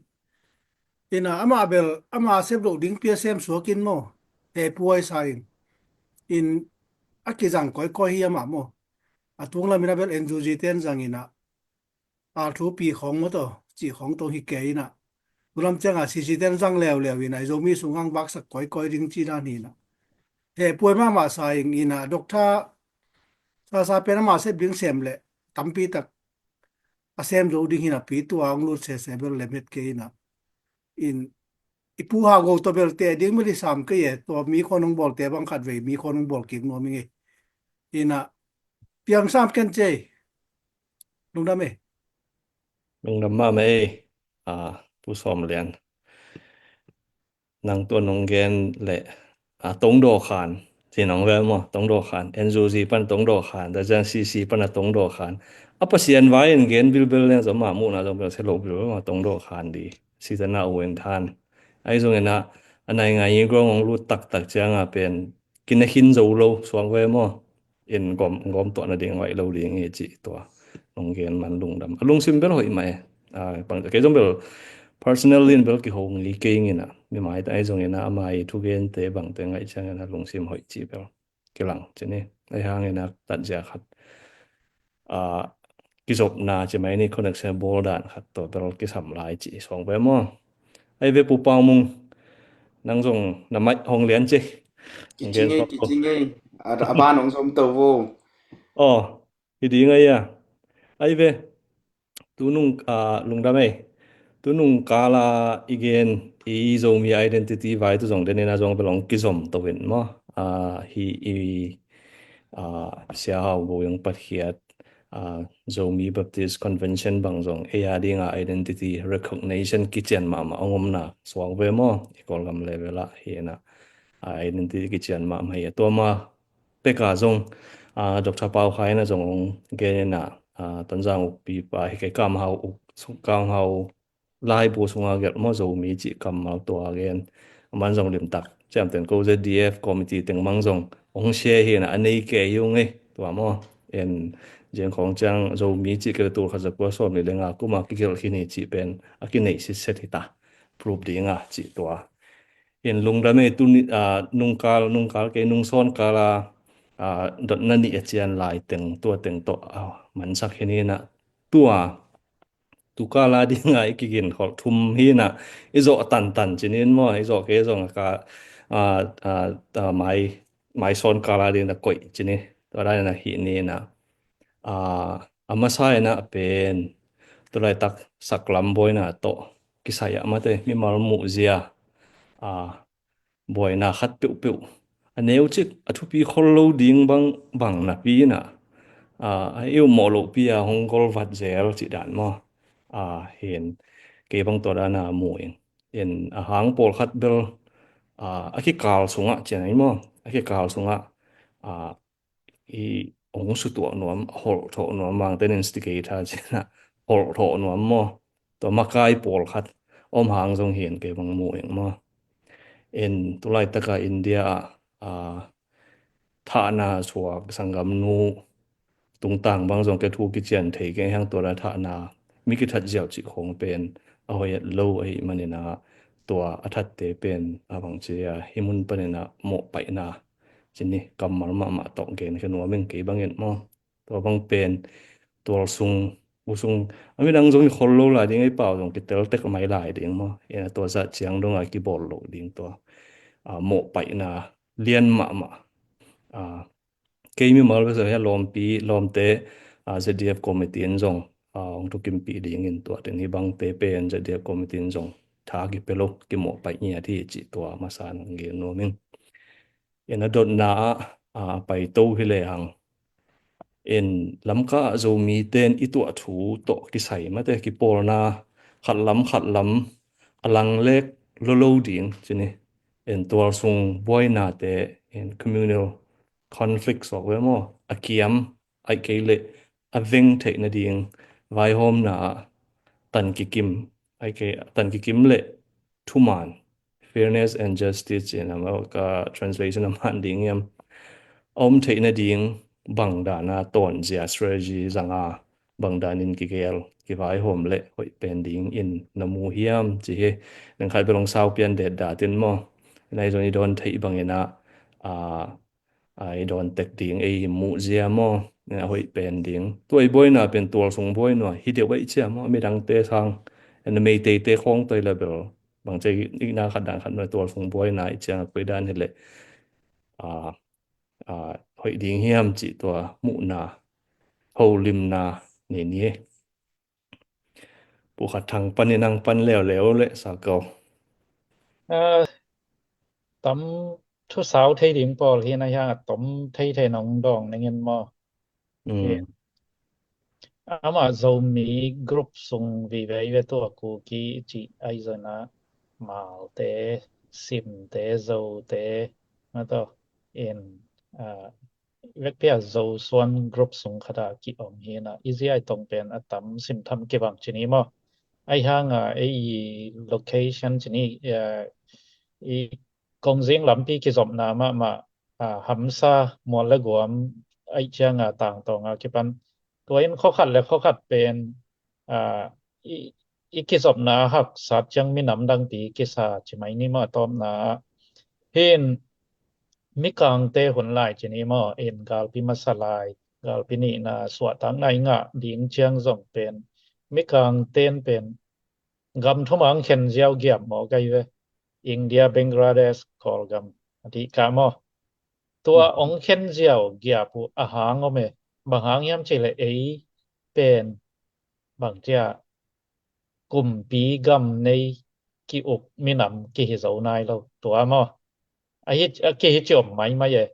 Ina ama bel ama sep loh ding pia sem suakin maw. He puai sa in in a kizang koikoi hi ama maw. A tung lamina bel N U G ten zang ina a thupi khong maw tawh ci khong tong hi kei ina. Tulam cianga C C ten zang leuleu ina i Zomi sung hang vaksak koikoi ding ci dan hi ina. He puai mahmah sa in ina doctor sasa pen ama sep ding sem le tampi tak a sem zo ding hina pi tua ong lut sese bel lem het kei ina. In i pu ha go to bel te ding mili sam kei e tua mi khon ong bol te bang khat vei mi khon ong bol kik nuam ing e. Ina piang sam ken cei. Lungdam e. Lungdam mahmah e. A Pu Sawm Lian. Nang tua nong gen le a tongdaw khan ci nong vel maw tongdaw khan N U G pan tongdaw khan da cian C C pan a tongdaw khan a Pasian vai in gen bilbel leng zong mah muhna zong bel se lo bilbel maw tongdaw khan di si tana uen than ai zong ina a nai ngai i grong ong lut taktak cianga pen kina khin zo lo suang ve maw. In gom gom tuah na ding vai lo ding i ci tua nong gen man lungdam. A lungsim bel hoih mah e. A, bang, kei zong bel personal in bel kihong li kei ing in a, mi mai ta ai zong in a, ama i thugente bangte ngaih ciang in a lungsim hoih ci bel kilang ci ni. Ai hang in a tatzia khat, a, kizopna ci mai ni, connection bawl dan khat tawh bel kisam lai ci suang ve maw. Ai ve Pu Pau Mung, nang zong na maih hong lian ci. Kici ngei, kici ngei. A, a ban hong zom to vo. Aw, hi ding ai a. Ai ve, tu nung, a, lungdam ei. Tu nung kala i gen i Zomi identity vai tu zong den in a zong bel hong kizom to in maw. A, hi i, a, Sia Hau Go Yong Patkhiat, a, Zomi Baptist Convention bang zong ei a dinga identity recognition kician mahmah hong omna suak ve maw. I Kawlgam level ah hi in a, a, identity kician mahmah hi a, tua ma peka zong, a, Doctor Pau Khai na zong hong gen in a, a, Tonzang ukpi pa hi kei, Kam Hau uk, Kam Hau laibu sunga gelh maw, Zomi cih kammal tua gen. Aman zong limtak ciamten ko Z D F committee teng mang zong hong sia hi in a, a nei kei hi ung ei tua maw. En, ziang khong ciang Zomi cih kei le tul khat za kua sawm nih le nga kuma kigelh khin hi cih pen a kinei sitset hi ta. Proof dinga cih tua. In lungdam ei tu ni, a, nungkal, nungkal kei nung sawn kala, a, dotna nih a cian lai teng, tua teng tawh, a, mansak hi ni in a, tua, tu kala dinga i kigin kholh thum hi in a, i zawh tantan ci ni in maw, i zawh kei zong a ka, a, a, a, mai, mai sawn kala ding na koih ci ni, tua dan in a hi ni in a, a, a masa in a pen, tu laitak saklam buaina tawh kisai ah mate, mimal muhzia, a, buaina khat peuhpeuh a neu cik a thupi khol lo ding bang, bang napi in a, a, a iu mawh lohpi a hong golvat zel cih dan maw. A, hin kei bang tua dan a mu ing. In a hang pawlkhat bel, a, a kikal sungah cian ahi maw. A kikal sungah, a, i hong sutuah nuam, holh thawh nuam, mangten instigator cih na holh thawh nuam maw. Tua makai pawlkhat om hang zong hi in kei bang mu ing maw. In tu laitaka India ah, a, thahna suak sanggamnu tungtang bang zong kei thu kician thei kei hang, tua la thahna mi kithat ziau cih khong pen a hoih lo ahi manin a, tua a thatte pen a bang ci a hi mun panin a mawhpaihna ci ni, kammal mahmah tawh gen khe nuam ing kei bangin maw. Tua bang pen tual sung, u sung, a midang zong i khol lo lai ding, ei pau zong kitel tek mai lai ding maw. Ina tua zah ciang dong a kibawl lo ding tua, a, mawhpaihna lian mahmah. A, kei mimal bek zong hi a, lawmpi, lawmte, a, Z D F committee in zong, a, hong thukimpih dingin tua ten hi bangte pen Z D F committee in zong tha kipia lo, kimawhpaih ngiat hi cih tua masa nang gen nuam ing. Ina dotna ah, a, paito hi le hang. In Lamka ah Zomite in i tuah thu tawh kisai mate kipawlna khatlam khatlam a langlek lolo ding ci ni. In tualsung buainate, in communal conflict suak ve maw, a kiam, aih kei leh a veng theih nading vaihawmna ah tan kikim, aih kei tan kikim leh thuman, fairness and justice ci in a, ka translation a man ding hiam, a om theih nading bang dan a tawnzia strategy zanga, bang danin kigel kivaihawm leh hoih pen dingin na mu hiam ci hi. Nang khai bel hong sau pian det datin maw. Nai zon i dawn theih bangin a, a, a, i dawn tek ding ei muhzia maw. A hoih pen ding. Tua i buaina pen tualsung buaina hi deuh ei cia maw. Midangte sang, na Meiteite khawng toi la bel bang cia i na khat dan khat na tualsung buaina i ciang a koi dan hi leh, a, a, hoih ding hiam cih tua muhna, holimna nei ni. Pu Khat Thang panin ang pan leuleu le sa ko. A, tam thu sau thei ding pawl hi na hiang a tom thei thei nong dawng ning in maw. Mm. Ama Zomi group sung vive i ve tua Kuki i cih ai zona Malte, Simte, Zote, ma tawh in, a, vekpi a Zosuan group sung khat a ki-om hi na, i zia i tong pen a tam simtham kibang ci ni maw. Ai hang a, ei i location ci ni, a, i kongzing lampi kizopna mahmah, a, Hamsa, Mual le Guam, ai ciang a tangtawng a kipan Tua in khua khat le khua khat pen, ah, i, i kizopna haksat ciang minam dangpi kisa ci mai ni maw, a tawpna ah. Hih in Mikangte hun lai ci ni maw, in galpi masa lai, galpi nihna suahtakna i ngah ding ciang zong pen Mikangte in pen gam thum ah hong khen ziau giap maw, gai ve. India, Bangladesh, Kawlgam a dih kah maw. Tua hong khen ziau giap uh a hang om e. Bang hang hiam cih leh ei pen bang ci a, kumpi gam nei ki-uk minam kihi zo nai lo tua maw. Ahi, a kihi ci om maimai e.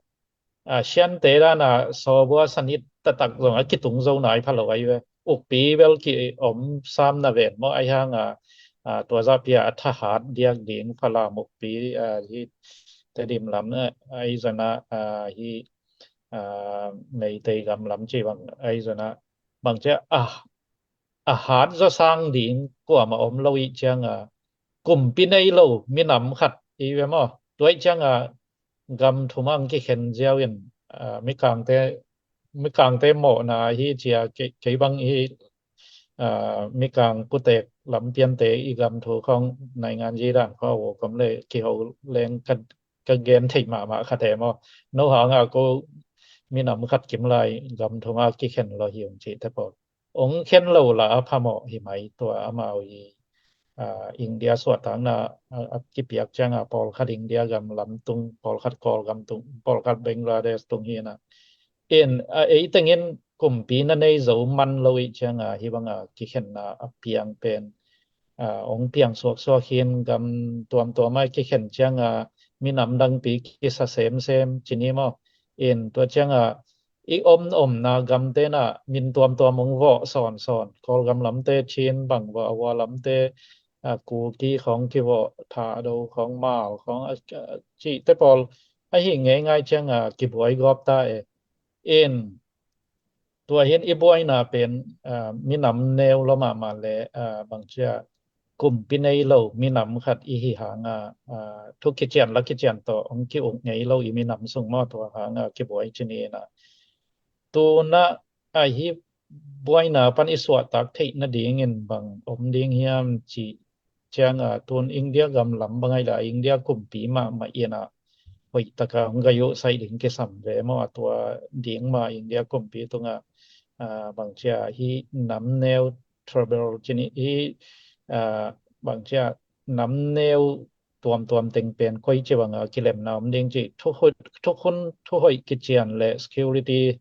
A, Siante dan a sawbua sanit taktak zong a kitung zo nai pha lo ahi ve. Ukpi bel ki om sam na ven maw, ahi hang a, a, tua zahpi a thahat diak ding Falam ukpi, a, hi Tedim lam, a, ahi zong a, a, hi, a, Meitei gam lam ci bang ahi zong a, bang ci a, a, a hat zaw sang ding kuamah om lo ih ciang a, kumpi nei lo minam khat i ve maw. Tua ih ciang a gam thum ah hong kikhen ziau in, a, Mikangte, Mikangte mawhna hi ci a, kei, kei bang hi, a, Mikang kutek lam piante i gam thu khawng naingan zi dan khawng a, wo kom le kiho leng ka, ka gen theih mahmah khat e maw. No hang a ko minam khat kim lai gam thum ah kikhen lo hi ung cihte pawl. Ong khen lo la a phamawh hi mai tua amau i, a, India suahtakna a, a kipiak ciang a pawlkhat India gam lam tung, pawlkhat Kawlgam tung, pawlkhat Bangladesh tung hi na. In, a, ei tengin kumpi na nei zo man lo ih ciang a, hi bang a kikhenna a piang pen, a, ong piang suaksuak hin gam tuamtuam a kikhen ciang a, minam dangpi kisa semsem ci ni maw. In tua ciang a, i om omna gamte na min tuamtuam ong vawh sawnsawn. Kawlgam lamte Chin bang vawh, a vua lamte, a, Kuki khawng kivawh, Thado khawng, Hmar khawng, a, a, cihte pawl ahi ngeingai ciang a kibuai gawp ta e. In tua hin i buaina pen, a, minam neu lo mahmah le, a, bang ci a, kumpi nei lo minam khat i hi hang a, a, thu kician la kician tawh ong ki-uk ngei lo i minam sung maw, tua hang a kibuai ci ni na. Tuna a hi buaina pan i suahtak theih nadingin bang om ding hiam cih ciang a, tun India gam lam bang ahi la India kumpi mahmah in a hoih taka hong gai uh saih ding kisam ve maw. A tua ding ma India kumpi tunga, a, bang ci a, hi nam neu trouble ci ni hi, a, bang ci a, nam neu tuamtuam teng pen koi ci bang a kilemna om ding cih, thukhun, thukhun, thuhoih kician le security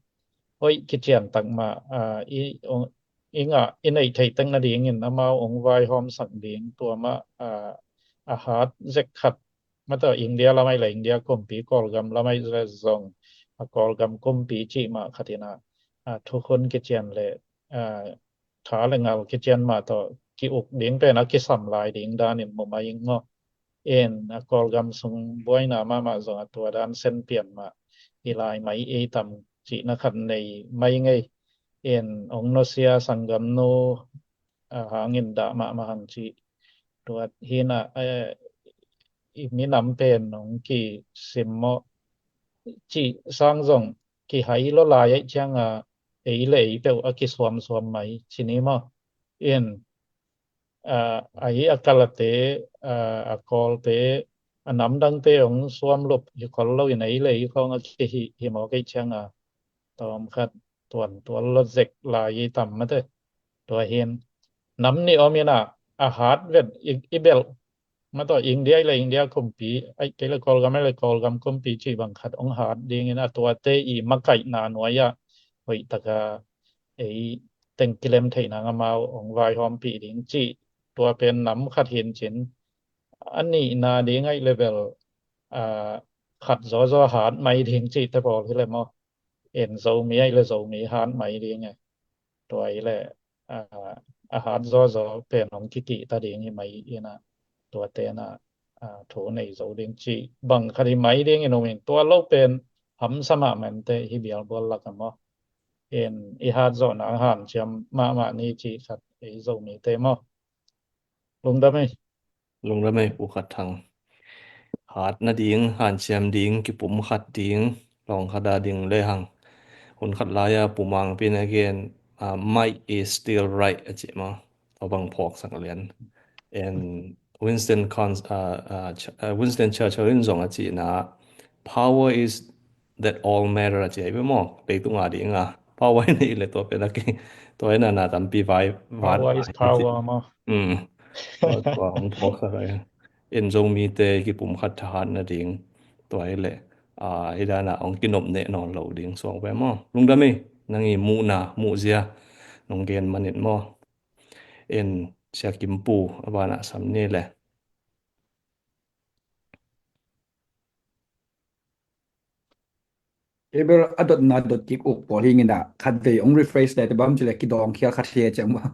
hoih kician tak mah, a, i, ong, i ngah, i neih theih tek nadingin amau ong vaihawm sak ding tua mah, a, a hat zek khat. Mataw India lam ahi le India kumpi, Kawlgam lam ahi le zong, a, Kawlgam kumpi cih mah khat in a, a, thukhun kician le, a, tha le ngal kician mah tawh ki-uk ding pen a kisam lai ding danin mu mai ing maw. In a Kawlgam sung buaina mahmah zong a tua dan sen pian mah hi lai mai ei tam cihna khat nei mai ing ei. In ong nusia sanggamnu, a, hangin dah mahmah hang cih. Tua hi na, eh, i minam pen ong kisim mawh cih sang zong kihai lo lai aih ciang a, ei le ei peuh a kisuamsuam mai ci ni maw. In, a, ahi a Kalate, a, a Kawlte, a namdangte ong suamlup hi khol lo in ei le ei khawng a kihih hi mawk aih ciang a, tawmkhat tuantual lo zek lai i tam mate. Tua hin nam nih om in a, a hat vet i, i belh. Mataw India ahi le India kumpi, aih kei le Kawlgam ahi le Kawlgam kumpi cih bang khat ong hat dingin a tuate i makaihna nuai ah hoih taka ei teng kilem theih nang amau ong vaihawmpih ding cih. Tua pen nam khat hin cin, a nihna ding aih le bel, a, khat zawzaw hat mai ding cihte pawl hi le maw. En Zomi aih le Zomi hat mai ding e. Tua aih le, a, a hat zawzaw pen ong kikihta ding hi mai in a, tuate na, a, thu nei zo ding cih bang khat hi mai dingin um in, tua lo pen hamsa mahmah ente hi bialbual lak a maw. En i hat zawhna hanciam mahmah ni cih khat ei Zomite maw. Lungdam ei. Lungdam ei, Pu Khat Thang. Hat nading, hanciam ding, kipum khat ding, lawng khat a ding le hang. Hun khat lai-a Pu Mangpi in a gen, uh, might is still right a ci maw. Tua bang phawksak lian. And Winston Con uh, uh, Ch- uh, Winston Churchill in zong a cihna, power is that all matter a ci ai ve maw. Leitung a ding a power i neih le tua pen a ki tua in a na tampi vai vai Power is power maw. Mm. Tua tua hong phawksak ai. En Zomite kipumkhat thahat nading tua hi le a hi dana hong kinop neh nawn lo ding suak ve maw. Lungdam ei, nang i muhna muhzia nong gen manin maw. En Sia Kimpu a banah sam ni le. Abel a dotna dot kik uk pawl hi ngina khat vei hong rephrase le te bam ci le kidawng khial khat hi ciang maw.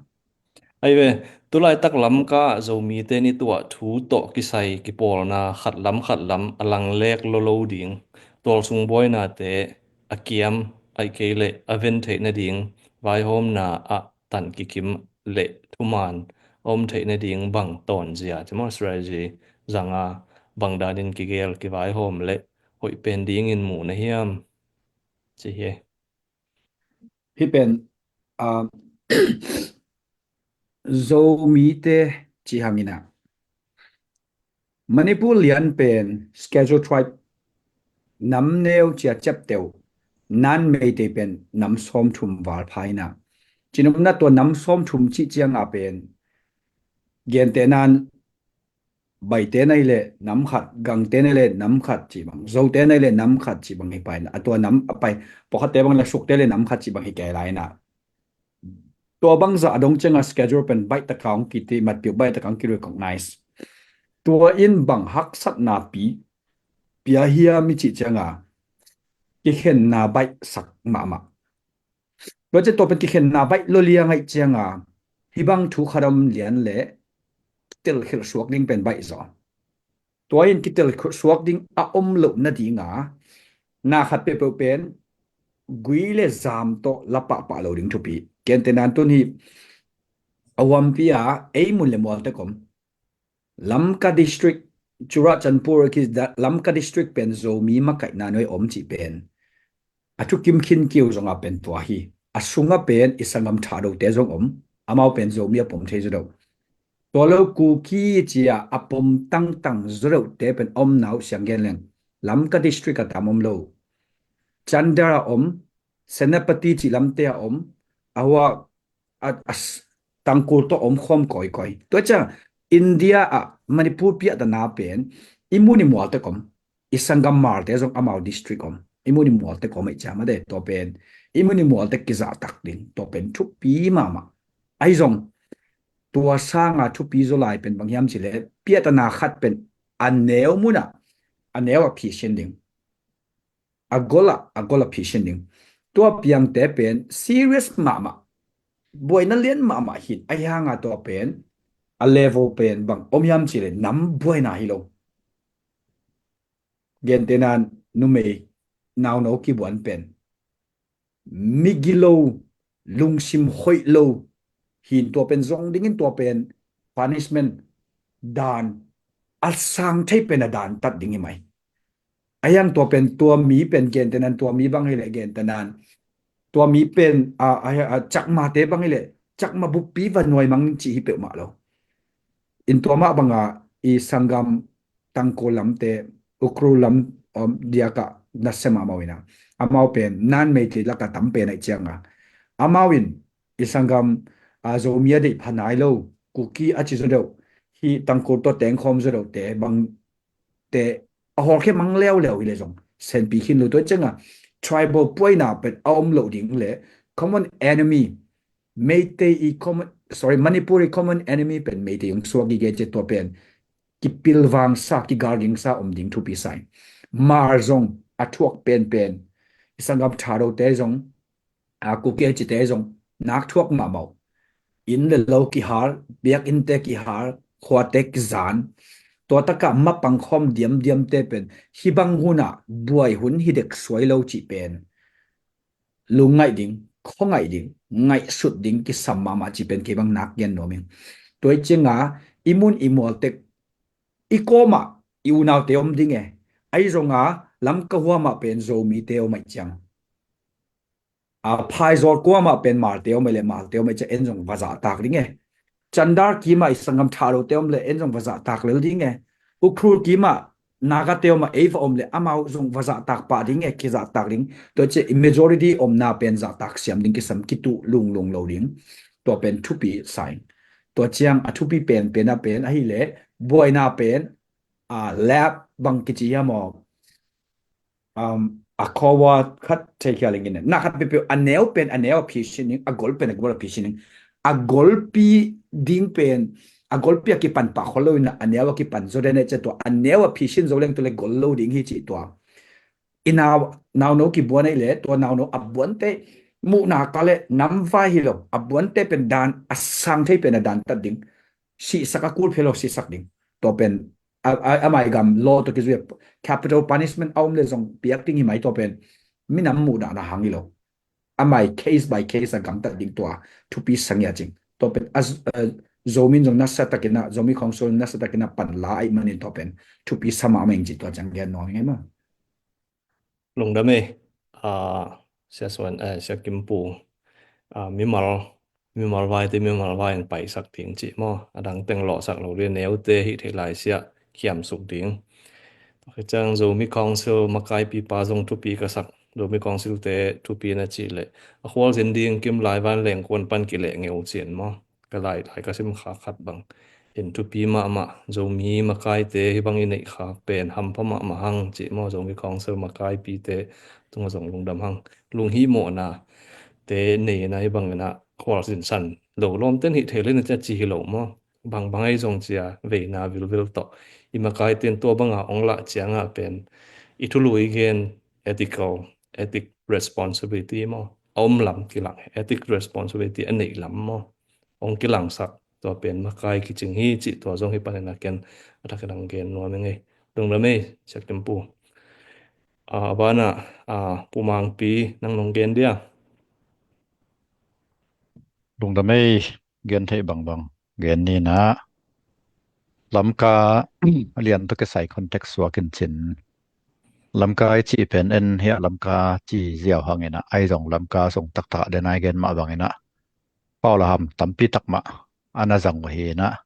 Ai ve, tulaitak Lamka Zomite ni tuah thu tawh kisai kipawlna khat lam khat lam a langlek lo lo ding, tualsung buainate a kiam ai kei le a ven theih nading vaihawmna ah tan kikim le thuman a om theih nading bang tawnzia ci maw, strategy zanga bang danin kigel kivaihawm le hoih pen dingin mu na hiam ci hi. Hi pen uh, Zomite ci hangina Manipur lian pen Schedule Tribe nam neu cia ciapteu nan Meitei pen nam sawm thum val phaina. Cinumna tua nam sawm thum cih cianga pen gente nan Baite nai le nam khat, Gangte nai le nam khat cih bang, Zote nai le nam khat cih bang hi paina. A tua nam a pai pawkhatte bang le Sukte le nam khat cih bang hi kei laina. Tua bangza a dong cianga schedule pen baih taka hong kiti matpiu baih taka hong ki recognize. Tua in bang haksatna pi pia hiam i cih cianga kikhenna baihsak mahmah. Tua ciang tua pen kikhenna baih lo liang aih cianga hibang thu khat om lian le kitel khilh suak ding pen baih zaw. Tua in kitel khilh suak ding a om loh nadinga na khat peuhpeuh pen gui le zam tawh la pahpah lo ding thupi. Kente nan tun hi a huampi a ei mun le mual te kom Lamka District, Churachandpur ki Lamka District pen Zomi makaihna nuai om cih pen a thukim khin kiu zonga pen tua hi. A sunga pen i sanggam Thadote zong om, amau pen Zomi a pom thei zo deuh. Tua lo Kuki cia a pom tangtang zo deuhte pen om nau siang gen leng Lamka District a tam om lo. Chandel a om, Senapati cih lamte a om, a hua a, a, Tangkhul tawh om khawm kawikawi. Tua ciang India ah Manipur piahtana pen i mun i mualte kom, i sanggam Hmarte zong amau district om, i mun i mualte kom aih ciang mate tua pen i mun i mualte kizahtak ding tua pen thupi mahmah. Ahi zong tua sanga thupi zaw lai pen bang hiam cih le piahtana khat pen a neu munah a neu a phisin ding. A golah a golah phisin ding. Tua piangte pen serious mahmah, buaina lian mahmah hin ahi hanga tua pen a level pen bang om hiam cih le nam buaina hi lo. Gentehna numei nauno kibuan pen migilo, lungsim hoih lo hin tua pen zong dingin tua pen punishment dan a sang thei pen a dan tat ding hi mai. A hiang tua pen tua mi pen gentenan tua mi bang hileh gentenan tua mi pen a, a, a Chakmate bang hileh Chakma buppi va nuai mang cih hi peuhmah lo. In tua mah banga i sanggam Tangkhul lamte Ukhrul lam om diaka nasia mahmah ina amau pen nan Meitei laka tam pen aih cianga amau in i sanggam a Zomi a deih pha nai lo Kuki a ci zo deuh hi Tangkhul tua tengkhawm zo deuhte bang te a hawlkhia mang leuleu hi le zong senpi khin lo tua cianga tribal puaina pen a om lo ding le common enemy Meitei i common, sorry, Manipur i common enemy pen Meitei hong suak i gen ciang tua pen kipilvangsa kigalgingsa om ding thupi sai. Hmar zong a thuak penpen i sanggam Thadote zong a Kuki a cite zong nak thuak mahmah uh. Inn le lo kihal, biakinnte kihal, khuate kizan. Tua taka mapang khawm diamdiamte pen hibang hunah buai hun hi dek suai lo cih pen lungngaih ding, khuangaih ding, ngaihsut ding kisam mahmah cih pen kei bang nak gen nuam ing. Tua i cianga i mun i mualtek i kawmah i unaute om ding e. Ahi zonga Lamka huamah pen Zomite om aih ciang a, Phaizawl kuamah pen Malte om e le, Malte om e ci-a en zong va zahtak ding e. Chandar kimah i sanggam Thadou te om le en zong va zahtak lel ding e. Ukhrul kimah Naga te om a ei va om le amau zong va zahtak pah ding e, kizahtak ding. Tua ciah i majority omna pen zahtak siam ding kisam, kituh lunglung lo ding. Tua pen thupi sa ing. Tua ciang a thupi pen pen a pen ahih le buaina pen, a, lab bang kici hiam aw? Um, a khawa khat thei khia lengin na khat peuhpeuh a neu pen a neu a phisin ding, a gol pen a gol a phisin ding. A golpi ding pen a golpi a kipan pah khol lo in a neu a kipan zaw den e ci-a, tua a neu a phisin zo leng tua le gol lo ding hi ci tua. I nau, nauno kibuan ahih le tua nauno a buante muhna ka le namvai hi lo, a buante pen dan a sang thei pen a dan tat ding. Sihsak a kul phia lo sihsak ding. Tua pen a, a, amai gam law tawh kizui a capital punishment a om le zong piak ding hi mai. Tua pen minam muhna na hang hi lo. Amai case by case a gamtat ding tua thupi sa ngiat ing. Tua pen a, a, Zomi in zong nasa takin a, Zomi Council nasa takin a pan la ahih manin tua pen thupi sa mahmah ing ci tua ciang gen nuam ing e maw. Lungdam e, a, Sia Suan, eh, Sia Kim Pu, a, mimal, mimal vaite mimal vai in paisak ding cih maw. A dang teng lawhsak lo ding, neute hih theih lai sia khiamsuk ding. Tua khit ciang Zomi Council makaipipa zong thupi ka sak. Zomi Council te thupi na cih leh a khualzin ding kim lai van lengkuan pan kileh ngeu cin maw. Ka lai, lai ka sim khak khat bang in thupi mahmah, Zomi makaite hih bang i neih khak pen hampha mahmah hang cih maw. Zomi Council makaipite tungah zong lungdam hang. Lunghihmawhna te nei in a hih bang in a khualzin san lo lawmte in hih thei le na ci a ci hi lo maw. Bangbang ahi zong ci a veina vilvel tawh i makaite in tua banga ong lah ciangah pen i thulu i gen ethical, ethic responsibility maw, a om lam kilang, ethic responsibility a neih lam maw, ong kilangsak, tua pen makai kicing hi cih tua zong hih panin a ken a thak in ong gen nuam ing e. Lungdam e, Sia Kim Pu. A, a banah, a, Pu Mangpi nang nong gen dia. Lungdam e, gen theih bangbang gen ni na. Lamka a lian tawh kisai context suak in cin. Lamka i cih pen en hiah Lamka ci ziau hang in a, ahi zong Lamka sung taktak den a i gen mah bang in a, pau le ham tampi tak mah a na zang uh hi in a,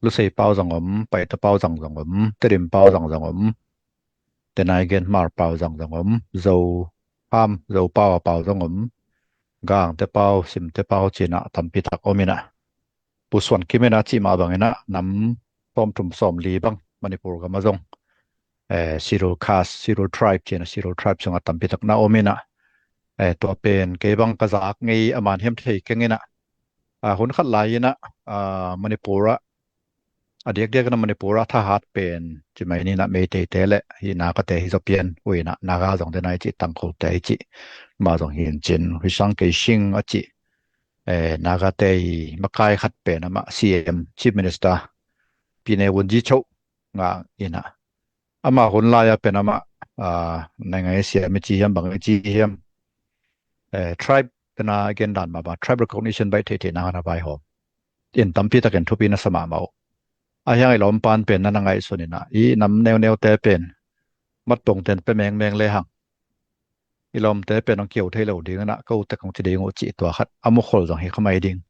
Lusei pau zong om, Paite pau zang zong om, Tedim pau zang zong om. Den a i gen Hmar pau zang zong om, Zo ham, Zo pau a pau zong om, Gangte pau, Simte pau ci in a tampi tak om in a. Pu Suan Kim in a cih mah bang in a nam sawmthum sawmli bang Manipur gam a zong, eh, Scheduled Caste, Scheduled Tribe ci in a Scheduled Tribe sungah tampi tak na om in a, eh, tua pen kei bang ka zak ngei a man hiam thei keng in a, a, hun khat lai in a, a, Manipur ah, a diakdiak in a Manipur ah thahat pen ci mai ni in a Meiteite le hih Nagate hi zaw pian uh in a, Naga zong den a i cih, Tangkhulte i cih, mah zong hi in cin, Risang Keishing a cih, eh, Nagate i makai khat pen amah C M, Chief Minister, Pi Ne Win Ji Cho ngah in a, amah hun lai-a pen amah, ah, naingai siam i ci hiam, bang i ci hiam, eh, tribe tena gen dan mah bang, tribe recognition baih theihtheih nang a na vaihawm in tampi takin thupi na sa mahmah uh. A hiang i lawmpan pen na na ngaihsun in a, i nam neuneute pen matpongten pe mengmeng le hang i lawmte pen hong kio thei lo ding in a, ko tek hong ci ding uh cih tua khat a mukhol zong hi kha mai ding.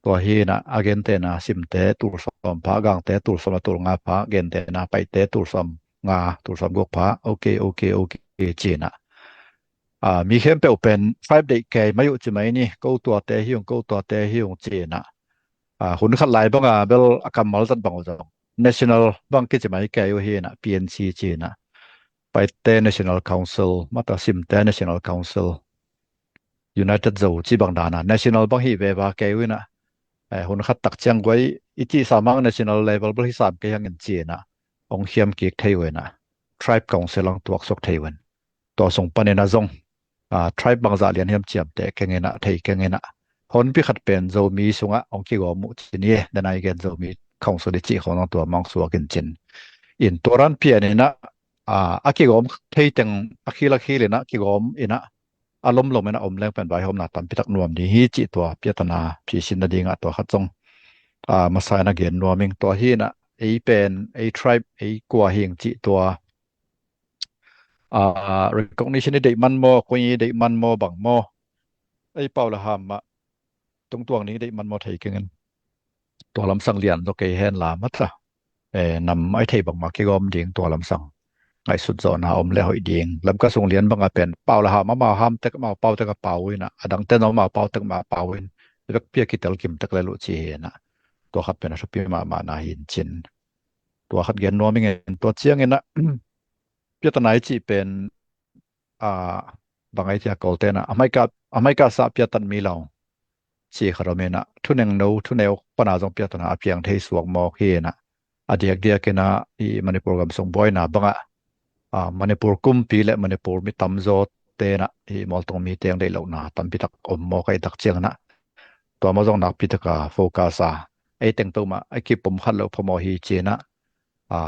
Tua hi in a, a gentehna Simte tul sawm pha, Gangte tul sawm le tul nga pha, gentehna Paite tul sawm nga, tul sawm guk pha, ok, ok, ok ci in a, a, mi khempeuh pen tribe deih kei mai uh ci mai ni, ko tuate hi ung, ko tuate hi ung ci in a, a, hun khat lai banga bel a kammal zat bang uh zong national bang kici mai kei uh hi in a, P N C ci in a, Paite National Council, mata Simte National Council, United Zo ci bang dana national bang hi veva kei uh in a, eh, hun khat tak ciang guai i cih sam hang national level bel hi sam kei hang in ci in a, hong hiam kik thei uh in a, tribe council hong tuaksuk thei uh in. Tua sung panin a zong, ah, tribe bangzah lian hiam ciamteh keng in a, thei keng in a, honpi khat pen Zomi sungah hong kigawm uh ci ni e, den a i gen Zomi Council i cih khong zong tua mah hong suak in cin. In tua dan pian in a, ah, a kigawm thei teng a khil a khil in a kigawm in a, a lomlom in a om leng pen vaihawmna tampi tak nuam ding hi cih tua piatana phisin nading ah tua khat zong, ah, masa in a gen nuam ing. Tua hi in a, ei pen, ei tribe, ei kua hi ing cih tua, ah, recognition i deih man maw, koi i deih man maw, bang maw, ei Pau le Ham mah tungtuang ding deih man maw thei kengin. Tua lamsang lian zaw kei hen la mata. Eh, nam ai thei bangmah kigawm ding tua lamsang ngaihsut zawhna om le hoih ding. Lamka sung lian bangah pen Pau le Ham amau Ham tek amau Pau tek a pau in ah, a dangte zong amau Pau tek amau pau in. Vekpi a kitel kim tek le luh ci hi in ah. Tua khat pen a thupi mahmah na hi in cin. Tua khat gen nuam i ngen tua ciangin ah piatana i cih pen a bang ai tia Kawlte na a maika a maika sa piatan mi lo ci khat om in ah thuneng no thuneu pana zong piatana a piang thei suak mawk hi in ah a diakdiak in ah i Manipur gam sung buaina bangah a Manipur kumpi le Manipur mi tamzaw te in ah i mualtung mi teng deih lohna tampi tak om mawk a i tak ciang in ah tua maw zong nakpi tak a focus a ei teng peuhmah a kipom khat loh phamawh hi ci in ah a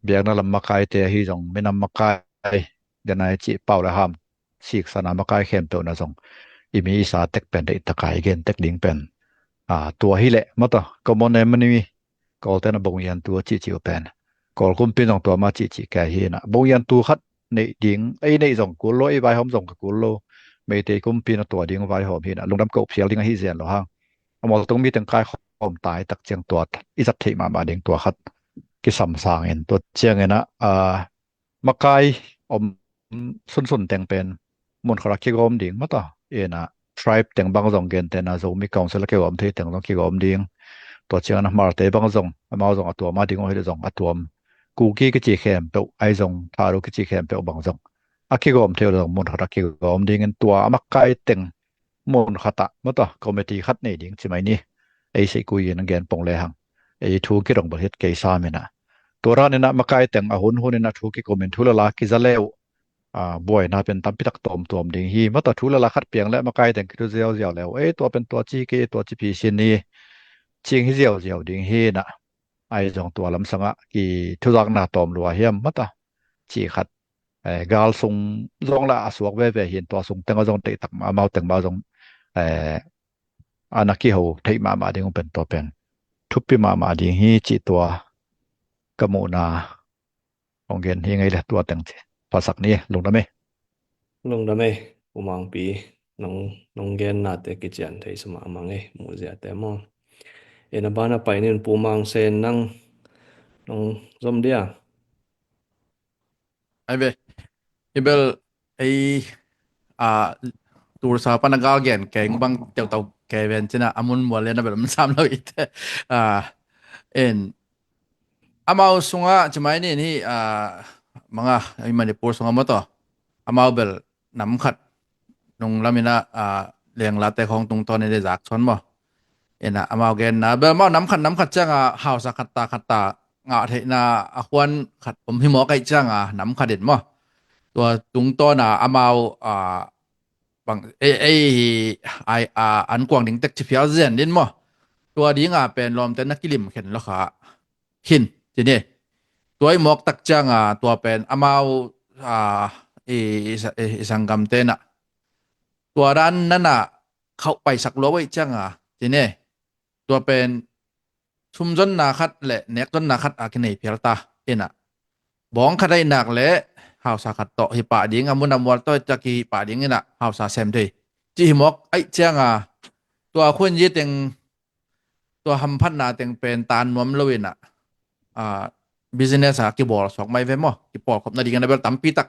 biakna lam makaite ahi zong minam makai dena i cih Pau le Ham siksana makai khempeuhna zong i mi i sa tek pen deih taka i gen tek ding pen a tua hi leh mata common enemy Kawlte na bong yan tu a cih cih uh pen Kawl kumpi zong tua ma cih cih kei hi in ah bong yan tu khat neih ding ei neih zong kul lo ei vaihawm zong ka kul lo Meitei kumpi na tua ding vaihawm hi in ah lungdam ko phial ding ahi zian lo hang a mualtung mi teng kai khawm tai tak ciang tua i zat theih mahmah ding tua khat kisam sangin tua ciangin ah a makai om sunsun teng pen mun khat a kigawm ding mata in ah tribe teng bang zong gentena Zomi Council a kigawm thei teng zong kigawm ding tua ciangin a Hmarte bang zong amau zong a tuam a ding uh hi zong a tuam Kuki kici khempeuh ai zong Thadou kici khempeuh bang zong a kigawm thei uh zong mun khat a kigawm dingin tua a makai teng mun khat ah mata committee khat nei ding ci mai ni. Ei sei kui in a gen pong le hang ei thu kidong bal hit kei sam in ah tua ran in ah makai teng a hun hun in ah thu kikum in thu lala kiza leu a buaina pen tampi tak tawmtawm ding hi mata thu lala khat piang le makai teng kithu ziauziau leu ei tua pen tua ci kei tua ci phi sin ni cing hi ziauziau ding hi in ah ai zong tua lamsang ah kithuzakna tawm lua hiam mata ci khat eh, gal sung zong la a suak veve hin tua sung teng a zong deih tak mah amau teng mah zong eh, a na kiho theih mahmah ding uh pen tua pen thupi mahmah ding hi cih tua ka muhna hong gen hi ngei le tua teng ci phasak ni lungdam e. Lungdam e, Pu Mangpi, nong nong gen nate kician thei suma amang e, muhzia te maw. E na bana pai nin Pu Mang Sen nang nong zom dia. Ai ve, i bel ei a tursa pana gal gen keng bang teutau ke ven cina amun mual le na bel man sam lo ite. A en amau sunga cimai ni ni a manga i Manipur sunga moto amau bel nam khat nung lamina a lenglate khong tungtawn i le zak chuan maw. Ina amau genna bel amau nam khat nam khat cianga hausa khat ta khat ta ngah theihna a huan khat om hi mawk aih cianga nam khat in maw. Tua tungtawna amau a bang ei ei hi ai a an kuang ding tek ci phial zen din maw. Tua dinga pen lawmte na kilim khen lo kha hin cini. Tua i mawk tak cianga tua pen amau a i i sanggam tena tua dan nana khauh paisak lua wei cianga cini. Tua pen sumzonna khat le nekzonna khat a kinei phial ta ina bawng khat aih nak le hausa khat tawh hi pah ding a mun a mual tawh tak hi pah ding ina hausa sem thei ci hi mawk aih cianga tua khuin yi teng tua hamphatna teng pen tan nuam lo ina a business a kibawl suak mai ve maw kipawl khop nading ina bel tampi tak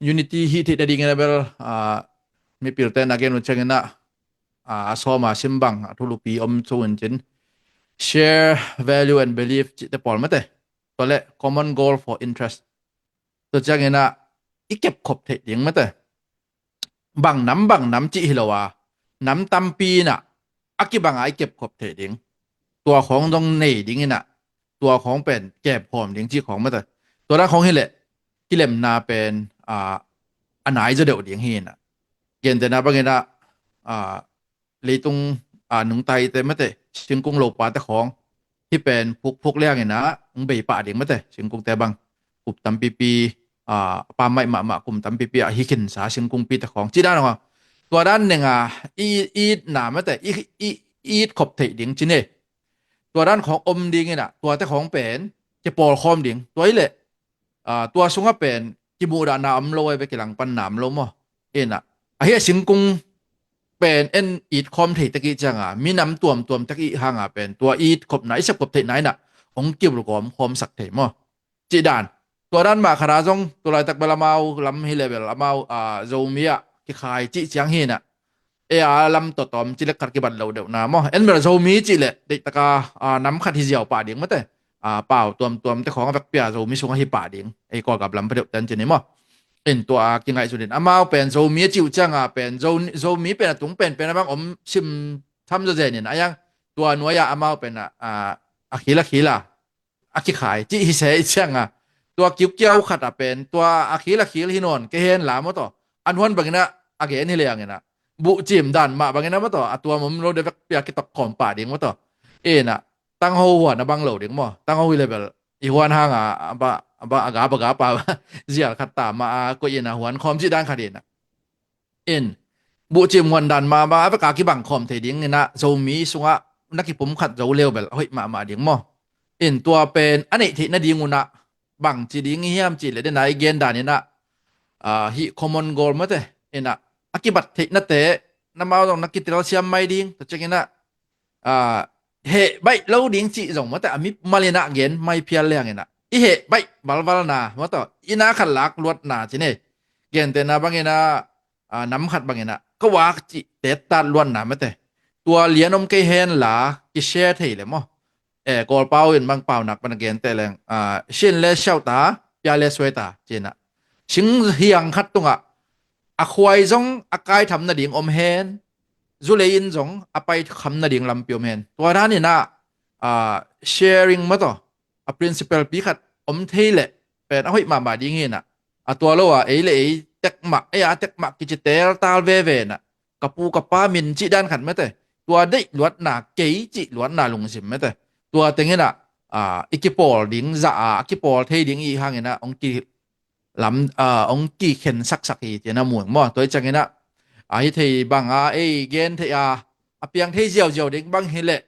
unity hi theih nading ina bel a mipil ten a gen uh ciangina a sawma simbang a thulupi om chung in cin share value and belief cihte pawl mate tua le common goal for interest tua ciangina i kep khop theih ding mate bang nam bang nam cih hi lo a nam tampi ina a kibanga i kep khop theih ding tua khong dong nei ding ina tua khong pen kep khawm ding cih khong mate tua dan khong hi le kilemna pen a a nai zaw deuh ding hi ina gentena bangina a leitung a nungtaite mate singkung lopate khawng hi pen phukphuk liangina hong bei pah ding mate singkungte bang kum tampipi a pammaih mahmah kum tampipi a hi khinsa singkungpite khawng ci dan hong tua dan nenga i itna mate i it khop theih ding cine tua dan khawng om dingina tuate khawng pen kipawl khawm ding tua hi le a tua sunga pen kimuhdahna om lo ai ve kilangpanna om lo maw ina Ahi a singkung pen en it khawm thei tek i cianga, minam tuamtuam tek i hanga pen tua it khopna, i sepkhop theihna inah hong kiulgawm khawmsak thei maw? Cih dan. Tua dan mah khata zong tulaitak bel amau lam hi le bel amau, a, Zomi ah kikhai cih ciang hi inah, e a lam tawtawm ci le khat kibat lo deuhna maw? En bel Zomi cih le deihtaka, a, nam khat hi ziau pah ding mate. A, pau tuamtuam te khawng a vekpia Zomi sungah hi pah ding. Ei Kawlgam lam pha deuh ten ci ni maw? In tua a kingaihsun in amau pen Zomi a ciu cianga pen Zo, Zomi pen a tung penpen a bang om sim tham zawzen in a yang tua nuai-ah amau pen a, a, a khil a khil a a kikhai cih hi se i cianga, tua kiukiau khat a pen tua a khil a khil hi nawn kei hen la maw taw, an huan bangin ah a gen hi le angin ah buhcim dan mah bangin ah maw taw, a tuam om lo de vekpia kitok khawm pah ding maw taw. Inah tangho huan a bang lo ding maw? Tangho hi le bel i huan hanga a ba, a ba, a gap a gap a zial khat ta mah a koih inah huan khawm cih dan khat inah. In buhcim huan dan mah mah a veka kibang khawm thei ding inah Zomi sungah na kipumkhat zo leu bel a hoih mahmah ding maw? In tua pen a neih theih nading unah bang ci ding i hiam cih le dena i gen dan inah, a, hih common goal mate inah a kibat theihnate na mau zong na kitel siam mai ding tua ciang inah, a, heh baih lo ding cih zong mate a mi mal inah gen mai phial le ang inah i heh baih valvalna maw taw, ina khat lak luatna ci ne. Gentehna bang inah, a, nam khat bang inah ka wak cih tettat luatna mate. Tua lian om kei hen la kishare thei le maw? E, Kawlpau in bang pau nak pan a genteh leng, a, shin le siauta, pia le suaita ci inah. Sing hiang khat tungah a khuai zong a kai tham nading om hen, zulei in zong a pai kham nading lampi om hen. Tua dan inah, a, sharing maw taw, a principle pi khat om thei leh pen a hoih mahmah ding hi inah. A tua lo a ei le ei tekmah, ei a tekmah kici teltal veve inah, ka pu ka pa min cih dan khat mate. Tua deih luatna, kei cih luatna lungsim mate. Tua teng inah, a, i kipawl ding zah a, a kipawl thei ding i hang inah hong ki lam, a, hong kikhen saksak hi ci-in a mu ing maw? Tua i ciang inah a hi thei bang a ei gen thei a, a piang thei ziauziau ding bang hi leh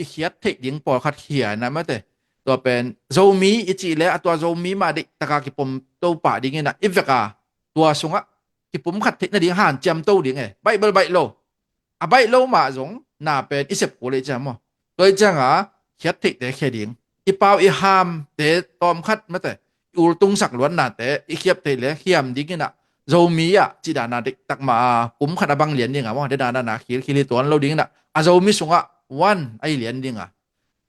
i khiat theih ding pawlkhat hi a inah mate. Tua pen Zomi i cih le a tua Zomi mah deihtaka kipom to pah ding inah i veka tua sungah kipumkhat theih nading hanciam to ding e. Baih bel baih lo. A baih lo mah zong na pen i sep kul i ciang maw? Tua i cianga khiat theihte khia ding, i pau i hamte tawmkhat mate, i ultungsak luatnate i khiap theih le khiam ding inah Zomi ah cih dana deihtak mah a pumkhat a bang lian ding a maw? Dena dana khilkhil hi tuan lo ding inah a Zomi sungah one a hi lian ding a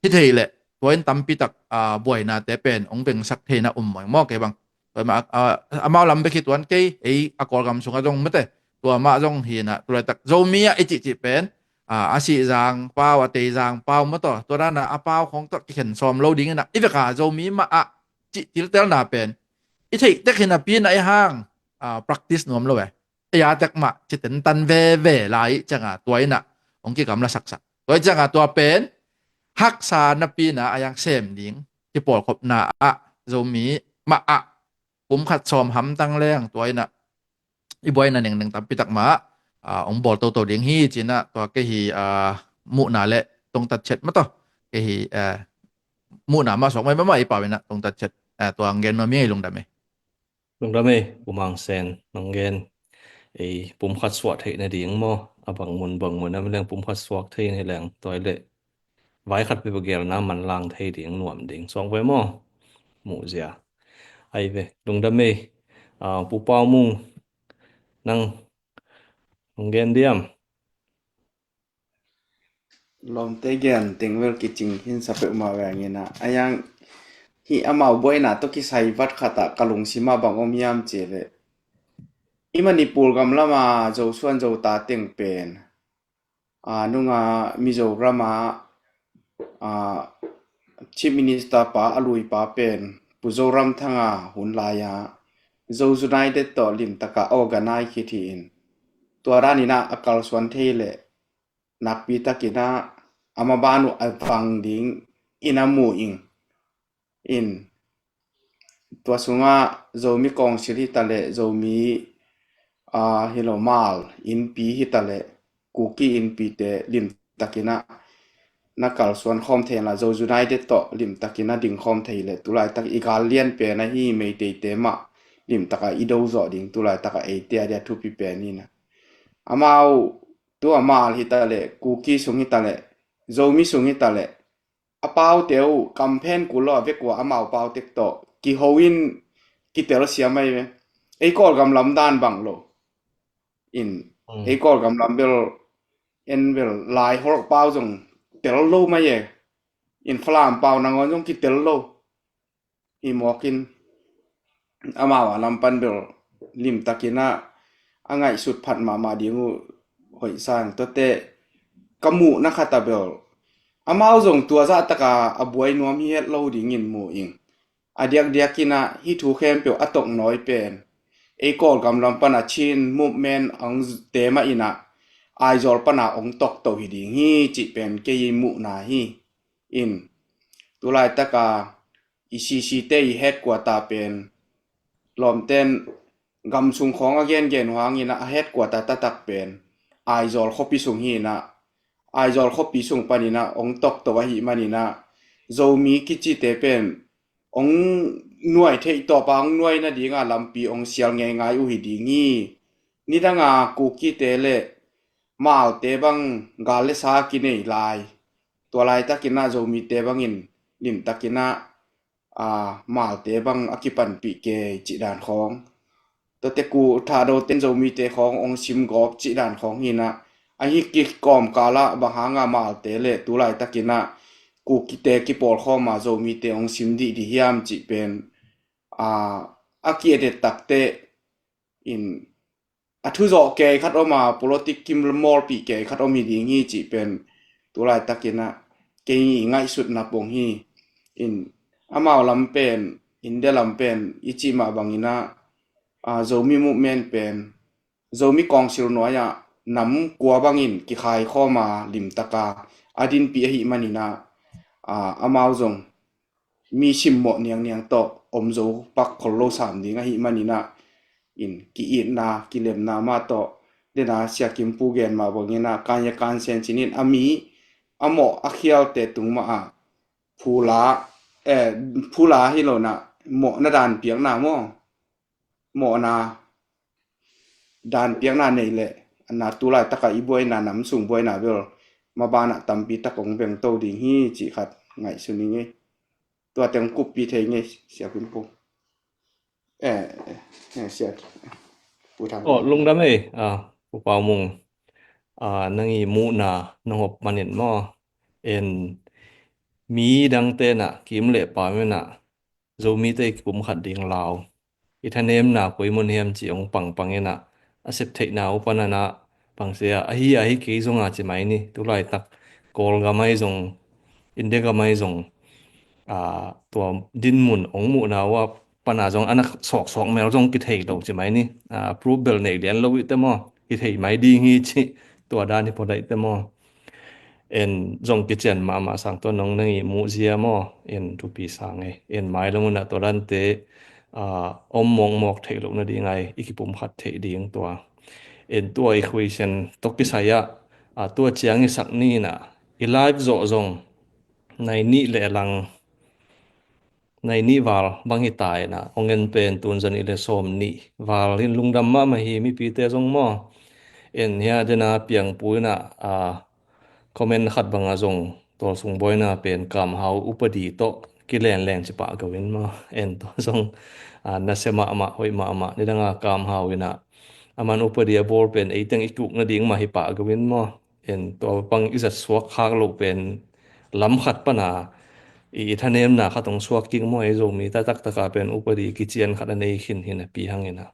hi thei leh tua in tampitak, a, buainate pen hong vengsak theina um mawing maw kei bang. Tua mah, a, amau lam bek hi tuan kei, ei a Kawlgam sungah zong mate. Tua mah zong hi inah tulaitak Zomi ah i cihcih pen, a, a Sihzang pau, a Teizang pau maw taw, tua dana a pau khawng tawh kikhen sawm lo ding inah i veka Zomi mah ah cih tiltelna pen i theih tek hi napi inah i hang, a, practice nuam lo e. Ei a tekmah ci tentan veve lai cianga tua inah hong kigamla saksak. Tua i cianga tua pen haksa napi inah a yang sem ding kipawlkhopna ah Zomi mah ah pumkhat sawm hamtang leng tua inah i buaina nengneng tampitak mah, a, hong bawl toto ding hi ci inah tua kei hi, a, muhna le tongtat chet maw taw. Kei hi, a, muhna mah suak mai mahmah i pau inah tongtat chet, a, tua hong gen nuam hi ing ei lungdam ei. Lungdam ei, Pu Mang Sen, nong gen. Ei, pumkhat suak theih nading maw? A bang mun, bang mun, a mi leng pumkhat suak thei ni leng, tua i leh vai khat pi begelna manlang thei ding, nuam ding. Suak ve maw? Muhzia. Ai ve, lungdam ei. A, Pu Pau Mung, nang, nong gen diam? Lawmte gen teng vel kicing hinsa peuhmah veng inah. A yang hih amau buaina tawh kisai vat khatah ka lungsim ah bang om hiam cih leh, i Manipur gam lama Zosuan Zota teng pen, a, nunga Mizoram ah, a, Chief Minister pa a lui pa pen Pu Zoramthanga hun lai-a Zo United tawh limtaka organize khit hi in. Tua dan inah a kalsuan thei leh nakpi takin ah a maban uh a vang ding in a mu ing. In tua sungah Zomi Council hi ta leh, Zomi, a, hi lo, Hmar Innpi hi ta leh, Kuki Innpite limtakin ah na kalsuan khawm thei inla, Zo United tawh limtakin ah ding khawm thei leh, tulaitak i gal lian pen ahi Meiteite mah limtaka i do zawh ding, tulaitak a eite a dia thupi pen hi na. Amau tua Hmar hi ta leh, Kuki sung hi ta leh, Zomi sung hi ta leh, a paute uh kam phen kul lo a vek uh a amau pau tek tawh kiho in kitel sia mai ve. Ei Kawlgam lam dan bang lo. In, mm, ei Kawlgam lam bel, en bel Laiholh pau zong tel lo mai e. In Falam pau nangawn zong kitel lo. Hi mawk in amau a lam pan bel limtakin ah a ngaihsut phat mahmah ding uh hoih sang tuate ka muhna khat a bel amau zong tua zah taka a buai nuam hi het lo dingin mu ing. A diakdiakin ah hih thu khempeuh a toknawi pen ei Kawlgam lam pan a Chin movement hong te mah in ah Aizawl pan a hong tokto hi ding hi cih pen kei muhna hi. In, tu laitaka i C C te i headquarter pen lawmten gam sung khawng a gengen uh hangin ah a headquarter taktak pen Aizawl khuapi sung hi in ah, Aizawl khuapi sung panin ah hong tokto ahih manin ah Zomi kicite pen hong nuai theih tawpa hong nuai nadinga lampi hong sial ngeingai uh hi ding hi. Nidanga Kukite le Hmarte bang gal le sa kinei lai, tua laitakin ah Zomite bangin limtakin ah, aa, Hmarte bang a kipanpih kei cih dan khawng, tuate Kuki Thado ten Zomite khawng hong sim gawp cih dan khawng hi in ah, ahi kikawmkal ah bang hanga Hmarte le tu laitakin ah Kukite kipawlkhawm a Zomite hong sim dihdih hiam cih pen, aa, a ki-edet takte in a thuzawh kei khat om a, politic kimawlpih kei khat om hi ding hi cih pen tu laitakin ah kei i ngaihsutna pong hi. In, amau lam pen, India lam pen i cih mah bangin ah, aa, Zomi movement pen Zomi Council nuai-ah nam kua bangin kikhaikhawm a limtaka a dinpih ahih manin ah, aa, amau zong mi simmawh niangniang tawh om zo pak khol lo sam ding ahih manin ah, in, ki-itna kilemna mah tawh, dena Sia Kim Pu gen mah bangin ah, kanya kansen cinin a mi a mawh a khialte tung mah ah phula, eh, phula hi lo in ah mawhna dan piakna maw, mawhna dan piakna nei leh, na tu laitaka i buaina, nam sung buaina bel mabanah tampi tak hong vengto ding hi cih khat ngaihsun ing ei. Tua teng kuppi thei ing ei, Sia Kim Pu. Eh, eh, eh, Sia Pu Thang. Oh, lungdam ei, ah, Pu Pau Mung. Ah, nang i muhna nong hop manin maw, en, mi dangte in ah, Kim le Pau in ah, Zomite i kipumkhat ding lau, i thanemna koi mun hiam cih hong pangpang in ah, a sep theihna uh panin ah pangsia, ahi, ahi kei zonga ci mai ni, tu laitak Kawlgam ahi zong, India gam ahi zong, aa, tua dinmun hong muhna uh a pana zong a na sawksawk mel zong kithei lo ci mai ni, aa, proof bel nei lian lo i te maw, kithei mai ding hi cih, tua dan hi pawh daih te maw. En zong kician mahmah sang tua nong nang i muhzia maw, en thupi sang ei. En mai lo munah tua dante, aa, om mawkmawk theih loh nading ai, i kipumkhat theih ding tua. En tua i khuaisen tawh kisai ah, aa, tua ciang i sak ni in ah, i live zawh zong nai nih le lang, nai nih val bang hi ta in ah, hong en pen tunzan i le sawm nih val in lungdam mahmah hi mipite zong maw. En hia dena Piang Pu in ah, aa, comment khat bangah zong tualsung buaina pen Kam Hau upadi tawh kilenleng ci pah go in maw. En tua zong, aa, nasia mahmah, hoih mahmah, nidanga Kam Hau in ah, aman upadi a bawl pen ei teng i kuk nading mah hi pah go in maw. En tua bang i zat suak khak loh pen lam khat pana i, i thanemna khat hong suak kik maw, ei Zomi ta taktaka pen upadi kician khat a nei khin hi napi hangin ah.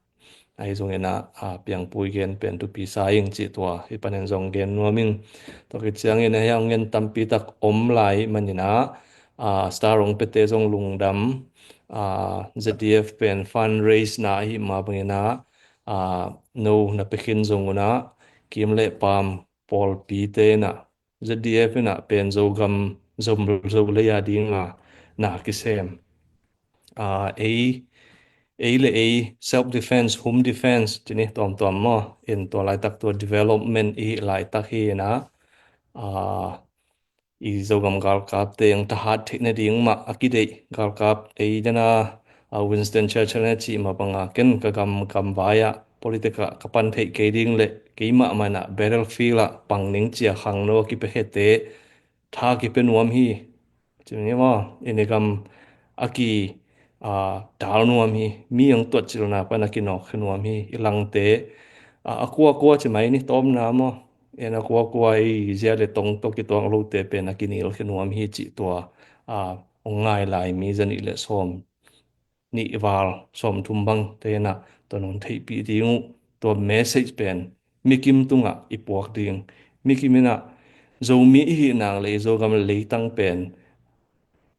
Ahi zongin ah, aa, Piang Pu i gen pen thupi sa ing cih tua hi panin zong gen nuam ing. Tua khit ciangin ah hia hong en tampi tak om lai manin ah, aa, star hong piate zong lungdam, aa, Z D F pen fundraise na ahih mah bangin ah, aa, no na pia khin zong un ah, Kim le Pam pawlpite in ah, Z D F in ah pen Zogam, Zom, Zolei a dinga na kisem. Aa, ei, ei le ei self defense, home defense, ci ni tuamtuam maw. En tua laitak tua development i hih laitak hi in ah, aa, i Zogam galkapte hong thahat theih nading mah a kideih galkap ei dena, aa, Winston Churchill na cih mah banga ken ka gam, gamvai ah politic ah ka pan theih kei ding le keimah manah battlefield ah pang ning cia khangno a kipiakhete tha kipia nuam hi. Cini maw, i gam a ki a dal nuam hi, mi ang tuat cilna pan a kinawk nuam hi, i langte a kuakua ci mai ni tawmna maw, en a kuakua i zia le tong tawh kituang lote pen a kinil nuam hi cih tua a hong ngai lai mi zanih le sawm nih val sawmthum bang te inah tua nong theihpih ding uh, tua message pen mikim tungah i puak ding. Mikim inah Zomi i hih nang le i Zogam le leitang pen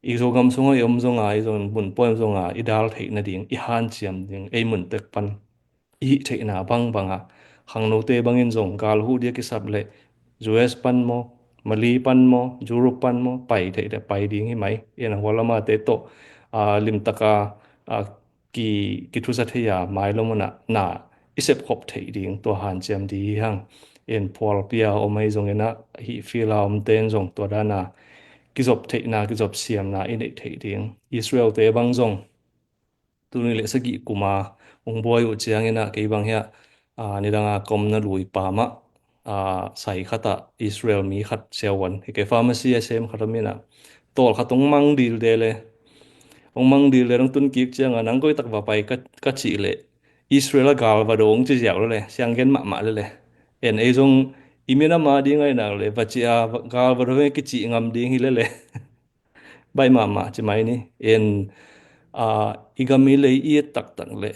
i Zogam sungah i om zonga, i Zogam mun pawh i om zonga i dal theih nading, i hanciam ding, ei mun tek pan i hih theihna bangbanga khangnote bangin zong gal huh dia kisap le U S pan maw, Mali pan maw, Europe pan maw, pai theih le pai ding hi mai. En a hualamate tawh a limtaka a ki kithuzat thei a mailom unah na i sepkhop theih ding tua hanciam ding hi hang. En phualpia om ahi zonginah hih field a omte in zong tua dana kizop theihna, kizop siamna i neih theih ding. Israel-te bang zong tuni le sagih kuma hong buai uh cianginah kei bang hiah a nidanga ka omna lui pamah a sai khatah Israel mi khat siavuan hi kei pharmacy a sem khat om inah tawl khat hong mang dil de le hong mang dil de hong tun kik cianga nang koi tak va pai ka, ka cih le Israel a gal va dong ci ziau le le sianggen mahmah le le en ei zong i minam a ding ahi nak le va cih a gal va dong kicih ngam ding hi le le baih mahmah ci mai ni. En a i gam i lei i et taktak le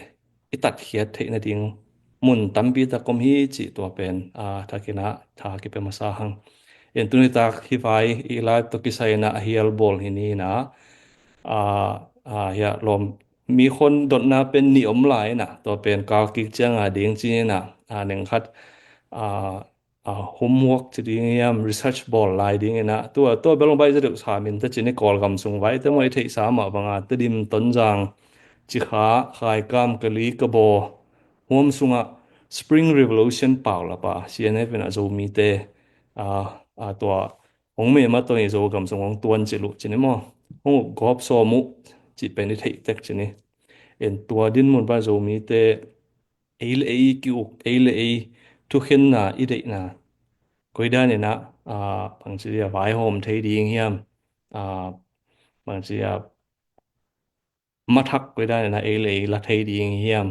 i tatkhiat theih nading mun tampi tak om hi cih tua pen a thakinah tha kipia masa hang. En tuni tak hi vai i live tawh kisai inah a hial bawl hi ni inah a a hiah lawm mi khon dotna pen nih om lai inah tua pen kal kik cianga ding ci inah a neng khat a a homework ci ding hiam, research bawl lai ding inah tua tua bel hong baih za deuh sa min ta cini Kawlgam sung vaite maw i theihsa mah banga Tedim, Tonzang, Cikha, Khaikam, Kali, Kabaw huam sungah Spring Revolution paulap a C N F inah Zomite a a tua hong mema tawh i Zogam sung hong tuan cih luh cini maw, hong uk gawp sawm uh cih pen i theih tek cini. En tua dinmun pa Zomite ei le ei ki-uk, ei le ei thukhenna i deihna koi dan inah a bangci a vaihawm thei ding hiam, a bangci a mathak koi dan inah ei le ei la thei ding hiam,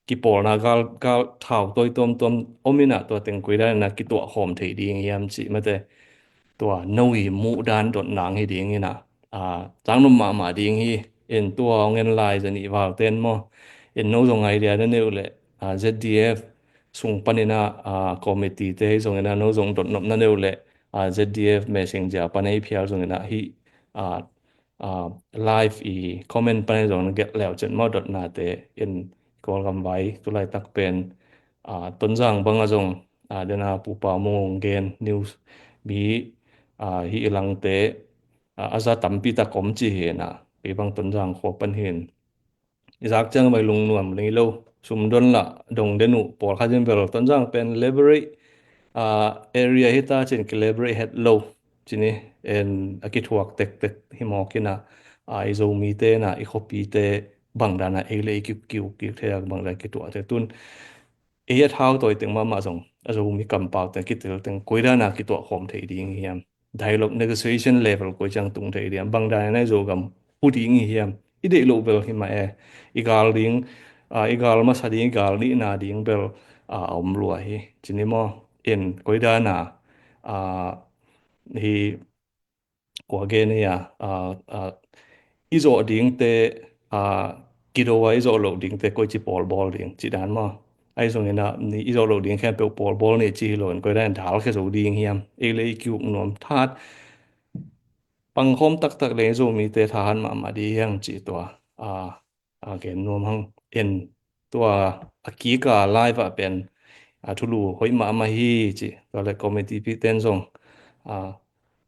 kipawlna gal gal thau tawi tuamtuam om inah tua teng koi dan inah kituah khawm thei ding hiam cih mate tua no i muh dan dot nang hi ding inah a tangnom mahmah ding hi. En tua hong en lai zanih val ten maw, en no zong idea na neuh le a Z D F sung paninah a committee te hi zong inah no zong dotnop na neuh le a Z D F messenger pan ei phial zong inah hi a a live i comment pan ei zong na gelh leu cen maw dotnate. En Kawlgam vai tulaitak pen a Tonzang banga zong a dena pupa mong gen news mi a hi i langte a a za tampi tak om ci hi inah kei bang Tonzang khua pan hin i zak ciang vai lungnuam lei lo, sumdon lah dong den uh pawlkhat in bel Tonzang pen leverage a area hi ta cin ki leverage het lo cini. En a kithuak tektek hi mawk inah a i Zomite inah i khuapite bangdana ei le ei ki kiukik thei a bangdan kituah thei tun ei a thau tawi teng mahmah zong a Zomi kampau teng kitel teng koi dana kituah khawm thei ding hiam, dialogue negotiation level koi ciang tung thei diam, bangdan inah i Zogam pu ding i hiam, i deih loh bel hi mah e. I gal ding a i gal masa ding i gal nihna ding bel a om lua hi cini maw. En koi dana a hi kua gen hi a a a i zawh dingte a kido a i zawh loh dingte koi ci pawlbawl ding cih dan maw. Ahi zongin ah ni i zawh loh ding khempeuh pawlbawl ni ci hi lo in koi dan dal khe zo ding hiam, ei le ei kiuk nuam that pangkhawm taktak le i Zomite thahat mahmah ding hiang cih tua a a gen nuam hang. En tua a kika live ah pen a thulu hoih mahmah hi ci tua le committee pihten zong a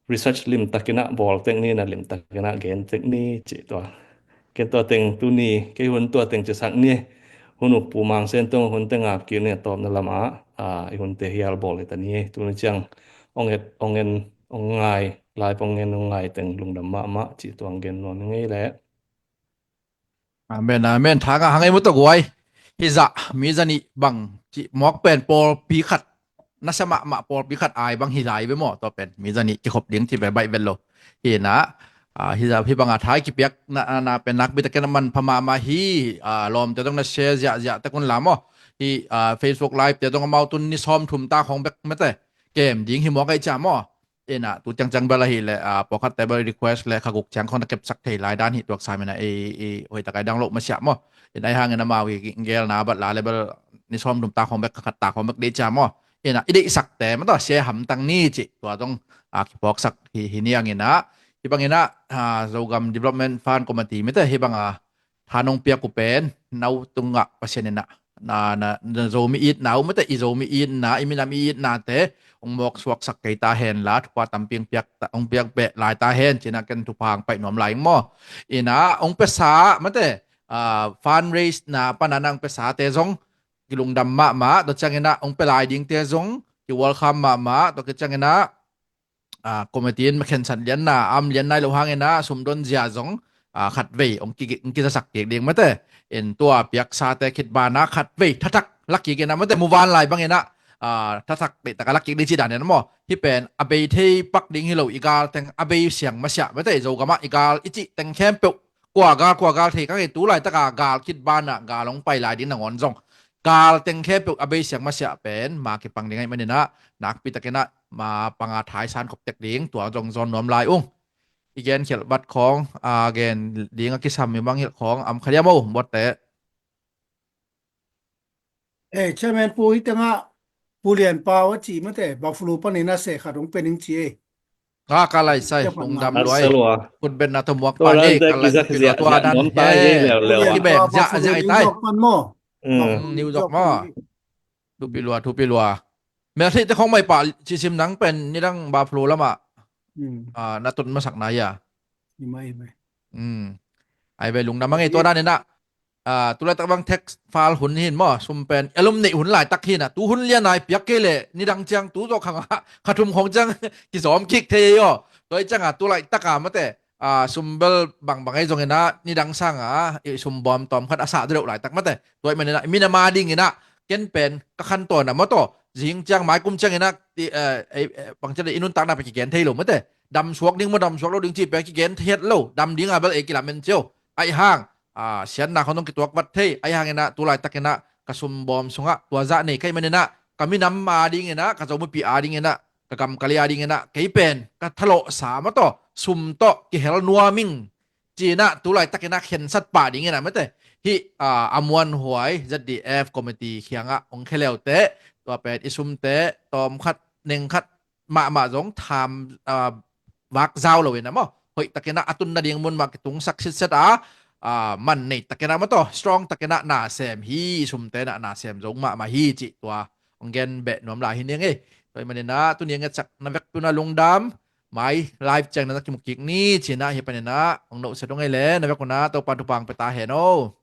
research limtakin ah bawl tek ni na limtakin ah gen tek ni ci tua. Ken tua teng tuni kei hun tua teng cisak ni. Hun ukpu Mang Sen Tong hun teng ap kik ni a tawpna lamah a i hunte hial bawl hi ta ni. Tuni ciang ong et ong en ong ngai live ong en ong ngai teng lungdam mahmah ci tua ang gen nuam hi ngei leh. Amen, amen. Thanga hang ei mu tawh guai. hizah mi zanih bang cih mawk pen pawlpi khat, nasa mahmah pawlpi khat ai bang hi lai ve maw? Tua pen mi zanih kikhop ding ci ve baih vet lo. Hi inah, ah, hizah hi banga thai kipiak na, na, na pen nakpi takin a manpha mahmah hi. Ah, lawmte zong na share ziahziah tek un la maw? Hi, ah, Facebook Live te zong amau tun ni sawmthum ta khong bek mate kem ding hi mawk aih cia maw? Inah tu ciangciang bel ahih leh, ah, pawlkhatte bel request le kha guk ciang khong na kepsak thei lai dan hi tuak sam inah, ei, ei, hoih tak ai dang loh masiah maw? Inah ahi hangin amau hi gelna bat la le bel ni sawmthum ta khong bek, kha khat ta khong bek dei cia maw? Inah i deihsakte mataw share hamtang ni cih tua zong, ah, kipawksak hi, hi niang inah. Hi bang inah, ah, Zogam Development Fund Committee mite hi banga tha nong piak uh pen no tungah Pasian inah na, na, na Zomi itna uh mate, i Zomi itna, i minam i itnate hong mawk suaksak kei ta hen la, thupha tampi hong piak ta, hong piak beh lai ta hen ci inah ken thupha hong paih nuam lai ing maw? Inah hong piasa mate, ah, fundraise na pana na hong piasate zong kilungdam mahmah, tua ciang inah hong pia lai dingte zong ki welcome mahmah, tua ki ciang inah, ah, committee in makhensat lianna, am lian nai lo hang inah sumdon zia zong, ah, khatvei hong ki, hong kizasak kik ding mate. In tua piaksate khit bana khatvei thathak lak kik inah mate, muvan lai bang inah, ah, thathak deihtak a lak kik ding ci dan inah maw? Hi pen a bei thei pak ding hi lo, i gal teng a bei siang masiah mate, Zogamah i gal i cih teng khempeuh kua gal, kua gal thei kang hi, tu laitaka gal khit bana gal hong pai lai ding nangawn zong gal teng khempeuh a bei siang masiah pen ma kipang ding aih man inah nakpi takin ah ma panga thaisan khop tek ding, tua zong zawn nuam lai ung. I gen khialh vat khawng, a gen ding a kisam mi mang hilh khawng am kha diam o, buatte. Eh, Chairman Pu, hi tengah Pu Lian Pau a ci mate, Buffalo panin a seh khat hong pia ning ci ei. Ka, ka lai sai, lungdam luai. Kut ben na to muak pa ne, ka lai sai, tua dan he. Pu Lian Pau, Buffalo, New York pan maw? New York maw? Thupi lua, thupi lua. Mel thei te khong mai pa, ci sim nang pen nidang Buffalo lama. Ah, na tun masak na ia. Ai ve, lungdam a ngei tua dan inah. Ah, tu laitak bang tax file hun hin maw, sum pen alum neih hun laitak hinah, tu hun lian ai piak kei leh nidang ciang tu zawh khangah kha thum khong ciang kizawm kik thei ei aw. Tua i ciangah tu laitaka mate, ah, sum bel bangbang ei zong inah nidang sanga i sum bawm tawm khat a sah deuh laitak mate. Tua i maninah minam a dinginah ken pen ka khantawn a maw taw, zing ciang mai kum ciang inah bangcian i nuntakna pen kigen thei lo mate. Damsuak ding maw, damsuak lo ding cih pen kigen thei het lo. Dam dinga bel ei kilamen cio. Aih hang, ah, siatna khong dong kituak vat thei. Aih hang inah tu laitakinah ka sumbawm sungah tua zah nei ka hih maninah ka minam a dinginah, ka Zomipi a dinginah, ka gamkali a dinginah kei pen ka thalawhsa maw taw, sum tawh kihel nuam ing. Cinah tu laitakinah khensat pah dinginah mate. Hih, ah, a muanhuai Z D F committee khiangah hong khia leute, tua pen i sumte tawmkhat nengkhat mahmah zong tham, ah, vak zau lo inah maw, hoih takinah a tun nading mun mah kitungsak sitset a, ah, man nei takinah maw taw, strong takinah nasem hi, i sumte nah nasem zong mahmah hi cih tua hong gen beh nuam lai hi ning ei. Tua i maninah tuni a ngetsakna vekpi unah lungdam. Mai live ciang na kimu kik ni cinah hi paninah hong nohset hong ei le na vek unah Topa thupha hong pia ta hen o.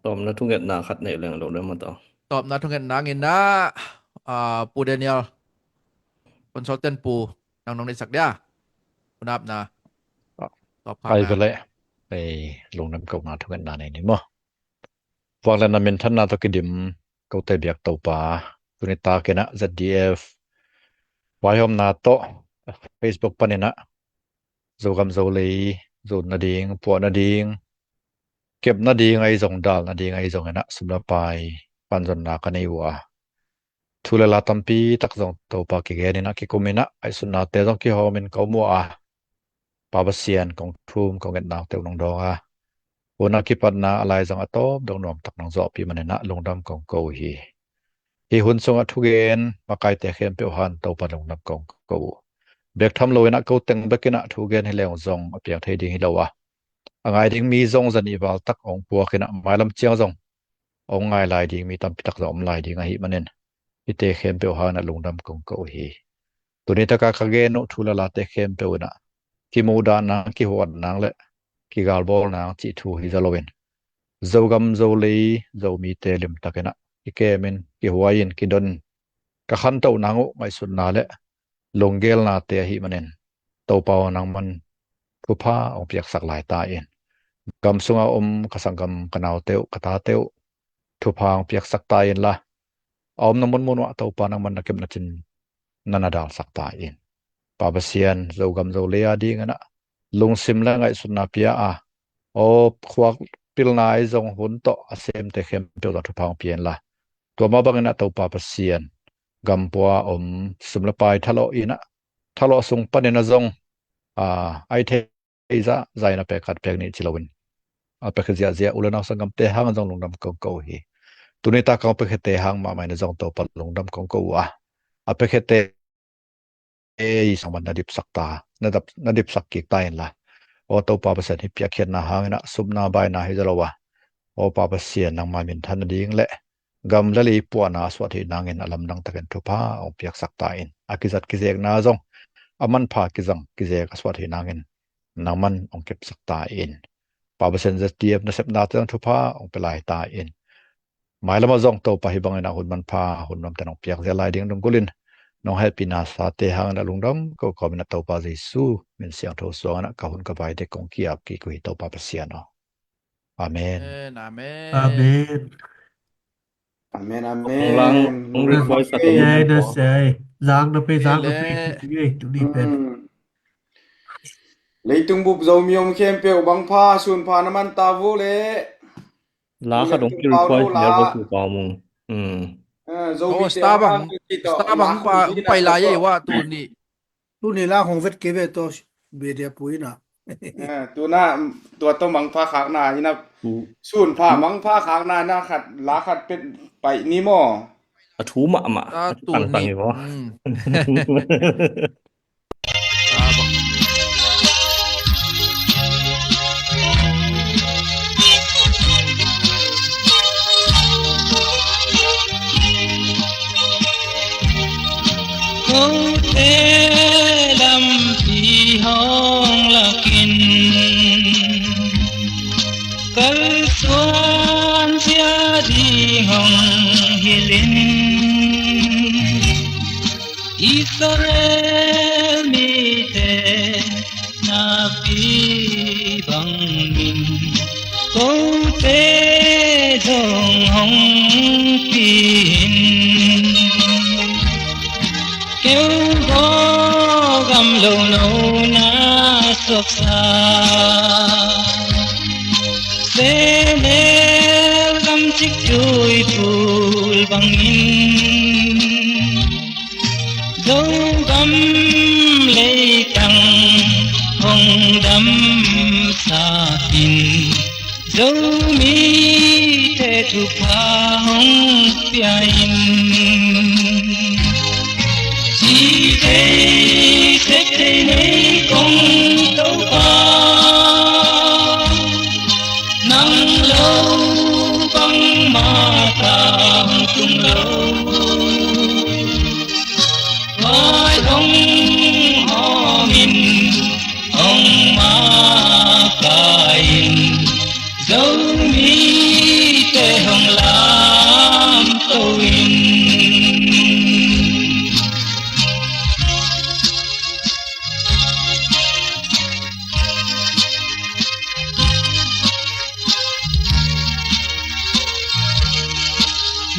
Tawpna thungetna khat neih leng lo deuh maw taw. Tawpna thungetna nginah, ah, Pu Daniel, consultant pu, nang nong neihsak dia. Pu Napna. Tawp kha ai na. Vele. Ei, lungdam kohna thungetna nei ni maw. Vangliatna minthanna tawh kidim kote biak Topa, tuni takinah Z D F vaihawmna tawh Facebook paninah Zogam Zolei zun nading, puah nading, kep nading ahi zong, dal nading ahi zong inah sum le pai panzonna ka nei uh a, thu le la tampi tak zong Topa kigen inah, kikum inah, aihsutnate zong kihawmin ka um uh a, Pa Pasian, kong thum kong etna uh teuh nong dawng a, hun a kipatna a lai zong a tawp dong nuam tak nong zawhpih maninah lungdam kong ko uh hi. Hih hun sungah thugen makaite khempeuh han Topa lungdam kong ko uh. Bek tham lo inah ko teng bek inah thugen hi leng zong a piang thei ding hi lo a, a ngai ding mi zong zanih val tak hong puak inah mailam ciang zong hong ngai lai ding mi tampi tak zong om lai ding ahih manin, hihte khempeuh hanah lungdam kong ko uh hi. Tuni taka ka gen uh thu le late khempeuh inah kimuhdah nang, kihuat nang le kigalbawl nang cih thu hi zo loin, Zogam Zolei Zomite limtak inah kikemin, kihuai-in, kidonin ka khantoh nang uh ngaihsutna le lunggelnate ahih manin, Topa aw, nangman thupha hong piaksak lai ta in. Gam sunga om ka sanggam, ka naute uh, ka tate uh, thupha hong piaksak ta inla, a omna munmun uah Topa nangman na kepna cin na na dalsak ta in. Pa Pasian, Zogam Zolei a dingin ah lungsim le ngaihsutna pia a, aw, khuak pilna ahi zong hun tawh a semte khempeuh tawh thupha hong pia inla, tua mah bangin ah Topa Pasian, gampua om sum le pai thalawh in ah, thalawh sung panin ah zong, a, ai thei zah zah in a pek khat pek nih ci loin, a piakhia ziahziah u le nau sanggamte hangin zong lungdam kong ko uh hi. Tuni tak kong piakhiate hang mahmah in ah zong Topa lungdam kong ko uh a, a piakhiate i sangman na dipsak ta, na dap, na dipsak kik ta inla, aw Topa Pasian, hih piakkhiatna hangin ah supna baina hi zaw lo a, aw Pa Pasian, nangma minthan nading le gam le lei puahna a suah theih nangin a lamdang takin thupha hong piaksak ta in. A kizat kizekna zong a manpha kizang kizek a suah theih nangin nangman hong kepsak ta in. Pa Pasian, Z T F nasepnate zong thupha hong pia lai ta in. Mailamah zong Topa hih bangin ah hun manpha, hun nuamte nong piak zel lai ding dungkulin, nong hehpihna sate hangin ah lungdam ko kawmin ah Topa Jesu min siangtho suangin ah ka hun ka vaite kong ki-ap kik uh hi, Topa Pasian aw. Amen. Amen, amen. Amen. Amen, amen. Hong lang, hong request ka tong. Yai na sei. Zang na pe, zang na pe. Ei le. Tuni pen. Hmm. Leitung bup Zomi om khempeuh mangpha, sunpha na man ta vo le. La khat hong ki request ni a vo su pa mung. Hmm. Ah, Zomi te star bang, star bang pa, hong pai lai ei wa tuni. Tuni la hong vet kei ve tawh, media pu in ah. Eh, tuna, tua tawh mangpha khakna hi na, sunpha mangpha khakna na khat, la khat pet pai ni maw. A thu mahmah. A thu tangtang hi maw. Hmm. Kote lampi hong lakin, kalsuan sia ding hong hilhin, Israel mite napi bangin, kote zong hong pi in. Keu Zogam lo no na suaksa, Senel gamcik tuiphul bangin, Zogam leitang hong damsak in, Zomite thupha hong pia in. Ci thei sek thei nei kong Topa, nang lo bangmah ka hong tung lo. Vai hong hawm in, hong makaih in, Zomite hong lamto in.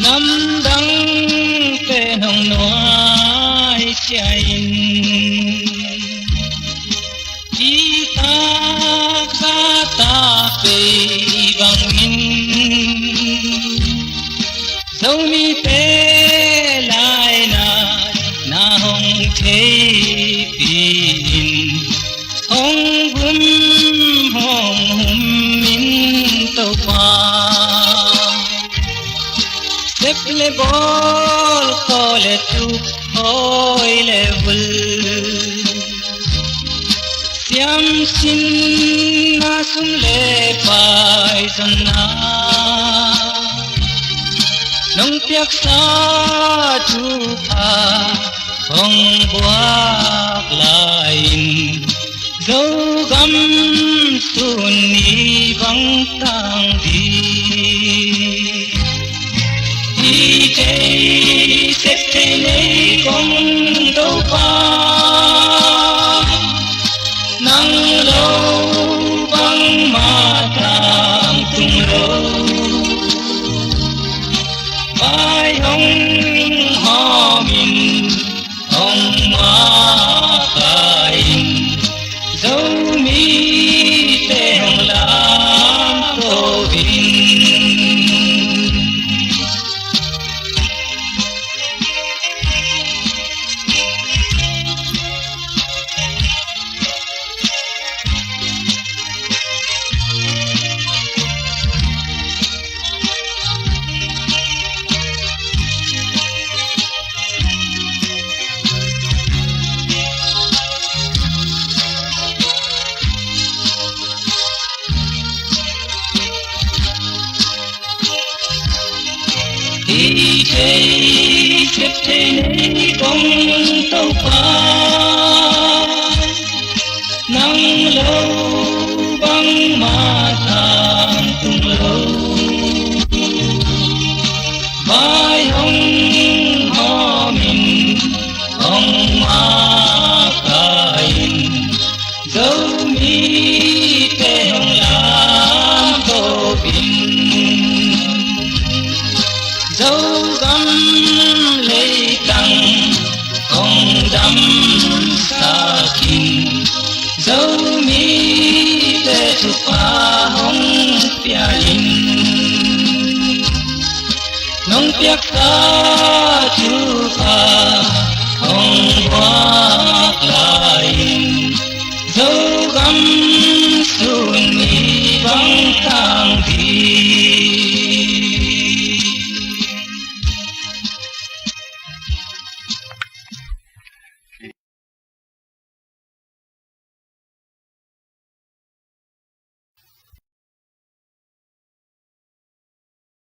Namdang pen hong nuai sia in, i taksa ta pei bangin, Zomite laina na hong theipi in, hong gum hong hum in Topa. Sep le bawl, kaw le tuk, hawi le vul, siamsinna, sum le pai zonna, nong piaksa thupha hong buak lai in, Zogam sun ni bang tang ding. I thei sek thei nei kong Topa, nang lo bangmah Vai hong hawmin hong makain, Zomite hong lamto in. Hi thei, ciap thei nei kong Topa, nang lo bangmah tangtung lo. Vai hong hawmin hong makain, Zomite hong lamto in. Zogam leitang hong damsak in, Zomite thupha hong pia in. Nong piaksa thupha hong buak lai in, Zogam sung mi bang tang di.